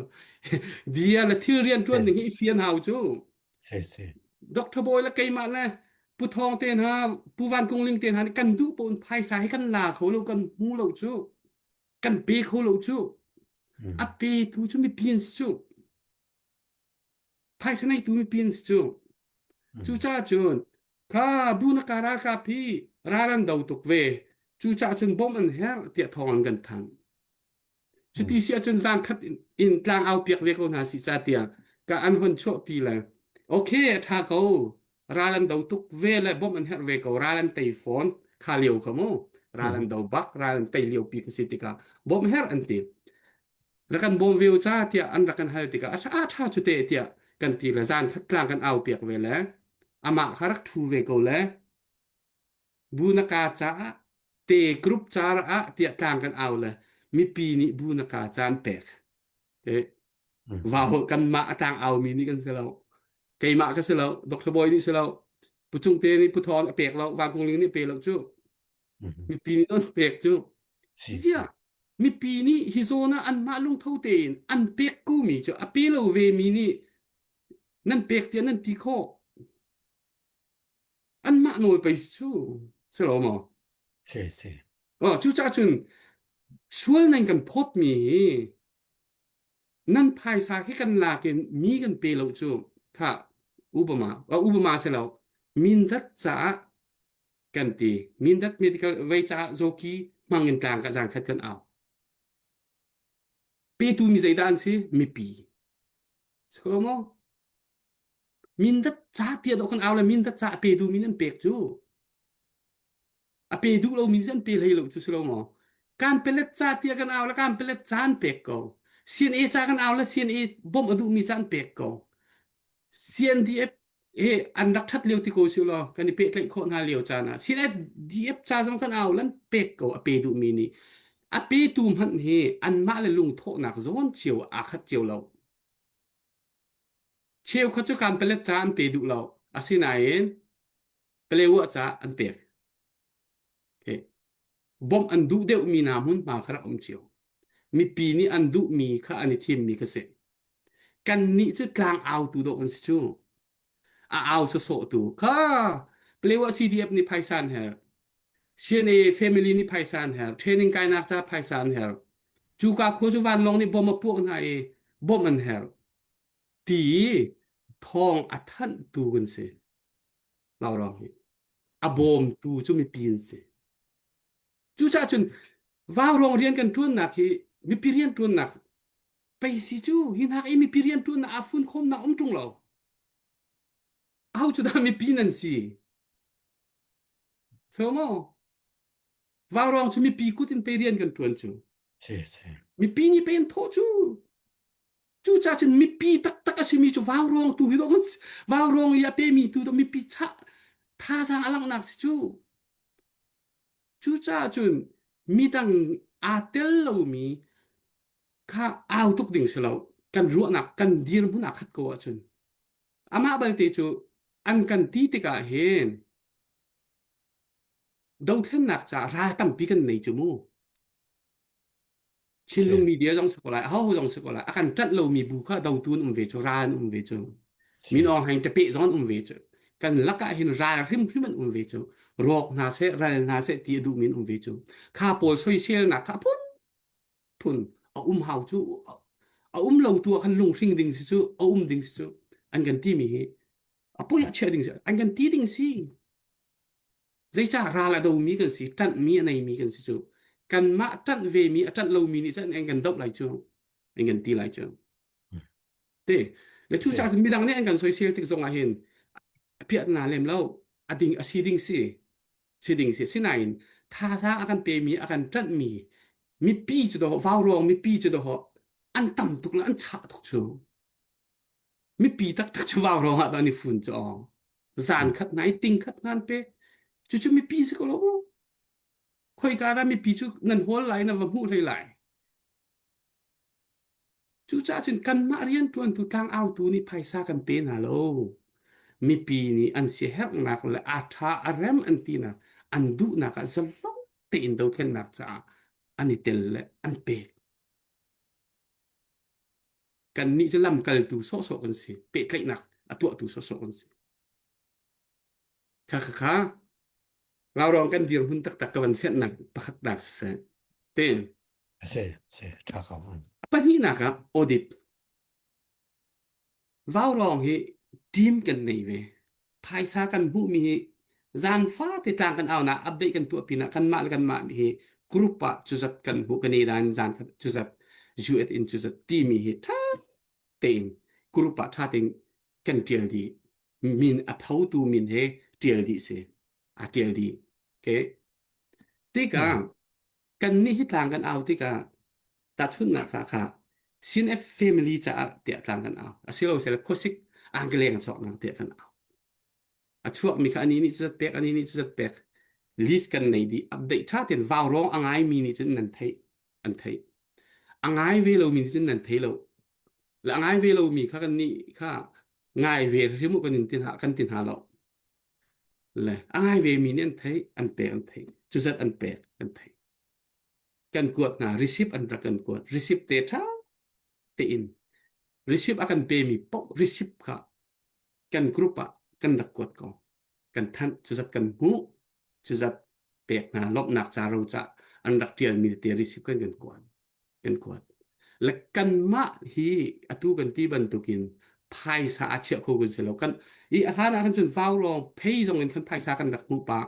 [SPEAKER 2] bia le thil rian ṭuan ning hi i fian hau cu.
[SPEAKER 1] Si si.
[SPEAKER 2] Dr. Bawi le keimah le Pu Thawng te hna Pu Van Kung Ling te hna nih kan duh pawn phaisa hi kan la kho lo kan hmu lo cu kan pe kho lo cu a pe tu cu mipi an si cu phaisa neitu mipi an si cu cucaah cun kha bu na ka ralkap hi ral an do tuk ve cucaah cun bawmh an herh tiah thawng an kan thanh Cuti si ahcun zan khat in tlang au piak ve ko hna si ca tiah ka an hon chuahpi le okay a tha ko ral an do tuk ve le bawmh an herh ve ko ral an tei fawn kha lio kha mu ral an do bak ral an tei lio pi ka si tikah bawmh herh an ti rak kan bawm ve ca tiah an rak kan hal tikah a tha tha cu te tiah kan ti le zan khat tlang kan au piak ve le amah kha rak thu ve ko le Bu na ka caah te group car ah tiah tlang kan au le mipi nih bu na ka ca an pek. Eh, vau kanmah a tlang au mi nih kan si lo. Keimah ka si lo, Dr. Boy nih si lo, Pu Cung Te nih Pu Thawng a pek lo, Van Kung Ling nih pe lo cu. Mipi nih an pek cu. Ziah mipi nih hi zawn ah anmah lungtho tein an pek ko mi cu a pe lo ve mi nih nan pek tiah nan ti khawh. Anmah nawl pei cu si lo maw?
[SPEAKER 1] Si si.
[SPEAKER 2] Oh, cucaah cun sual nan kan phawtmi hi nan phaisa khi kan lak in mi kan pe lo cu kha Obama Obama si lo mindat caah kan ti mindat medical vei caah zawki hmang in tlang ka zang khat kan au petu mi zeidah an si mipi si ko lo maw Mindat ca tiah dawh kan au le mindat ca a pe duhmi an pek cu. A pe duh lomi cu an pe hlei lo cu si lo maw? Kan pelet ca tiah kan au le kan pelet ca an pek ko. CNA ca kan au le CNA bawmh a duhmi ca an pek ko. CNDF he an rak that lio ti ko si law kan i pehtlaih khawh hna lio caan ah CNDF ca zong kan au lan pek ko a pe duhmi nih a petu hmanh hi anmah le lungthawhnak zawn cio aa khat cio lo. Cheukhat cu kanpalet ca an pe duh lo. Asinain Palewa ca an pek. Okay. Bawmh an duh deuhmi hna hmunhma kha rak um cio. Mipi nih an duhmi kha an i thimmi kha si. Kannih cu tlang autu dawh kan si cu. A au sawsawhtu kha Palewa CDF nih phaisa an herh. CNA family nih phaisa an herh, training kainak ca phaisa an herh. Cuka khua cu vanlawng nih bom a puak hna i bawmh an herh. Ti thawng a thanhtu kan si. Laurong hi. A bawmtu cu mipi an si. Cucaah cun vaurawng rian kan ṭuannak hi mipi rian ṭuannak pei si cu hi hnak i mipi rian ṭuannak aa funkhawmnak um ṭung lo. Aho cu dah mipi nan si? So maw? Vaurawng cu mipi kut in pei rian kan ṭuan cu.
[SPEAKER 1] Si si.
[SPEAKER 2] Mipi nih pei an thawh cu. Cucaah cun mipi taktak a simi cu vaurawng tu hi dawh vaurawng i a pemi tu dawh mipi chah thazaang a langhnak si cu. Cucaah cun midang aa tel lomi kha au tuk ding si lo. Kan ruahnak, kan dirhmun aa khat ko ahcun. Amah balte cu an kan ti tikah hin dothlennak caah ral tampi kan nei cu mu. Chinlung media zong si ko lai, aho zong si ko lai. A kan ṭanh lomi bu kha dotu an um ve cu, ral an um ve cu. Min Aung Hlaing ṭapeh zong an um ve cu. Kan lakah hin ral hrimhrim an um ve cu. Rawk hna seh, ral hna seh ti a duhmi an um ve cu. Kha pawl soiselnak kha phun phun a um hau cu. A um lo tu ah khan lunghring ding si cu, a um ding si cu. An kan timi hi a poi ah chiah ding si, an kan ti ding si. Zeicah ral a domi kan si, ṭanhmi a neimi kan si cu. Kanmah ṭanh vemi a ṭanh lomi nih cun an kan doh lai cu, an kan ti lai cu. Te, le cucaah cun midang nih an kan soisel tik zongah hin a piahna lem lo, a ding a si ding si, si ding si. Sinain thazaang a kan pemi, a kan ṭanhmi mipi cu dawh, vauruang mipi cu dawh, an tam tuk le an chah tuk cu. Mipi taktak cu vaurawng ah dah an i fun cu awng. Zan khat hna i ting khat hna an pek. Cucu mipi si ko lo. Khoika dah mipi cu nan hawl lai na va hmuh hlei lai. Cucaah cun kanmah rianṭuantu tlangautu nih phaisa kan pe hna lo. Mipi nih an siaherhnak le a ṭha a rem an tinak an duhnak ah zalong tein dothlennak caah an i tel le an pek. Kannih cu lamkaltu sawhsawh kan si, pehtlaihnak a tuahtu sawhsawh kan si. Kha kha kha Laurong kan dirhmun taktak ka van fianhnak pakhatnak siseh. Te.
[SPEAKER 1] A si, si, ṭha ko.
[SPEAKER 2] Pahnihnak ah audit. Vaurong hi team kan nei ve. Phaisa kan hmuhmi hi zan fate tlang kan aunak update kan tuah pinah kanmah le kanmah hi group ah cuzat kan hmuh kan i dan zan khat cuzat US in cuzat timi hi ṭha tein group ah ṭha tein kan ṭial dih. Min a thotu min he ṭial dih si. A ṭial dih. Okay. Tikah kannih hi tlang kan au tikah tahchunhnak ah kha CNF family caah tiah tlang kan au asilo sel khuasik angkeleng a chuaknak tiah kan au a chuakmi kha ani nih cuzat pek ani nih cuzat pek list kan nei dih update tha ten vau rong a ngai mi nih cun nan theih an theih a ngai ve lo mi nih cun nan thei lo le a ngai ve lo mi kha kan nih kha ngai ve hrim kan in tin ha kan tin ha lo le a ngai ve mi nih an theih an pek an theih cuzat an pek an theih kan kuat hna receipt an rak kan kuat receipt te ṭha tein receipt a kan pemi paoh receipt kha kan group ah kan rak kuat ko kan thanh cuzat kan hmuh cuzat pek hna lawmhnak ca ro ca an rak ṭialmi te receipt kan kan kuat kan kuat. Le kanmah hi atu kan ti bantukin phaisa a chiah kho kan si lo. Kan i a hlan ah khan cun vaurawng phei zong in khan phaisa kan rak hmuh pah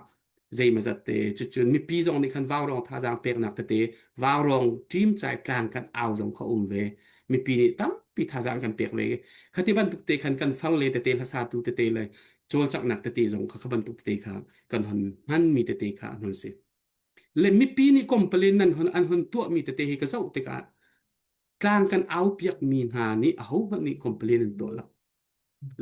[SPEAKER 2] zeimazat te cucun mipi zong nih khan vaurawng thazaang peknak tete vaurawng ṭim cai tlang kan au zong kha um ve mipi nih tampi thazaang kan pek ve khati bantuk te khan kan far le tete hlasatu tete le cawlcanghnak tete zong kha kha bantuk tete kha kan hon hmanmi tete kha an hon si Le mipi nih complain nan hon an hon tuahmi tete hi ka zoh tikah tlang kan au piakmi hna nih ahohmanh nih complain an tuah lo.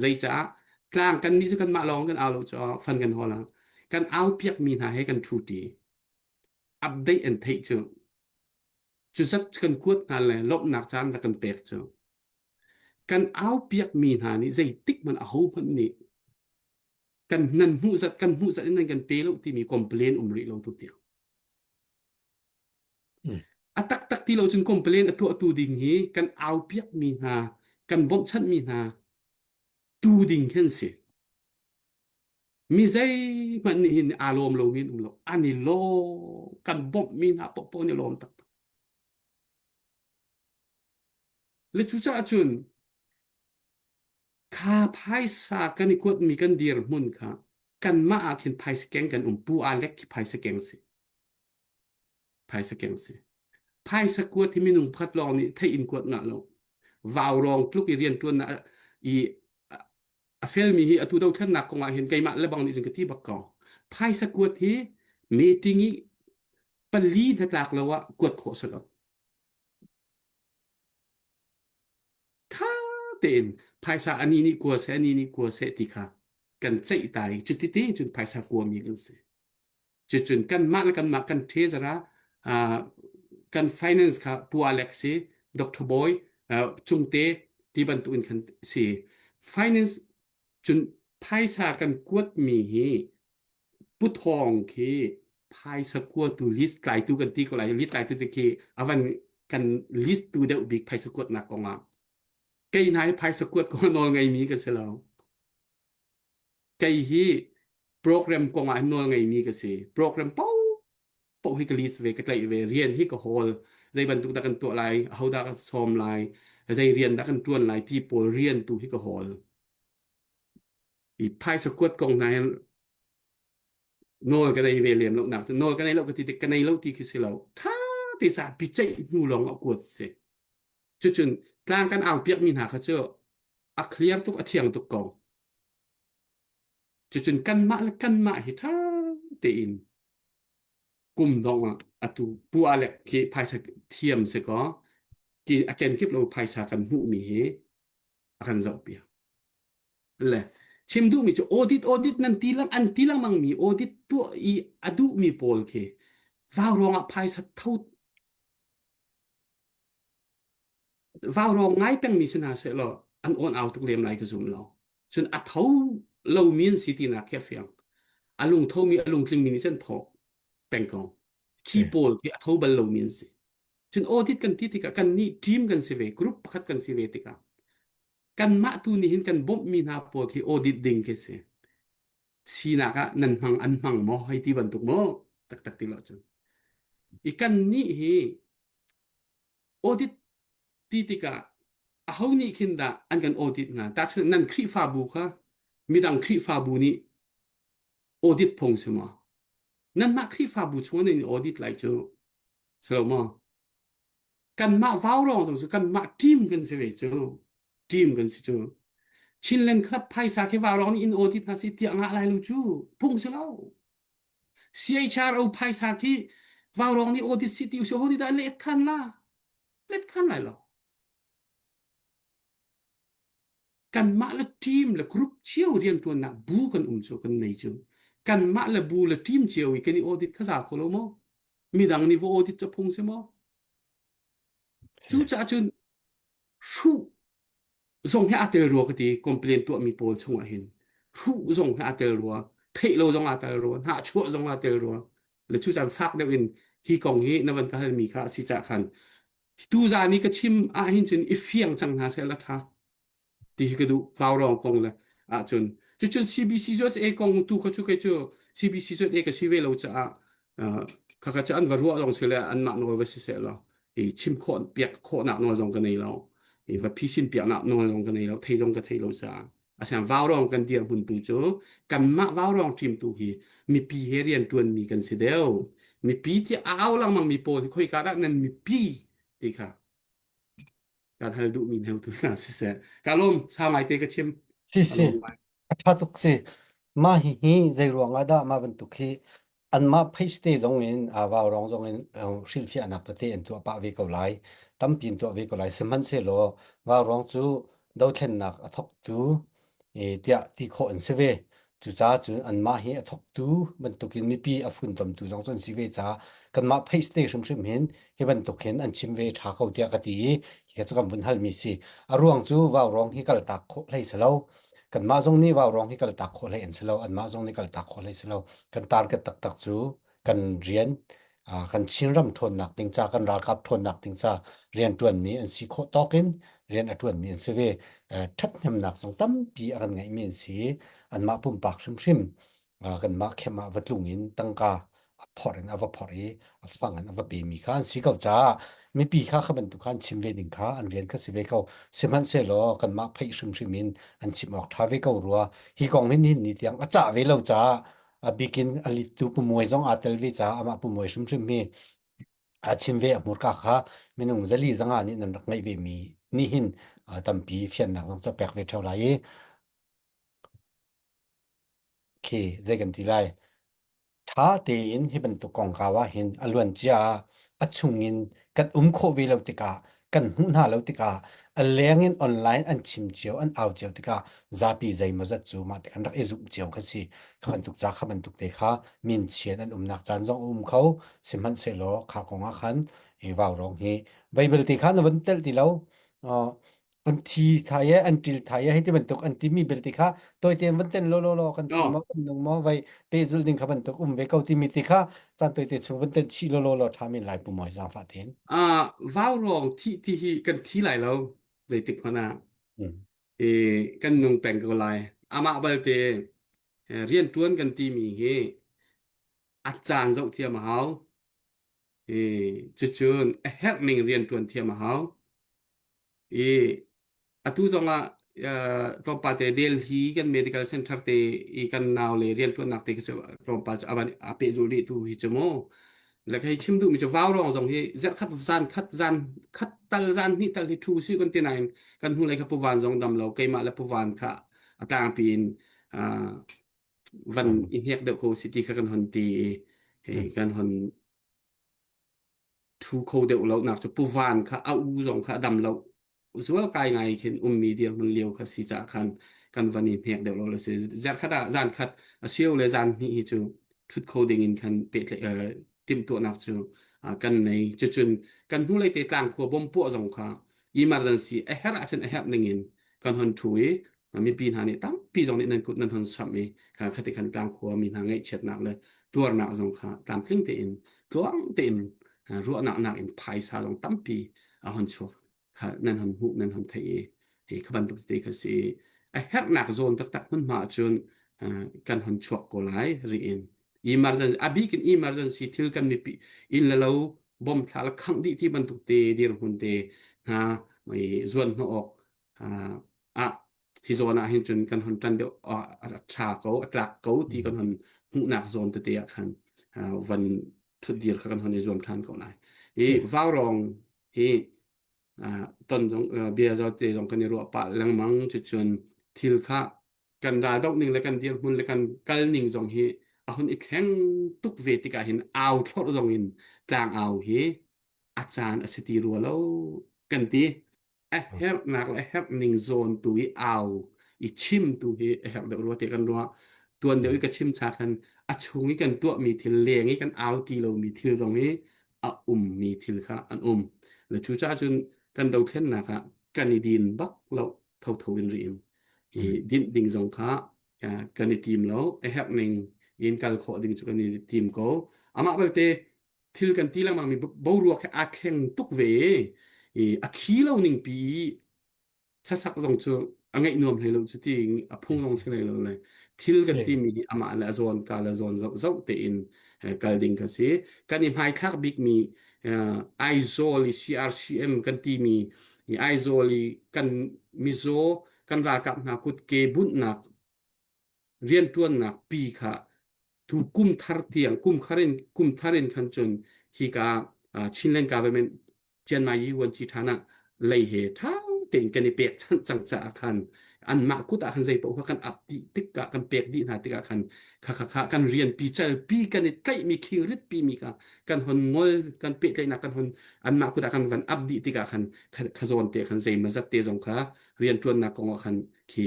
[SPEAKER 2] Zeicah tlang kan nih cu kanmah lawng kan au lo cu fan kan hawl ah kan au piakmi hna he kan ṭhu ṭi. Update an theih cu cu zat kan kuat hna le lawmhnak caan rak kan pek cu kan au piakmi hna nih zeitik hmanh ahohmanh nih kan nan hmuh zat kan hmuh zat in nan kan pe lo timi complain um rih lo tu tiang a taktak ti lo cun complain a tuahtu ding hi kan au piak mi hna kan bawmhchanh mi hna tu ding khan si. Mi zeihmanh nih hin aa lawm lomi an um lo. An i lawm. Kan bawmhmi hna paohpaoh an i lawm taktak. Le cucaah cun kha phaisa kan i kuatmi kan dirhmun kha kanmah ah khin phaisa keng kan um. Pu aa lek khi phaisa keng si. Phaisa keng si. Phaisa kuat hi minung pakhat lawng nih theih in kuat ngah lo. Vaurawng tluk i rianṭuannak i a felmi hi atu dothlennak kong ah hin keimah lebang nih cun ka ti bak ko. Phaisa kuat hi meeting i pali hnatlak lo ah kuat khawh si lo. Tha tein phaisa ani nih kua seh ani nih kua seh ti kha kan ceih ta i cuti te cun phaisa kuami kan si. Cucun kanmah le kanmah kan treasurer uh, kan finance kha Pu Alex si Dr. Boy uh, Cungte ti bantuk in khan si. Finance cun phaisa kan kuatmi hi Pu Thawng khi phaisa kuatu list tlaitu kan ti ko lai list tlaitu ti khi avan kan list tu deuh bik phaisa kuatnak kong ah kei hna hi phaisa kuat ko nawl ngeimi ka si lo. Kei hi program kong ah nawl ngeimi ka si. Program paoh hi ka list ve, ka tlaih ve. Rian hi ka hawl. Zei bantuk dah kan tuah lai, ahodah ka sawm lai, zei rian dah kan ṭuan lai ti pawl rian tu hi ka hawl. I phaisa kuat kong hna hin nawl ka nei ve lem lo nak nawl ka nei lo ka ti tik ka nei lo ti khi si lo. Tha te sa pi ceih hnu lawng ah kuat si. Cucun tlang kan au piakmi hna kha cu a clear tuk a thiang tuk ko. Cucun kanmah le kanmah hi ṭha tein kum dong ah atu Pu Alec khi phaisa thiam si kaw ki a kenkip lo phaisa kan hmuhmi hi a kan zohpiak. Le chim duhmi cu audit audit nan ti lang an ti lengmang mi audit tuah i a duhmi pawl khi vau ruangah phaisa tho vaurawng ngai pengmi si hna sehlaw an awn au tuk lem lai ka zum lo. Cun a tho lomi an si tinak khi a fiang. A lungthomi a lungtlingmi nih cun tho peng ko. Khi pawl khi a tho bal lomi an si. Cun audit kan ti tikah kan nih team kan si ve, group pakhat kan si ve tikah kanmah tu nih hin kan bawmhmi hna pawl khi audit ding khi si. Sinak ah nan hmang an hmang maw hei ti bantuk maw taktak ti lo cun. I kan nih hi audit ti tikah aho nih khin dah an kan audit hnga? Tahchunh nan Khrihfabu kha midang Khrihfabu nih audit phung si maw? Nanmah Khrihfabu chung nan in audit lai cu si lo maw? Kanmah vaurawng zong cu kanmah team kan si ve cu. Team kan si cu. Chinland Club phaisa khi vaurawng nih in audit hna si tiah ngah lai lo cu. Phung si lo. CHRO phaisa khi vaurawng nih audit si ti usih ho nih dah let khan la let khan lai lo kanmah le team le group cio riantuannak bu kan um cu kan nei cu kanmah le bu le team cio i kan i audit kha za kho lo maw midang nih va audit cu phung si maw cucaah cun hruh zong hi aa tel rua ka ti complain tuahmi pawl chungah hin hruh zong hi aa tel rua theih lo zong aa tel rua hnahchuah zong aa tel rua le cu caan fak deuh in hi kong hi na van ka halmi kha a si cah khan tu zan i ka chim ah hin cun i fiang cang hna seh la tha ti hi ka duh vaurawng kong le ahcun cucun CBC USA kong tu kha cu kei cu CBC USA ka si ve lo caah khakha cu an va ruah zong si le anmah nawl va si seh law i chim khawh piak khawhnak nawl zong ka nei lo i va phisin piaknak nawl zong ka nei lo thei zong ka thei lo caah asian vaurawng kan dirhmun tu cu kanmah vaurawng team tu hi mipi he rian tuanmi kan si deuh mipi ti au lengmang mi pawl hi khoika dah nan mipi ti kha kan hal duhmi hneu tu hna siseh ka lawm sau ngai te ka chim
[SPEAKER 1] Si si. A ṭha tuk si. Mah hihi zei ruangah dah mah bantuk hi anmah page te zong in uh, vaurawng zong in uh, hrilhfiahnak tete an tuah pah ve ko lai. Tampi in tuah ve ko lai. Sihmanhsehlaw vaurawng cu dothlennak a thawktu eh, tiah ti khawh an si ve. Cucaah cun anmah hi a thawktu bantukin mipi a funtomtu zong cu an si ve caah kanmah page te hrimhrim hin hi bantuk hin an chim ve ṭha ko tiah ka ti i hi cu kan vun halmi si. A ruang cu vaurawng hi kaltak khawh hlei si lo. Kanmah zong nih vaurawng hi kaltak khawh hlei an si lo. Anmah zong nih kaltak khawh hlei si lo. Kan target taktak cu kan rian kan Chinram ṭhawnnak ding ca, kan ralkap ṭhawnnak ding ca rian ṭuanmi an si khawh tawk in rian a ṭuanmi an si ve. Ṭhathnemnak zong tampi a kan ngeihmi an si. Anmah pumpak hrimhrim. Kanmah khem ah va tlung in tangka a phorh in a va phorh i a fang in a va pemi kha an si ko caah mipi kha kha bantuk kha an chim ve ding kha an rian kha si ve ko. Sihmanhsehlaw kanmah pheih hrimhrim in an chim awk ṭha ve ko rua. Hi kong hin hin ni tiang a cah ve lo caah a bikin a littu pumuai zong aa tel ve caah amah pumuai hrimhrim hi a chim ve a hmurka kha minung zali zanga nih nan rak ngaih ve mi nih hin tampi fiannak zong ca pek ve ṭheo lai i khi zei kan ti lai Ṭha tein hi bantuk kongkau ah hin a luancia ah a chungin kan um khawh ve lo tikah, kan hmuh hna lo tikah, a leng in online an chim cio, an au cio tikah zapi zeimawzat cu mah ti an rak i zumh cio kha si. Kha bantuk ca kha bantuk te kha min chian an umnak caan zong a um kho. Sihmanhsehlaw kha kong ah khan hi vaurawng hi Bible te kha na van telh ti lo. An thi thai e an ṭil thai e hei ti bantuk an timi belte kha tawite in van ten law law law kan thi
[SPEAKER 2] Oh.
[SPEAKER 1] maw kan nung maw vai pehzulh ding kha bantuk um ve ko timi ti kha caan tawite chung van ten chih law law law ṭha men lai pu mawi zaangfah tein.
[SPEAKER 2] Ah, vau ruang thi ti hi kan thi lai lo zeitik hmanh ah
[SPEAKER 1] Mm.
[SPEAKER 2] e, kan nung peng ko lai amah balte eh, rian ṭuan kan timi hi a caan zoh thiam a hau e, cucun a herh ning rian ṭuan thiam a hau I atu zongah uh, tlawmpal te Delhi kan medical center te i kan nau le rianṭuannak te khi cu tlawmpal cu avan a pehzulh rih tu hi cu mu. Le hei chim duhmi cu vau rong zong hi zarhkhat zan khat zan khat tal zan hnih tal hi thu si kan ti nain kan hnulei kha puvan zong dam lo keimah le puvan kha a tlangpi in uh, van i hnek deuh ko si ti kha kan hon ti i hei kan hon Thu kho deuh lo nak cu puvan kha a u zong kha a dam lo zual kai ngai khin ummi dirhmun lio kha si cah khan kan van i hnek deuh lo le si zarkhat ah zan khat a sio le zan hnih hi cu thut kho ding in khan pehtlaih timhtuahnak cu kan nei cucun kan hnulei te tlang khua bom puah zong kha emergency a herh ahcun a herh ning in kan hon thu i mipi hna nih tampi zong nih nan kut nan hon samh i kha khati khan tlangkhua mi hna ngaihchiatnak le tuarnak zong kha tlamtling tein tluang tein ruahnak nak in phaisa zong tampi a hon chuak kha nan hon hmuh nan hon theih i hi kha bantuk te kha si a herhnak zawn taktak hmunhma ahcun kan hon chuak ko lai ri in emergency a bik in emergency thil kan mipi inn le lo bom thla le khangh dih ti bantuk te dirhmun te hna zuan hnawh awk ah hi zawn ah hin cun kan hon ṭan deuh a ṭha ko a tlak ko ti kan hon hmuhnak zawn tete ah khan van ṭhutdir kha kan hon i zuam ṭhan ko lai. Hi vaurawng hi ton zong bia te zong kan i ruah pah lengmang cucun thil kha kan raldoh ning le kan dirhmun le kan kal ning zong hi a hun i thleng tuk ve tikah hin au thlorh zong in tlang au hi a caan a si ti rua lo kan ti. A herhnak le herh ning zawn tu i au i chim tu hi a herh deuh rua ti kan ruah. Tuan deuh i ka chim cha khan a chung i kan tuahmi thil leng i kan au ti lomi thil zong hi a ummi thil kha an um. Le cu caah cun kan dothlennak ah kan i din bak lo thotho in ri in i dinh ding zong kha kan i tim lo. A herh ning in kal khawh ding cu kan i tim ko. Amah belte thil kan ti lengmang mi boruak he aa thleng tuk ve i a thi lo ning pi hlasak zong cu a ngaih nuam hlei lo cu ti a phung zong si hlei lo le thil kan ti mi hi amah le a zawn ka le zawn zoh zoh tein kal ding kha si kan i hmaithlak bik mi Aizawl i CRCM kan ti mi Aizawl i kan mizaw kan ralkap hna kut ke bunhnak rianṭuannak pi kha tu kum thar tiang kum khar in kum thar in khan cun hika Chinland government Chiang Mai Yi Wan Chi ṭhan ah lei he ṭha tein kan i pek chanh cang caah khan anmah kut ah khan zei paoh kha kan ap dih tikah kan pek dih hna tikah khan kha kha kha kan rian pi cal pi kan i tlaihmi khingrit pi mi kha kan hon ngol kan pehtlaihnak kan hon anmah kut ah kan van ap dih tikah khan kha zawn te khan zeimazat te zong kha rianṭuannak kong ah khan khi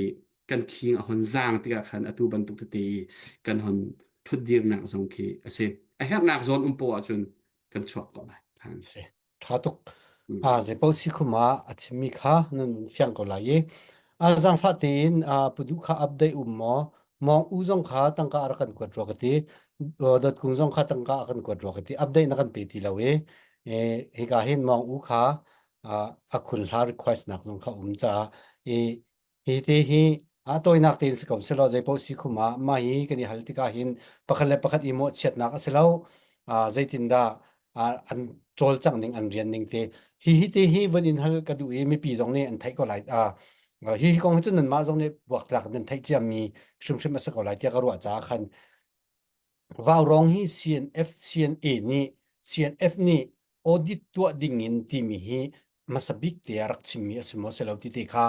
[SPEAKER 2] kan khing a hon zaang tikah khan atu bantuk tete i kan hon ṭhutdirnak zong khi a si. A herhnak zawn um poah ahcun kan chuak ko lai.
[SPEAKER 1] Si. Ṭha tuk. A zeipaoh si khum ah a chimmi kha nan fiang ko lai i a zaangfah tein pudu kha update um maw mong u zong kha tangka a rak kan kuat rua ka ti dot kung zong kha tangka a kan kuat rua ka ti update na kan pe ti lo i hika hin mong u kha a khun hla request nak zong kha um caah i Hi te hi. A tawinak tein si ko selaw zeipaoh si khum ah mah hi kan i hal tikah hin pakhat le pakhat i mawhchiatnak a si lo. Zeitindah an cawlcangh ning an rian ning te hi hi te hi vun in hal ka duh i mipi zong nih an theih ko lai. Hi hi kong hi cun nanmah zong nih buaktlak nan theih ciami hrimhrim a si ko lai tiah ka ruah caah khan Vaurawng hi CNF CNA nih CNF nih audit tuah ding in timi hi hmasa bik te ah rak chimmi a si maw si lo ti te kha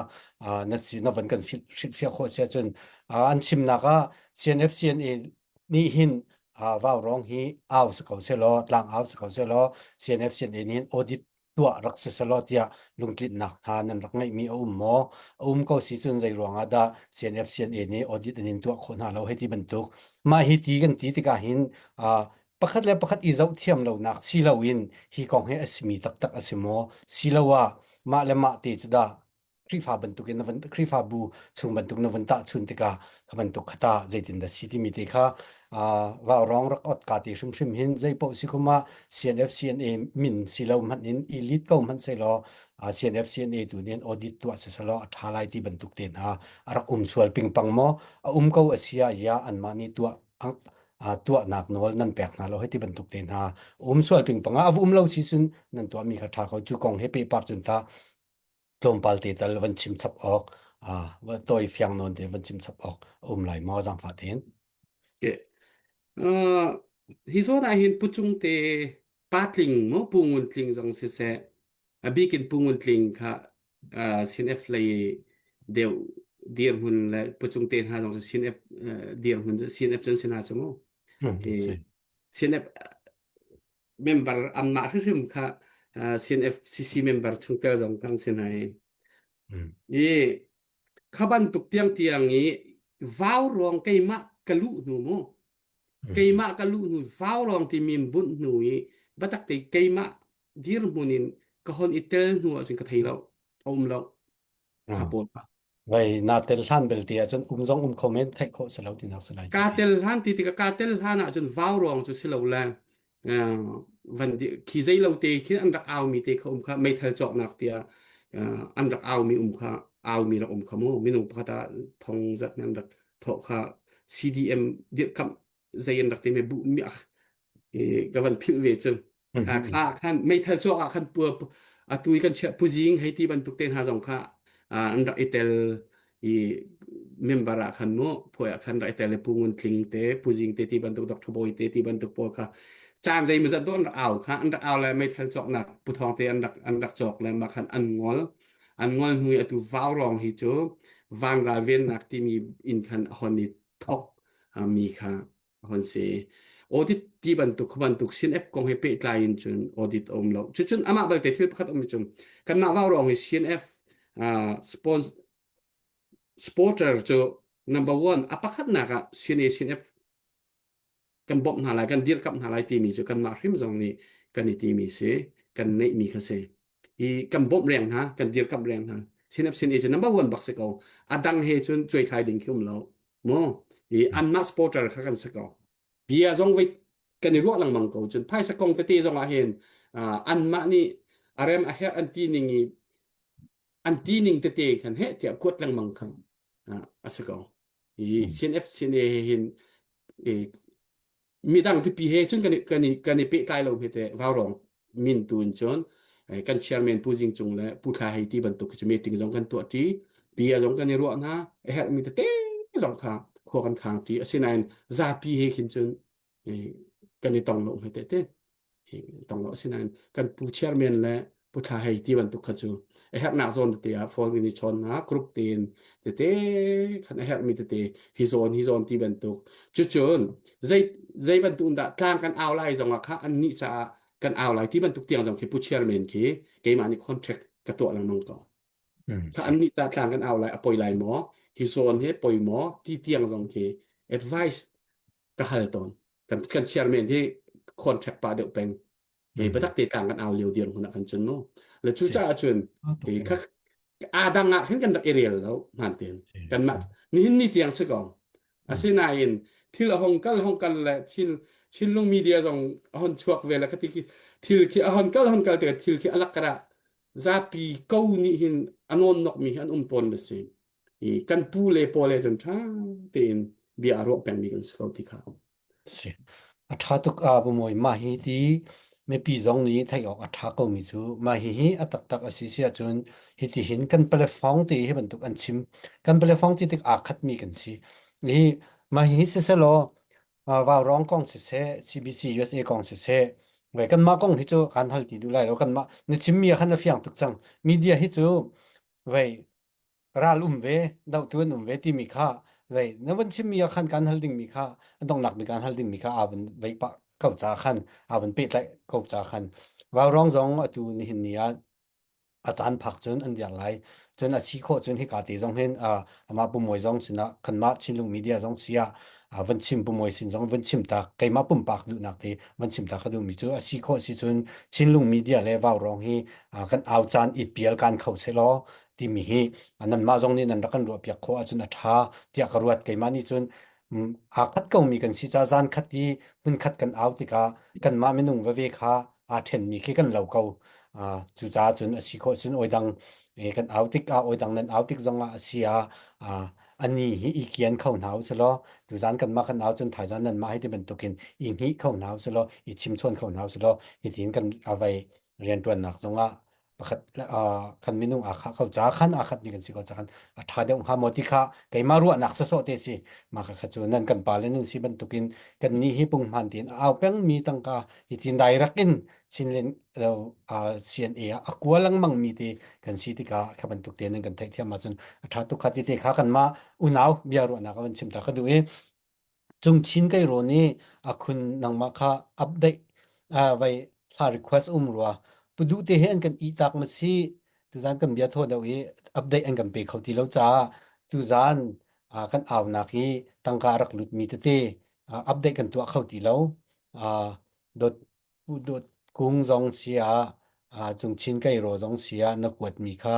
[SPEAKER 1] na si na van kan hrilhfiah khawh si ahcun an chimnak ah CNF CNA nih hin Vaurawng hi au si ko selaw tlang au si ko selaw CNF CNA nih hin audit tuah rak si selaw tiah lungtlinhnak hna nan rak ngeihmi a um maw? A um ko si cun zei ruangah dah CNF CNA nih audit an in tuah khawh hna lo hei ti bantuk. Mah hi ti kan ti tikah hin uh, pakhat le pakhat i zoh thiam lonak si loin hi kong hi a simi taktak a si maw? Siloah mah le mah te cu dah Khrihfa bantukin na van Khrihfabu chung bantuk na van tahchun tikah kha bantuk khata zeitin dah si timi te kha vau rong rak ot ka ti hrimhrim hin zei paoh si kum ah CNF CNA min si lo hmanh in elite ko hmanh sei law CNF CNA tu nih audit tuah si selaw a tha lai ti bantuk te hna a rak um sual pingpang maw a um ko a sia ya anmah nih tuah tuahnak nawl nan pek hna lo hei ti bantuk te hna um sual pingpang ah a um lo si cun nan tuahmi kha tha ko cu kong he pehpar cun ta tlawmpal te tal van chim chap awk tawi fiang nawn te van chim chap awk a um lai maw zaangfah tein
[SPEAKER 2] Okay. Uh, hi zawn ah hin pucung te patling mo pu ngun tling zong siseh a bikin pu ngun tling kha uh, CNF lei deuh dirhmun le pucung te hna zong cu CNF uh, dirhmun cu CNF cun sin hna cu mu CNF member anmah hrimhrim kha CNFCC member chungtel zong kan si hna i i kha bantuk tiangtiang i vau ruang keimah ka luh hnu mu keimah ka luh hnu vau ruang ti min bunh hnu i batak te keimah dirhmun in ka hon i tel hnu ahcun ka thei lo a um lo kha pawl kha
[SPEAKER 1] Vai na tel hlan belte ahcun um zong um kho men theih khawh si lo tinak si lai.
[SPEAKER 2] Ka tel hlan ti tikah ka tel hlan ahcun vau ruang cu si lo le van khi zei lo te khi an rak au mi te kha um kha meithal cawknak tiah an rak au mi um kha au mi rak um kha mu minung pakhat ah thong zat an rak thawh kha CDM dirhkamh zei an rak ti me bu mi ka van philh ve cu kha khan meithal cawk ah khan pu atu i kan chiah puzing hei ti bantuk te hna zong kha an rak i tel i member ah khan mu phuai ah khan rak i tel i pu ngun tling te puzing te ti bantuk Dr. Boy te ti bantuk pawl kha caan zei mazat do an rak au kha an rak au le meithal cawknak puthong te an rak an rak cawk le ma khan an ngol an ngol hnu i atu vau rong hi cu vanral vennak timi in khan a hon i thok mi kha hon si. Audit ti bantuk khu bantuk sin app kong he pehtlai in cun audit a um lo. Cucun amah balte thil pakhat um cun kanmah vau rong hi CNF uh, sponsor supporter cu number one a pakhatnak ah CNA CNF kan bawmh hna lai kan dirkamh hna lai timi cu kanmah hrim zong nih kan i timi si kan neihmi kha si i kan bawmh reng hna kan dirkamh reng hna CNF CNA cu number one bak si ko a dang he cun cuaithlai ding khi um lo mu i anmah supporter kha kan si ko bia zong voi kan i ruah lengmang ko cun phaisa kong tete zong ah hin anmah nih a rem a herh an ti ning i an ti ning tete khan he tiah kuat lengmang khan a si ko i CNF CNA hin midang pipi he cun kan i kan i kan i pehtlai lo hme te vaurong min tu in cun kan chairman Pu Zing Cung le Pu Thla Hei ti bantuk cu meeting zong kan tuah ṭi bia zong kan i ruah hna a herhmi tete zong kha khua kan khang ṭi asinain zapi he khin cun kan i tong lo hme te te tong lo asinain kan pu chairman le Pu Thla Hei ti bantuk kha cu a herhnak zawn tete ah phone in i chawn hna group tein tete khan a herhmi tete hi zawn hi zawn ti bantuk cucun zei zei bantuk in dah tlang kan au lai zong ah kha an nih caah kan au lai ti bantuk tiang zong khi pu chairman khi keimah nih contract ka tuah lengmang ko kha an nih ta tlang kan au lai a poi lai maw hi zawn he poi maw ti tiang zong khi advice ka hal tawn kan kan chairman hi contract pa deuh peng he biatak te tlang kan au lio dir hmun ah kan cun mu le cu caah cun hi kha adang ah khin kan rak i rel lo hman ten kanmah nihin ni tiang si ko asinain thil a hong kal hong kal le thil Chinlung media zong a hon chuak ve le khati khi thil khi a hon kal hon kal te thil khi alak kara zapi ko nih hin anon nok mi hi an um tawn le si. I kan pu le paw le cun ṭha tein bia a ruah pengmi kan si ko ti kha.
[SPEAKER 1] Si. A ṭha tuk a bumawi mah hi ti mipi zong nih theih awk a ṭha komi cu mah hi hi a taktak a si si ahcun hiti hin kan palefong te hi bantuk an chim kan palefong ti tik aa khatmi kan si hi mah hi siselaw Vaurawng kong siseh CBC USA kong siseh ve kanmah kong hi cu kan hal ti duh lai lo kanmah na chimmi ah khan a fiang tuk cang media hi cu vei ral um ve dohtu an um ve timi kha vei na van chimmi ah khan kan hal dingmi kha a donghnak bik kan hal dingmi kha aa van vei pah ko ca khan aa van pehtlaih ko ca khan vaurawng zong atu nihin ni ah a caan phak cun an diar lai cun a si khawh cun hika te zong hin amah pumawi zong sinah kanmah Chinlung media zong si ah van chim pumawi sin zong van chim tak keimah pumpak duhnak te van chim tak ka duhmi cu a si khawh si cun Chinlung media le vaurawng hi kan au caan i pial kan kho selaw timi hi nanmah zong nih nan rak kan ruahpiak khawh ahcun a ṭha tiah ka ruat. Keimah nih cun aa khat komi kan si caah zan khat i hmunkhat kan au tikah kanmah minung veve kha aa ṭhenmi khi kan lo ko. Cucaah cun a si khawh cun oi-dang kan au tikah oi-dang nan au tik zongah a si ah ani hi i kian kho hna u selaw tuzan kanmah kan au cun thaizan nanmah hi ti bantukin i hngih kho hna u selaw i chimchawn kho hna u selaw hitin kan avei rianṭuannak zongah pakhat kan minung aa khah ko ca khan aa khat mi kan si ko ca khan a ṭha deuh hnga maw ti kha keimah ruahnak sawsawh te si mah kha cu nan kan pa le nan si bantukin kan nih hi punghman tiin a au peng mi tangka hi tin direct in Chinland CNA ah a kua lengmang mi te kan si tikah kha bantuk te nan kan theihthiam ahcun a ṭha tuk kha ti te kha kanmah unau bia ruahnak a van chim ta ka duh i Cungchin kai rawn i a khun nangmah kha update vai thla request um rua. Pu Duh te he an kan ihtak ma si tuzan kan bia thaw deuh i update an kan pe kho ti lo caah tuzan kan aunak hi tangka rak lut mi tete update kan tuah kho ti lo. Dot Pu Dawt Kung zong si ah Cungchin Keiraw zong si ah na kuatmi kha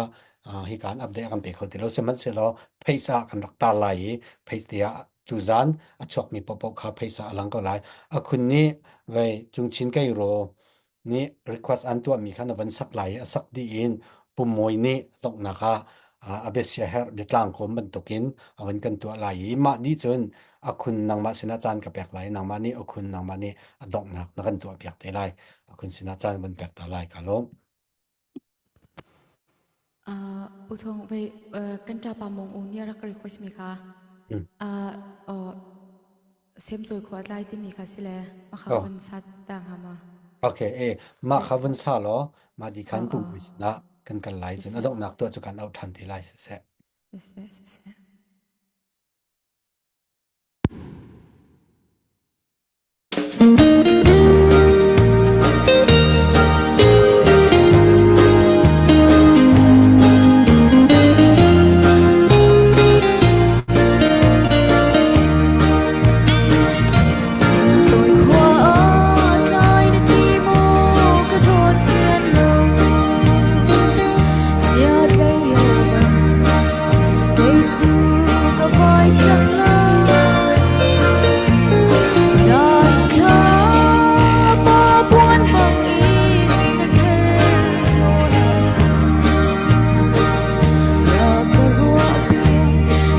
[SPEAKER 1] hika an update a kan pe kho ti lo. Sihmanhsehlaw phaisa kan rak tar lai i phaisa ah tuzan a chuakmi paohpaoh kha phaisa a lang ko lai. A khun nih vei Cungchin Keiraw nih request an tuahmi kha na van sak lai i a sak dih in Pu Mawi nih donghnak ah a biasiaherh biatlang kawm bantukin a van kan tuah lai i mah nih cun a khun nangmah sinah caan ka pek lai nangmah nih a khun nangmah nih a donghnak na kan tuah piak te lai a khun sinah caan van pek ta lai ka lawm.
[SPEAKER 4] Uh, uthong ve kan ta pa mong u nia rak request mi kha uh, uh, sem choi khua tlai ti mi kha sile ma kha
[SPEAKER 1] Oh.
[SPEAKER 4] van sa ta nga ma
[SPEAKER 1] Okay, eh ma kha van sa lo ma di khan
[SPEAKER 4] oh
[SPEAKER 1] pu
[SPEAKER 4] oh
[SPEAKER 1] na kan kal lai cun
[SPEAKER 4] siseh
[SPEAKER 1] a donghnak tuah cu kan auh ṭhan te lai siseh.
[SPEAKER 4] siseh siseh Kei cu ka vai cang lai. Zan thla pa puan bang in na kher zawn ahcun rak ka ruah piak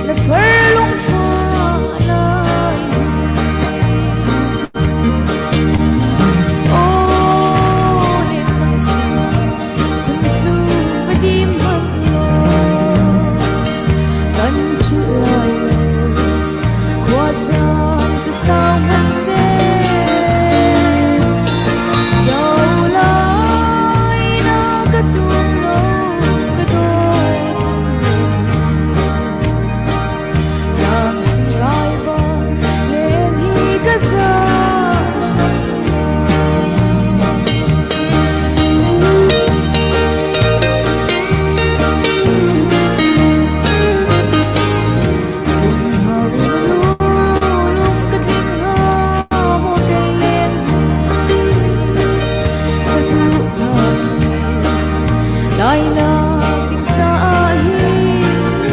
[SPEAKER 4] na far lungfah lai. Aw nek nang sin kun cu va dim hmanh law kan philh lai lo khua caan cu sau hmanhseh co lai na ka tum lo ka dawt Tlang rai bang len hi ka zam cang lai. Sunghang lung ka tling hnga maw kei len saduhthah Lainak ding caah hin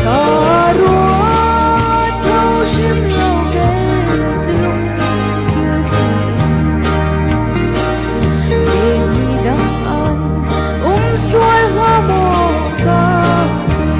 [SPEAKER 4] ka ruat kho hrim lo kei cu lungkil Lenmi dang an um sual hnga maw ka ti.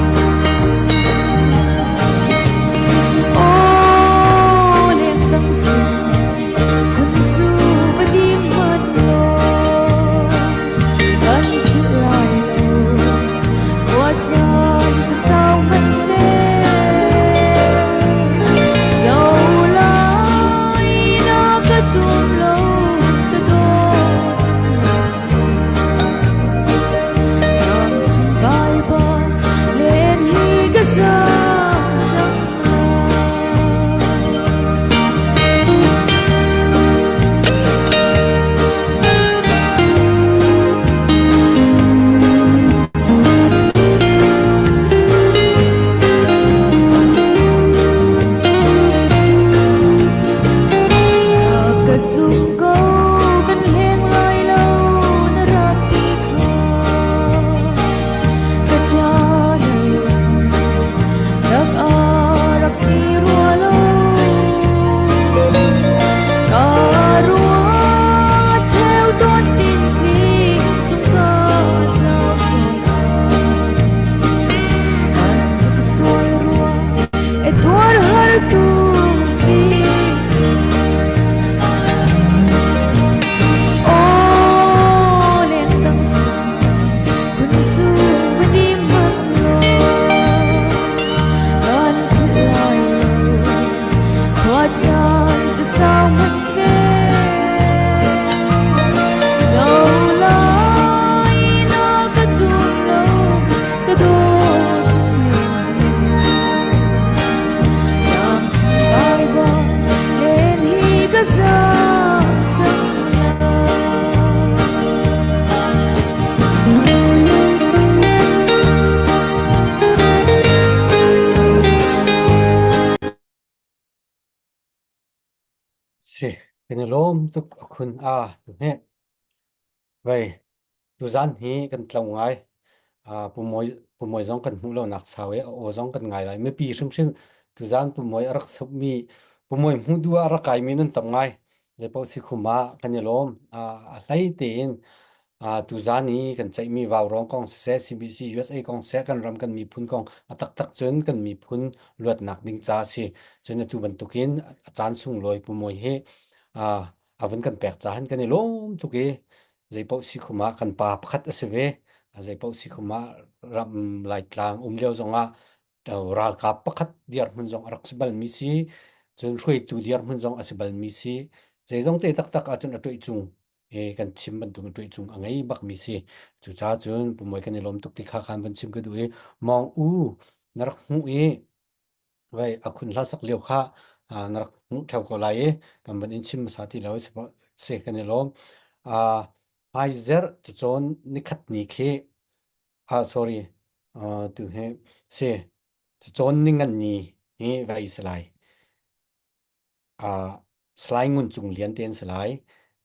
[SPEAKER 1] Kan i lawm tuk a khun a tu hne. Vei, tuzan hi kan tlo ngai. Uh, Pu Mawi, Pu Mawi zong kan hmuh lonak sau i a aw zong kan ngai lai. Mipi hrimhrim tuzan Pu Mawi a rak chapmi, Pu Mawi hmuh duh ah a rak kaimi nan tam ngai. Zeipaoh si khum ah kan i lawm. Uh, a hlei tein uh, tuzan i kan ceihmi vaurawng kong siseh, CBC USA kong siseh, kan ram kan miphun kong a taktak cun kan miphun luatnak ding ca a si. Cun atu bantukin a caan sunglawi Pu Mawi hi uh, a vun kan pek cahan kan i lawm tuk i zeipaoh si khum ah kan pa pakhat a si ve. Zeipaoh si khum ah ram Laitlang um lio zongah ralkap pakhat dirhmun zong a rak si balmi si, cun hruaitu dirhmun zong a si balmi si. Zeizong te taktak ahcun a ṭuih cung i kan chim bantuk in ṭuih cung a ngei bakmi si. Cucaah cun pumawi kan i lawm tuk ti kha khan van chim ka duh i Mawng U na rak hmuh i Vai a khun hla sak lio kha na rak hmuh ṭheo ko lai i kan van in chim hmasa ti lo si kan i lawm. Uh, hmaizerh cacawn nikhat ni khi ah sorry uh, tu hi si cacawn ningan ni hi vai si lai. Uh, Salai Ngun Cung Lian te an si lai.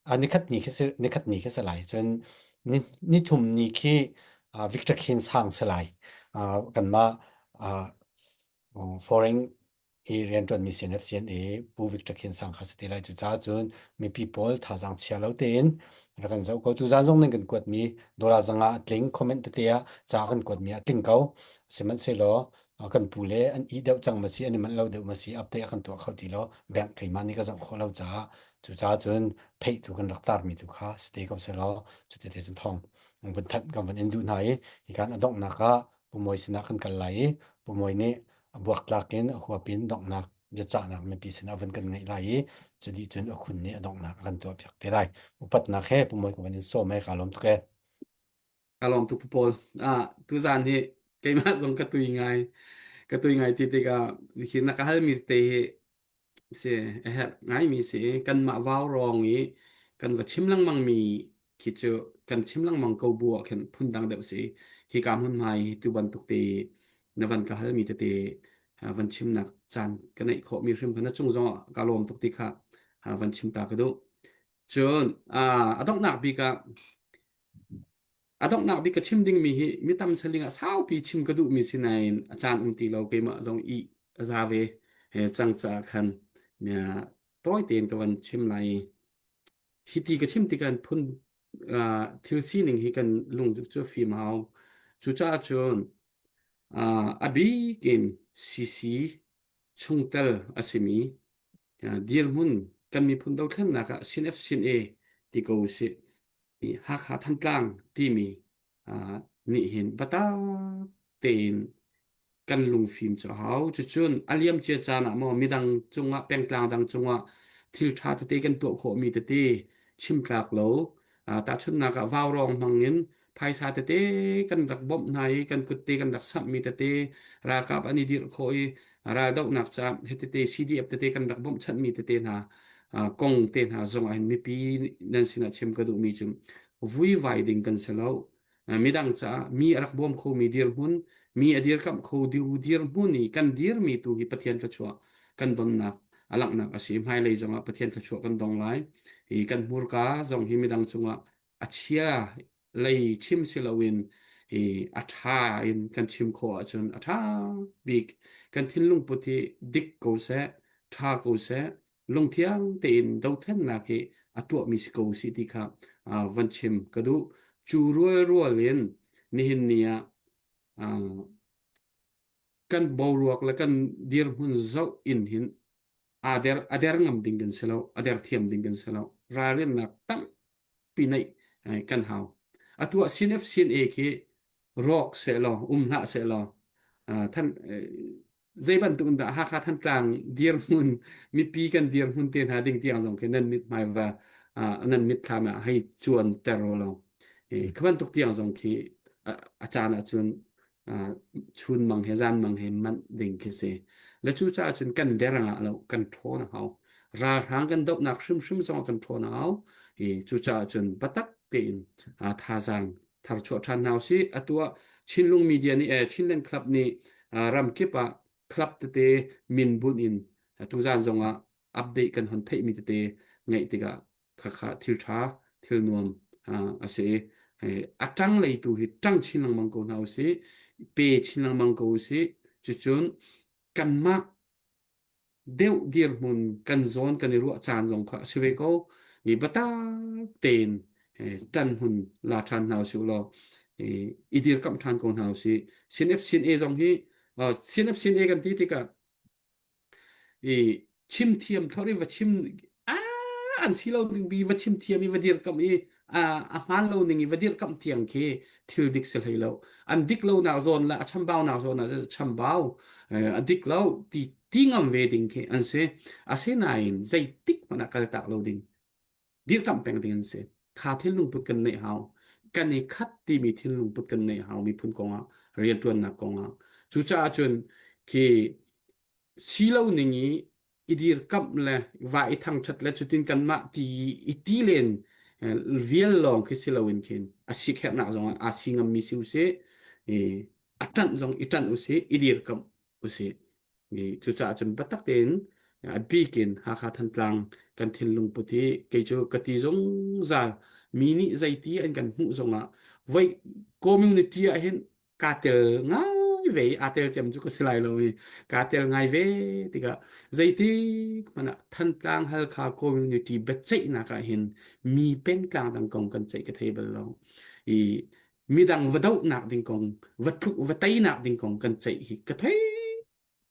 [SPEAKER 1] Uh, nikhat ni khi si nikhat ni khi si lai. Cun ni nithum ni khi uh, Victor Khin Sang si lai. Uh, kanmah uh, foreign i rianṭuanmi CNFCNA Pu Victor Khin Sang kha si te lai. Cucaah cun mipi pawl thazaang chia lo tein rak kan zoh ko. Tuzaan zong nan kan kuatmi dollar zanga a tling comment tete ah ca kan kuatmi a tling ko. Sihmanhsehlaw kan pu le an i deuh cang ma si an i manh lo deuh ma si update a kan tuah kho ti lo bank keimah nih ka zoh khawh lo caah cucaah cun theih tu kan rak tarmi tu kha si te ko selaw cuti te cun thawng vun thanh kan vun in duh hna i hikan a donghnak ah Pu Mawi sinah kan kal lai i Pu Mawi nih a buaktlak in a huap in donghnak biacahnak mipi sinah vun kan ngeih lai i cudi cun a khun nih a donghnak a kan tuahpiak te lai. Upatnak he Pu Mawi ka van in sawm he kaa lawm tuk ee.
[SPEAKER 2] Ka lawm tuk Paul. Ah, tuzaan hi keimah zong ka tui ngai. Ka tui ngai ti tikah hi na ka halmi te hi si a herh ngaimi si i kanmah vau rawng i kan va chim lengmang mi khi cu kan chim lengmang ko bu ah khin phundang deuh si. Hi ka hmunhma hi tu bantuk te na van ka halmi tete van chimnak caan ka neih khawh mi hrim kha na cung zong ah ka lawm tuk ti kha van chim ta ka duh. Cun a donghnak bik ah A donghnak bik ka chim dingmi hi mi tam saling ah saupi chim ka duhmi si nain a caan um ti lo keimah zong i a za ve he cang caah khan tawi tein ka van chim lai i hiti ka chim tikah phun thil sining hi kan lung cu fim hau. Cucaah cun a bik in CC chungtel a simi dirhmun kan miphun dothlennak ah CNF CNA ti ko usih. Hakha Thantlang timi nih hin biatak tein kan lungfim cu a hau. Cucun a liamcia caan ah maw midang cungah pengtlang dang cungah thil ṭha tete kan tuah khawhmi tete chim tlak lo. Tahchunhnak ah vaurawng hmang in phaisa tete kan rak bawmh hna i kan kutte kan rak samhmi tete ralkap an i dirh khawh i raldohnak caah hetete CDF tete kan rak bawmhchanhmi tete hna kong te hna zong ah hin mipi nan sinah chim ka duhmi cu vuivai ding kan si lo. Midang caah mi a rak bawm khomi dirhmun, mi a dirkamh kho dirhmun i kan dirmi tu hi Pathian thluachuah kan donnak a langhnak a si. Hmailei zongah Pathian thluachuah kan dong lai. Hi kan hmurka zong hi midang cungah a chia lei chim si loin i a ṭha in kan chim khawh ahcun a ṭha bik. Kan thinlung put hi dik ko seh, ṭha ko seh, lungthiang tein dothlennak hi a tuahmi si ko sih ti kha van chim ka duh. Cu rualrual in nihin ni ah kan boruak le kan dirhmun zoh in hin aa der a der ngam ding kan si lo, a der thiam ding kan si lo. Ralrinnak tampi neih kan hau. Atu ah CNF CNA khi rawk sehlaw, um hlah sehlaw, than zei bantuk in dah Hakha Thantlang dirhmun mipi kan dirhmun te hna ding tiang zong khi nan mithmai va nan mitthlam ah hei cuan ter lo. Khi bantuk tiang zong khi a caan ahcun chun mang he zan mang he manh ding khi si. Le cu caah cun kan der ngah lo, kan ṭhawn a hau. Ralhrang kan dohnak hrimhrim zong kan ṭhawn a hau. I cucaah cun biatak tein thazaang tharchuah ṭhan hna usih. Atu ah Chinlung Media nih eh Chinland Club nih ramkip ah club tete min bunh in tuzaan zong ah update kan hon theihmi tete ngeih tikah khakha thil ṭha thil nuam a si i a ṭang lei tu hi ṭang chin lengmang ko hna usih pe chin lengmang ko usih cucun kanmah deuh dirhmun kan zawn kan i ruah caan zong kha a si ve ko mi biatak tein ṭan hmun la ṭhan hna usih law i dirkamh ṭhan ko hna usih CNF CNA zong hi CNF CNA kan ti tikah i chim thiam thlor i va chim an si lo ding bi va chim thiam i va dirkamh i a hmaan lo ning i va dirkamh tiang khi thil dik si hlei lo an dik lo nak zawn le a chambau nak zawn ah chambau a dik lo ti ti ngam ve ding khi an si asinain zeitik hmanh ah kal tak lo ding dirkamh peng ding an si. Kha thinlung put kan neih hau. Kan i khat timi thinlung put kan neih hau miphun kongah rianṭuannak kongah. Cucaah cun khi si lo ning i i dirkamh le va i thangṭhat le cutin kanmah ti i ti len vial lawng khi si loin khin a si kherhnak zong ah aa si ngammi si usih i a ṭanh zong i ṭanh usih i dirkamh usih. Cucaah cun biatak tein a bik in Hakha Thantlang kan thinlung put hi kei cu ka ti zungzal mi nih zeiti an kan hmuh zongah voi community ah hin kaa tel ngai ve i aa tel cem cu ka si lai lo i kaa tel ngai ve tikah zeitik hmanh ah Thantlang Halkha community biaceihnak ah hin mi pengtlang dang kong kan ceih ka thei bal lo i midang va dohnak ding kong va tluk va teinak ding kong kan ceih hi ka thei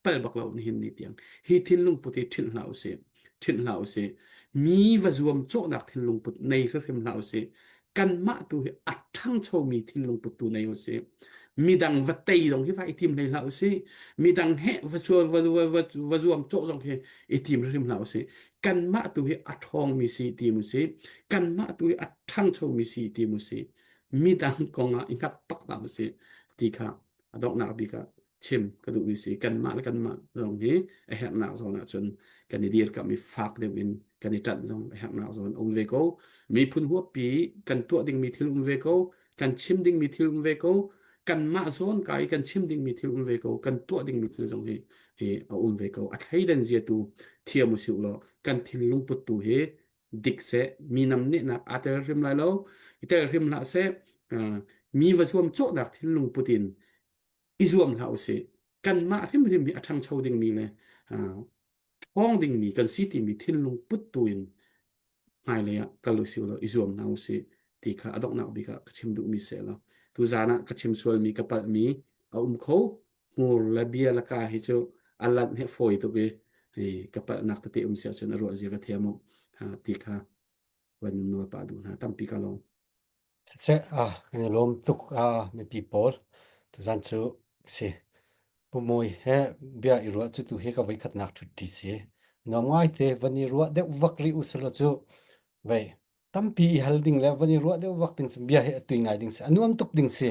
[SPEAKER 2] pal bak lo nihin ni tiang hi thinlung put hi ṭhinh hlah usih ṭhinh hlah usih mi va zuam cawhnak thinlung put nei hrimhrim hlah usih kanmah tu hi a ṭhangchomi thinlung put tu nei usih midang va tei zong hi va i tim hlei hlah usih midang he va chuan va va va zuam cawh zong hi i tim hrim hlah usih kanmah tu hi a ṭhawngmi si tim usih kanmah tu hi a ṭhangchomi si tim usih midang kong ah i hngat pak hlah usih ti kha a donghnak bik ah chim ka duhmi si kanmah le kanmah zong hi a herhnak zawn ahcun kan i dirkamh i fak deuh in kan i ṭanh zong a herhnak zawn um ve ko miphun huappi kan tuah dingmi thil um ve ko kan chim dingmi thil um ve ko kanmah zawn ka i kan chim dingmi thil um ve ko kan tuah dingmi thil zong hi hi a um ve ko a thleidan zia tu thiam usih law kan thinlung put tu hi dik seh mi namnehnak aa tel hrim lai lo i tel hrim hlah seh mi va zuam cawhnak thinlung put in i zuam hlah usih kanmah hrimhrim hi a ṭhangcho dingmi le ṭhawng dingmi kan si timi thinlung put tu in hmailei ah kal usih law i zuam hna usih ti kha a donghnak bik ah ka chim duhmi seh law tuzaan ah ka chim sualmi ka palhmi a um kho hmur le bia le ka hi cu a lanh he fawi tuk i ka palhnak tete um si ahcun a ruah zia ka thiam u ti kha van nawl pah duh hna tampi ka lawm.
[SPEAKER 1] Seh, ah, kan i lawm tuk ah mipi pawl. Tuzan cu si. Pu Mawi he bia i ruah cu tu hi ka voikhatnak ṭhutṭi si. Nuam ngaite van i ruah deuh vak rih usih law cu vei tampi i hal ding le van i ruah deuh vak ding si bia hi a tui ngai ding si a nuam tuk ding si.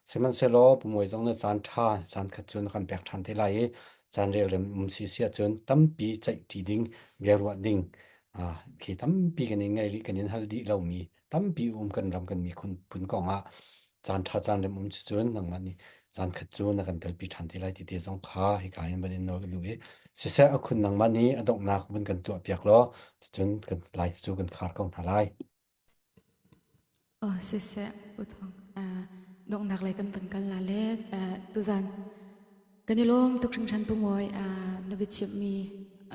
[SPEAKER 1] Sihmanhsehlaw Pu Mawi zong na caan ṭha caan khat cu na kan pek ṭhan te lai i caan relrem um si si ahcun tampi ceihṭi ding bia ruah ding ah khi tampi kan in ngai rih kan in hal dih lomi tampi um kan ram kan miphun phun kong ah caan ṭha caan rem um cucun nangmah nih caan khat cu na kan telpi ṭhan te lai ti te zong kha hika hin van in nawl ka duh i siseh a khun nangmah nih a donghnak vun kan tuah piak law cucun kan live cu kan khar ko hna lai.
[SPEAKER 4] Oh, siseh uthong donghnak lei kan van kal la le tuzan Kan i lawm tuk hringhran Pu Mawi. Na biachimhmi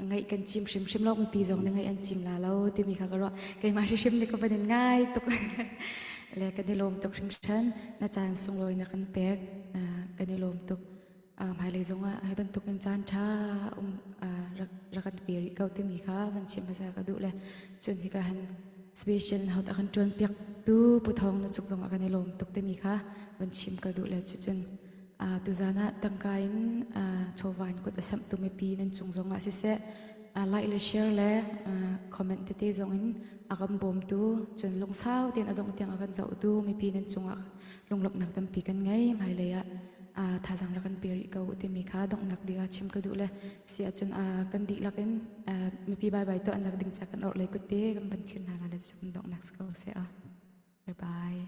[SPEAKER 4] ngaih kan cim hrimhrim lo mipi zong nih ngaih an cim la lo timi kha ka ruah. Keimah hrimhrim nih ka van in ngai tuk. Le kan i lawm tuk hringhran. Na caan sunglawi na kan pek. Kan i lawm tuk. Hmailei zongah hi bantuk in caan ṭha um rak rak kan pe rih ko timi kha van chim hmasa ka duh le cun hika han special hot a kan ṭuan piak tu Pu Thawng na cuk zongah kan i lawm tuk timi kha van chim ka duh le cucun Tuzaan ah tangka in chawva in kut a samhtu mipi nan cung zongah siseh like le share le comment tete zong in a kan bawmtu cun lungsau tein a dongh tiang a kan zohtu mipi nan cungah lunglawmhnak tampi kan ngei hmailei ah thazaang rak kan pe rih ko timi kha donghnak bik ah chim ka duh le si ahcun kan dihlak in mipi bye bye tuahnak ding ca kan orhlei kut te kan van thlir hna la le cu kan donghnak si ko seh. Bye bye.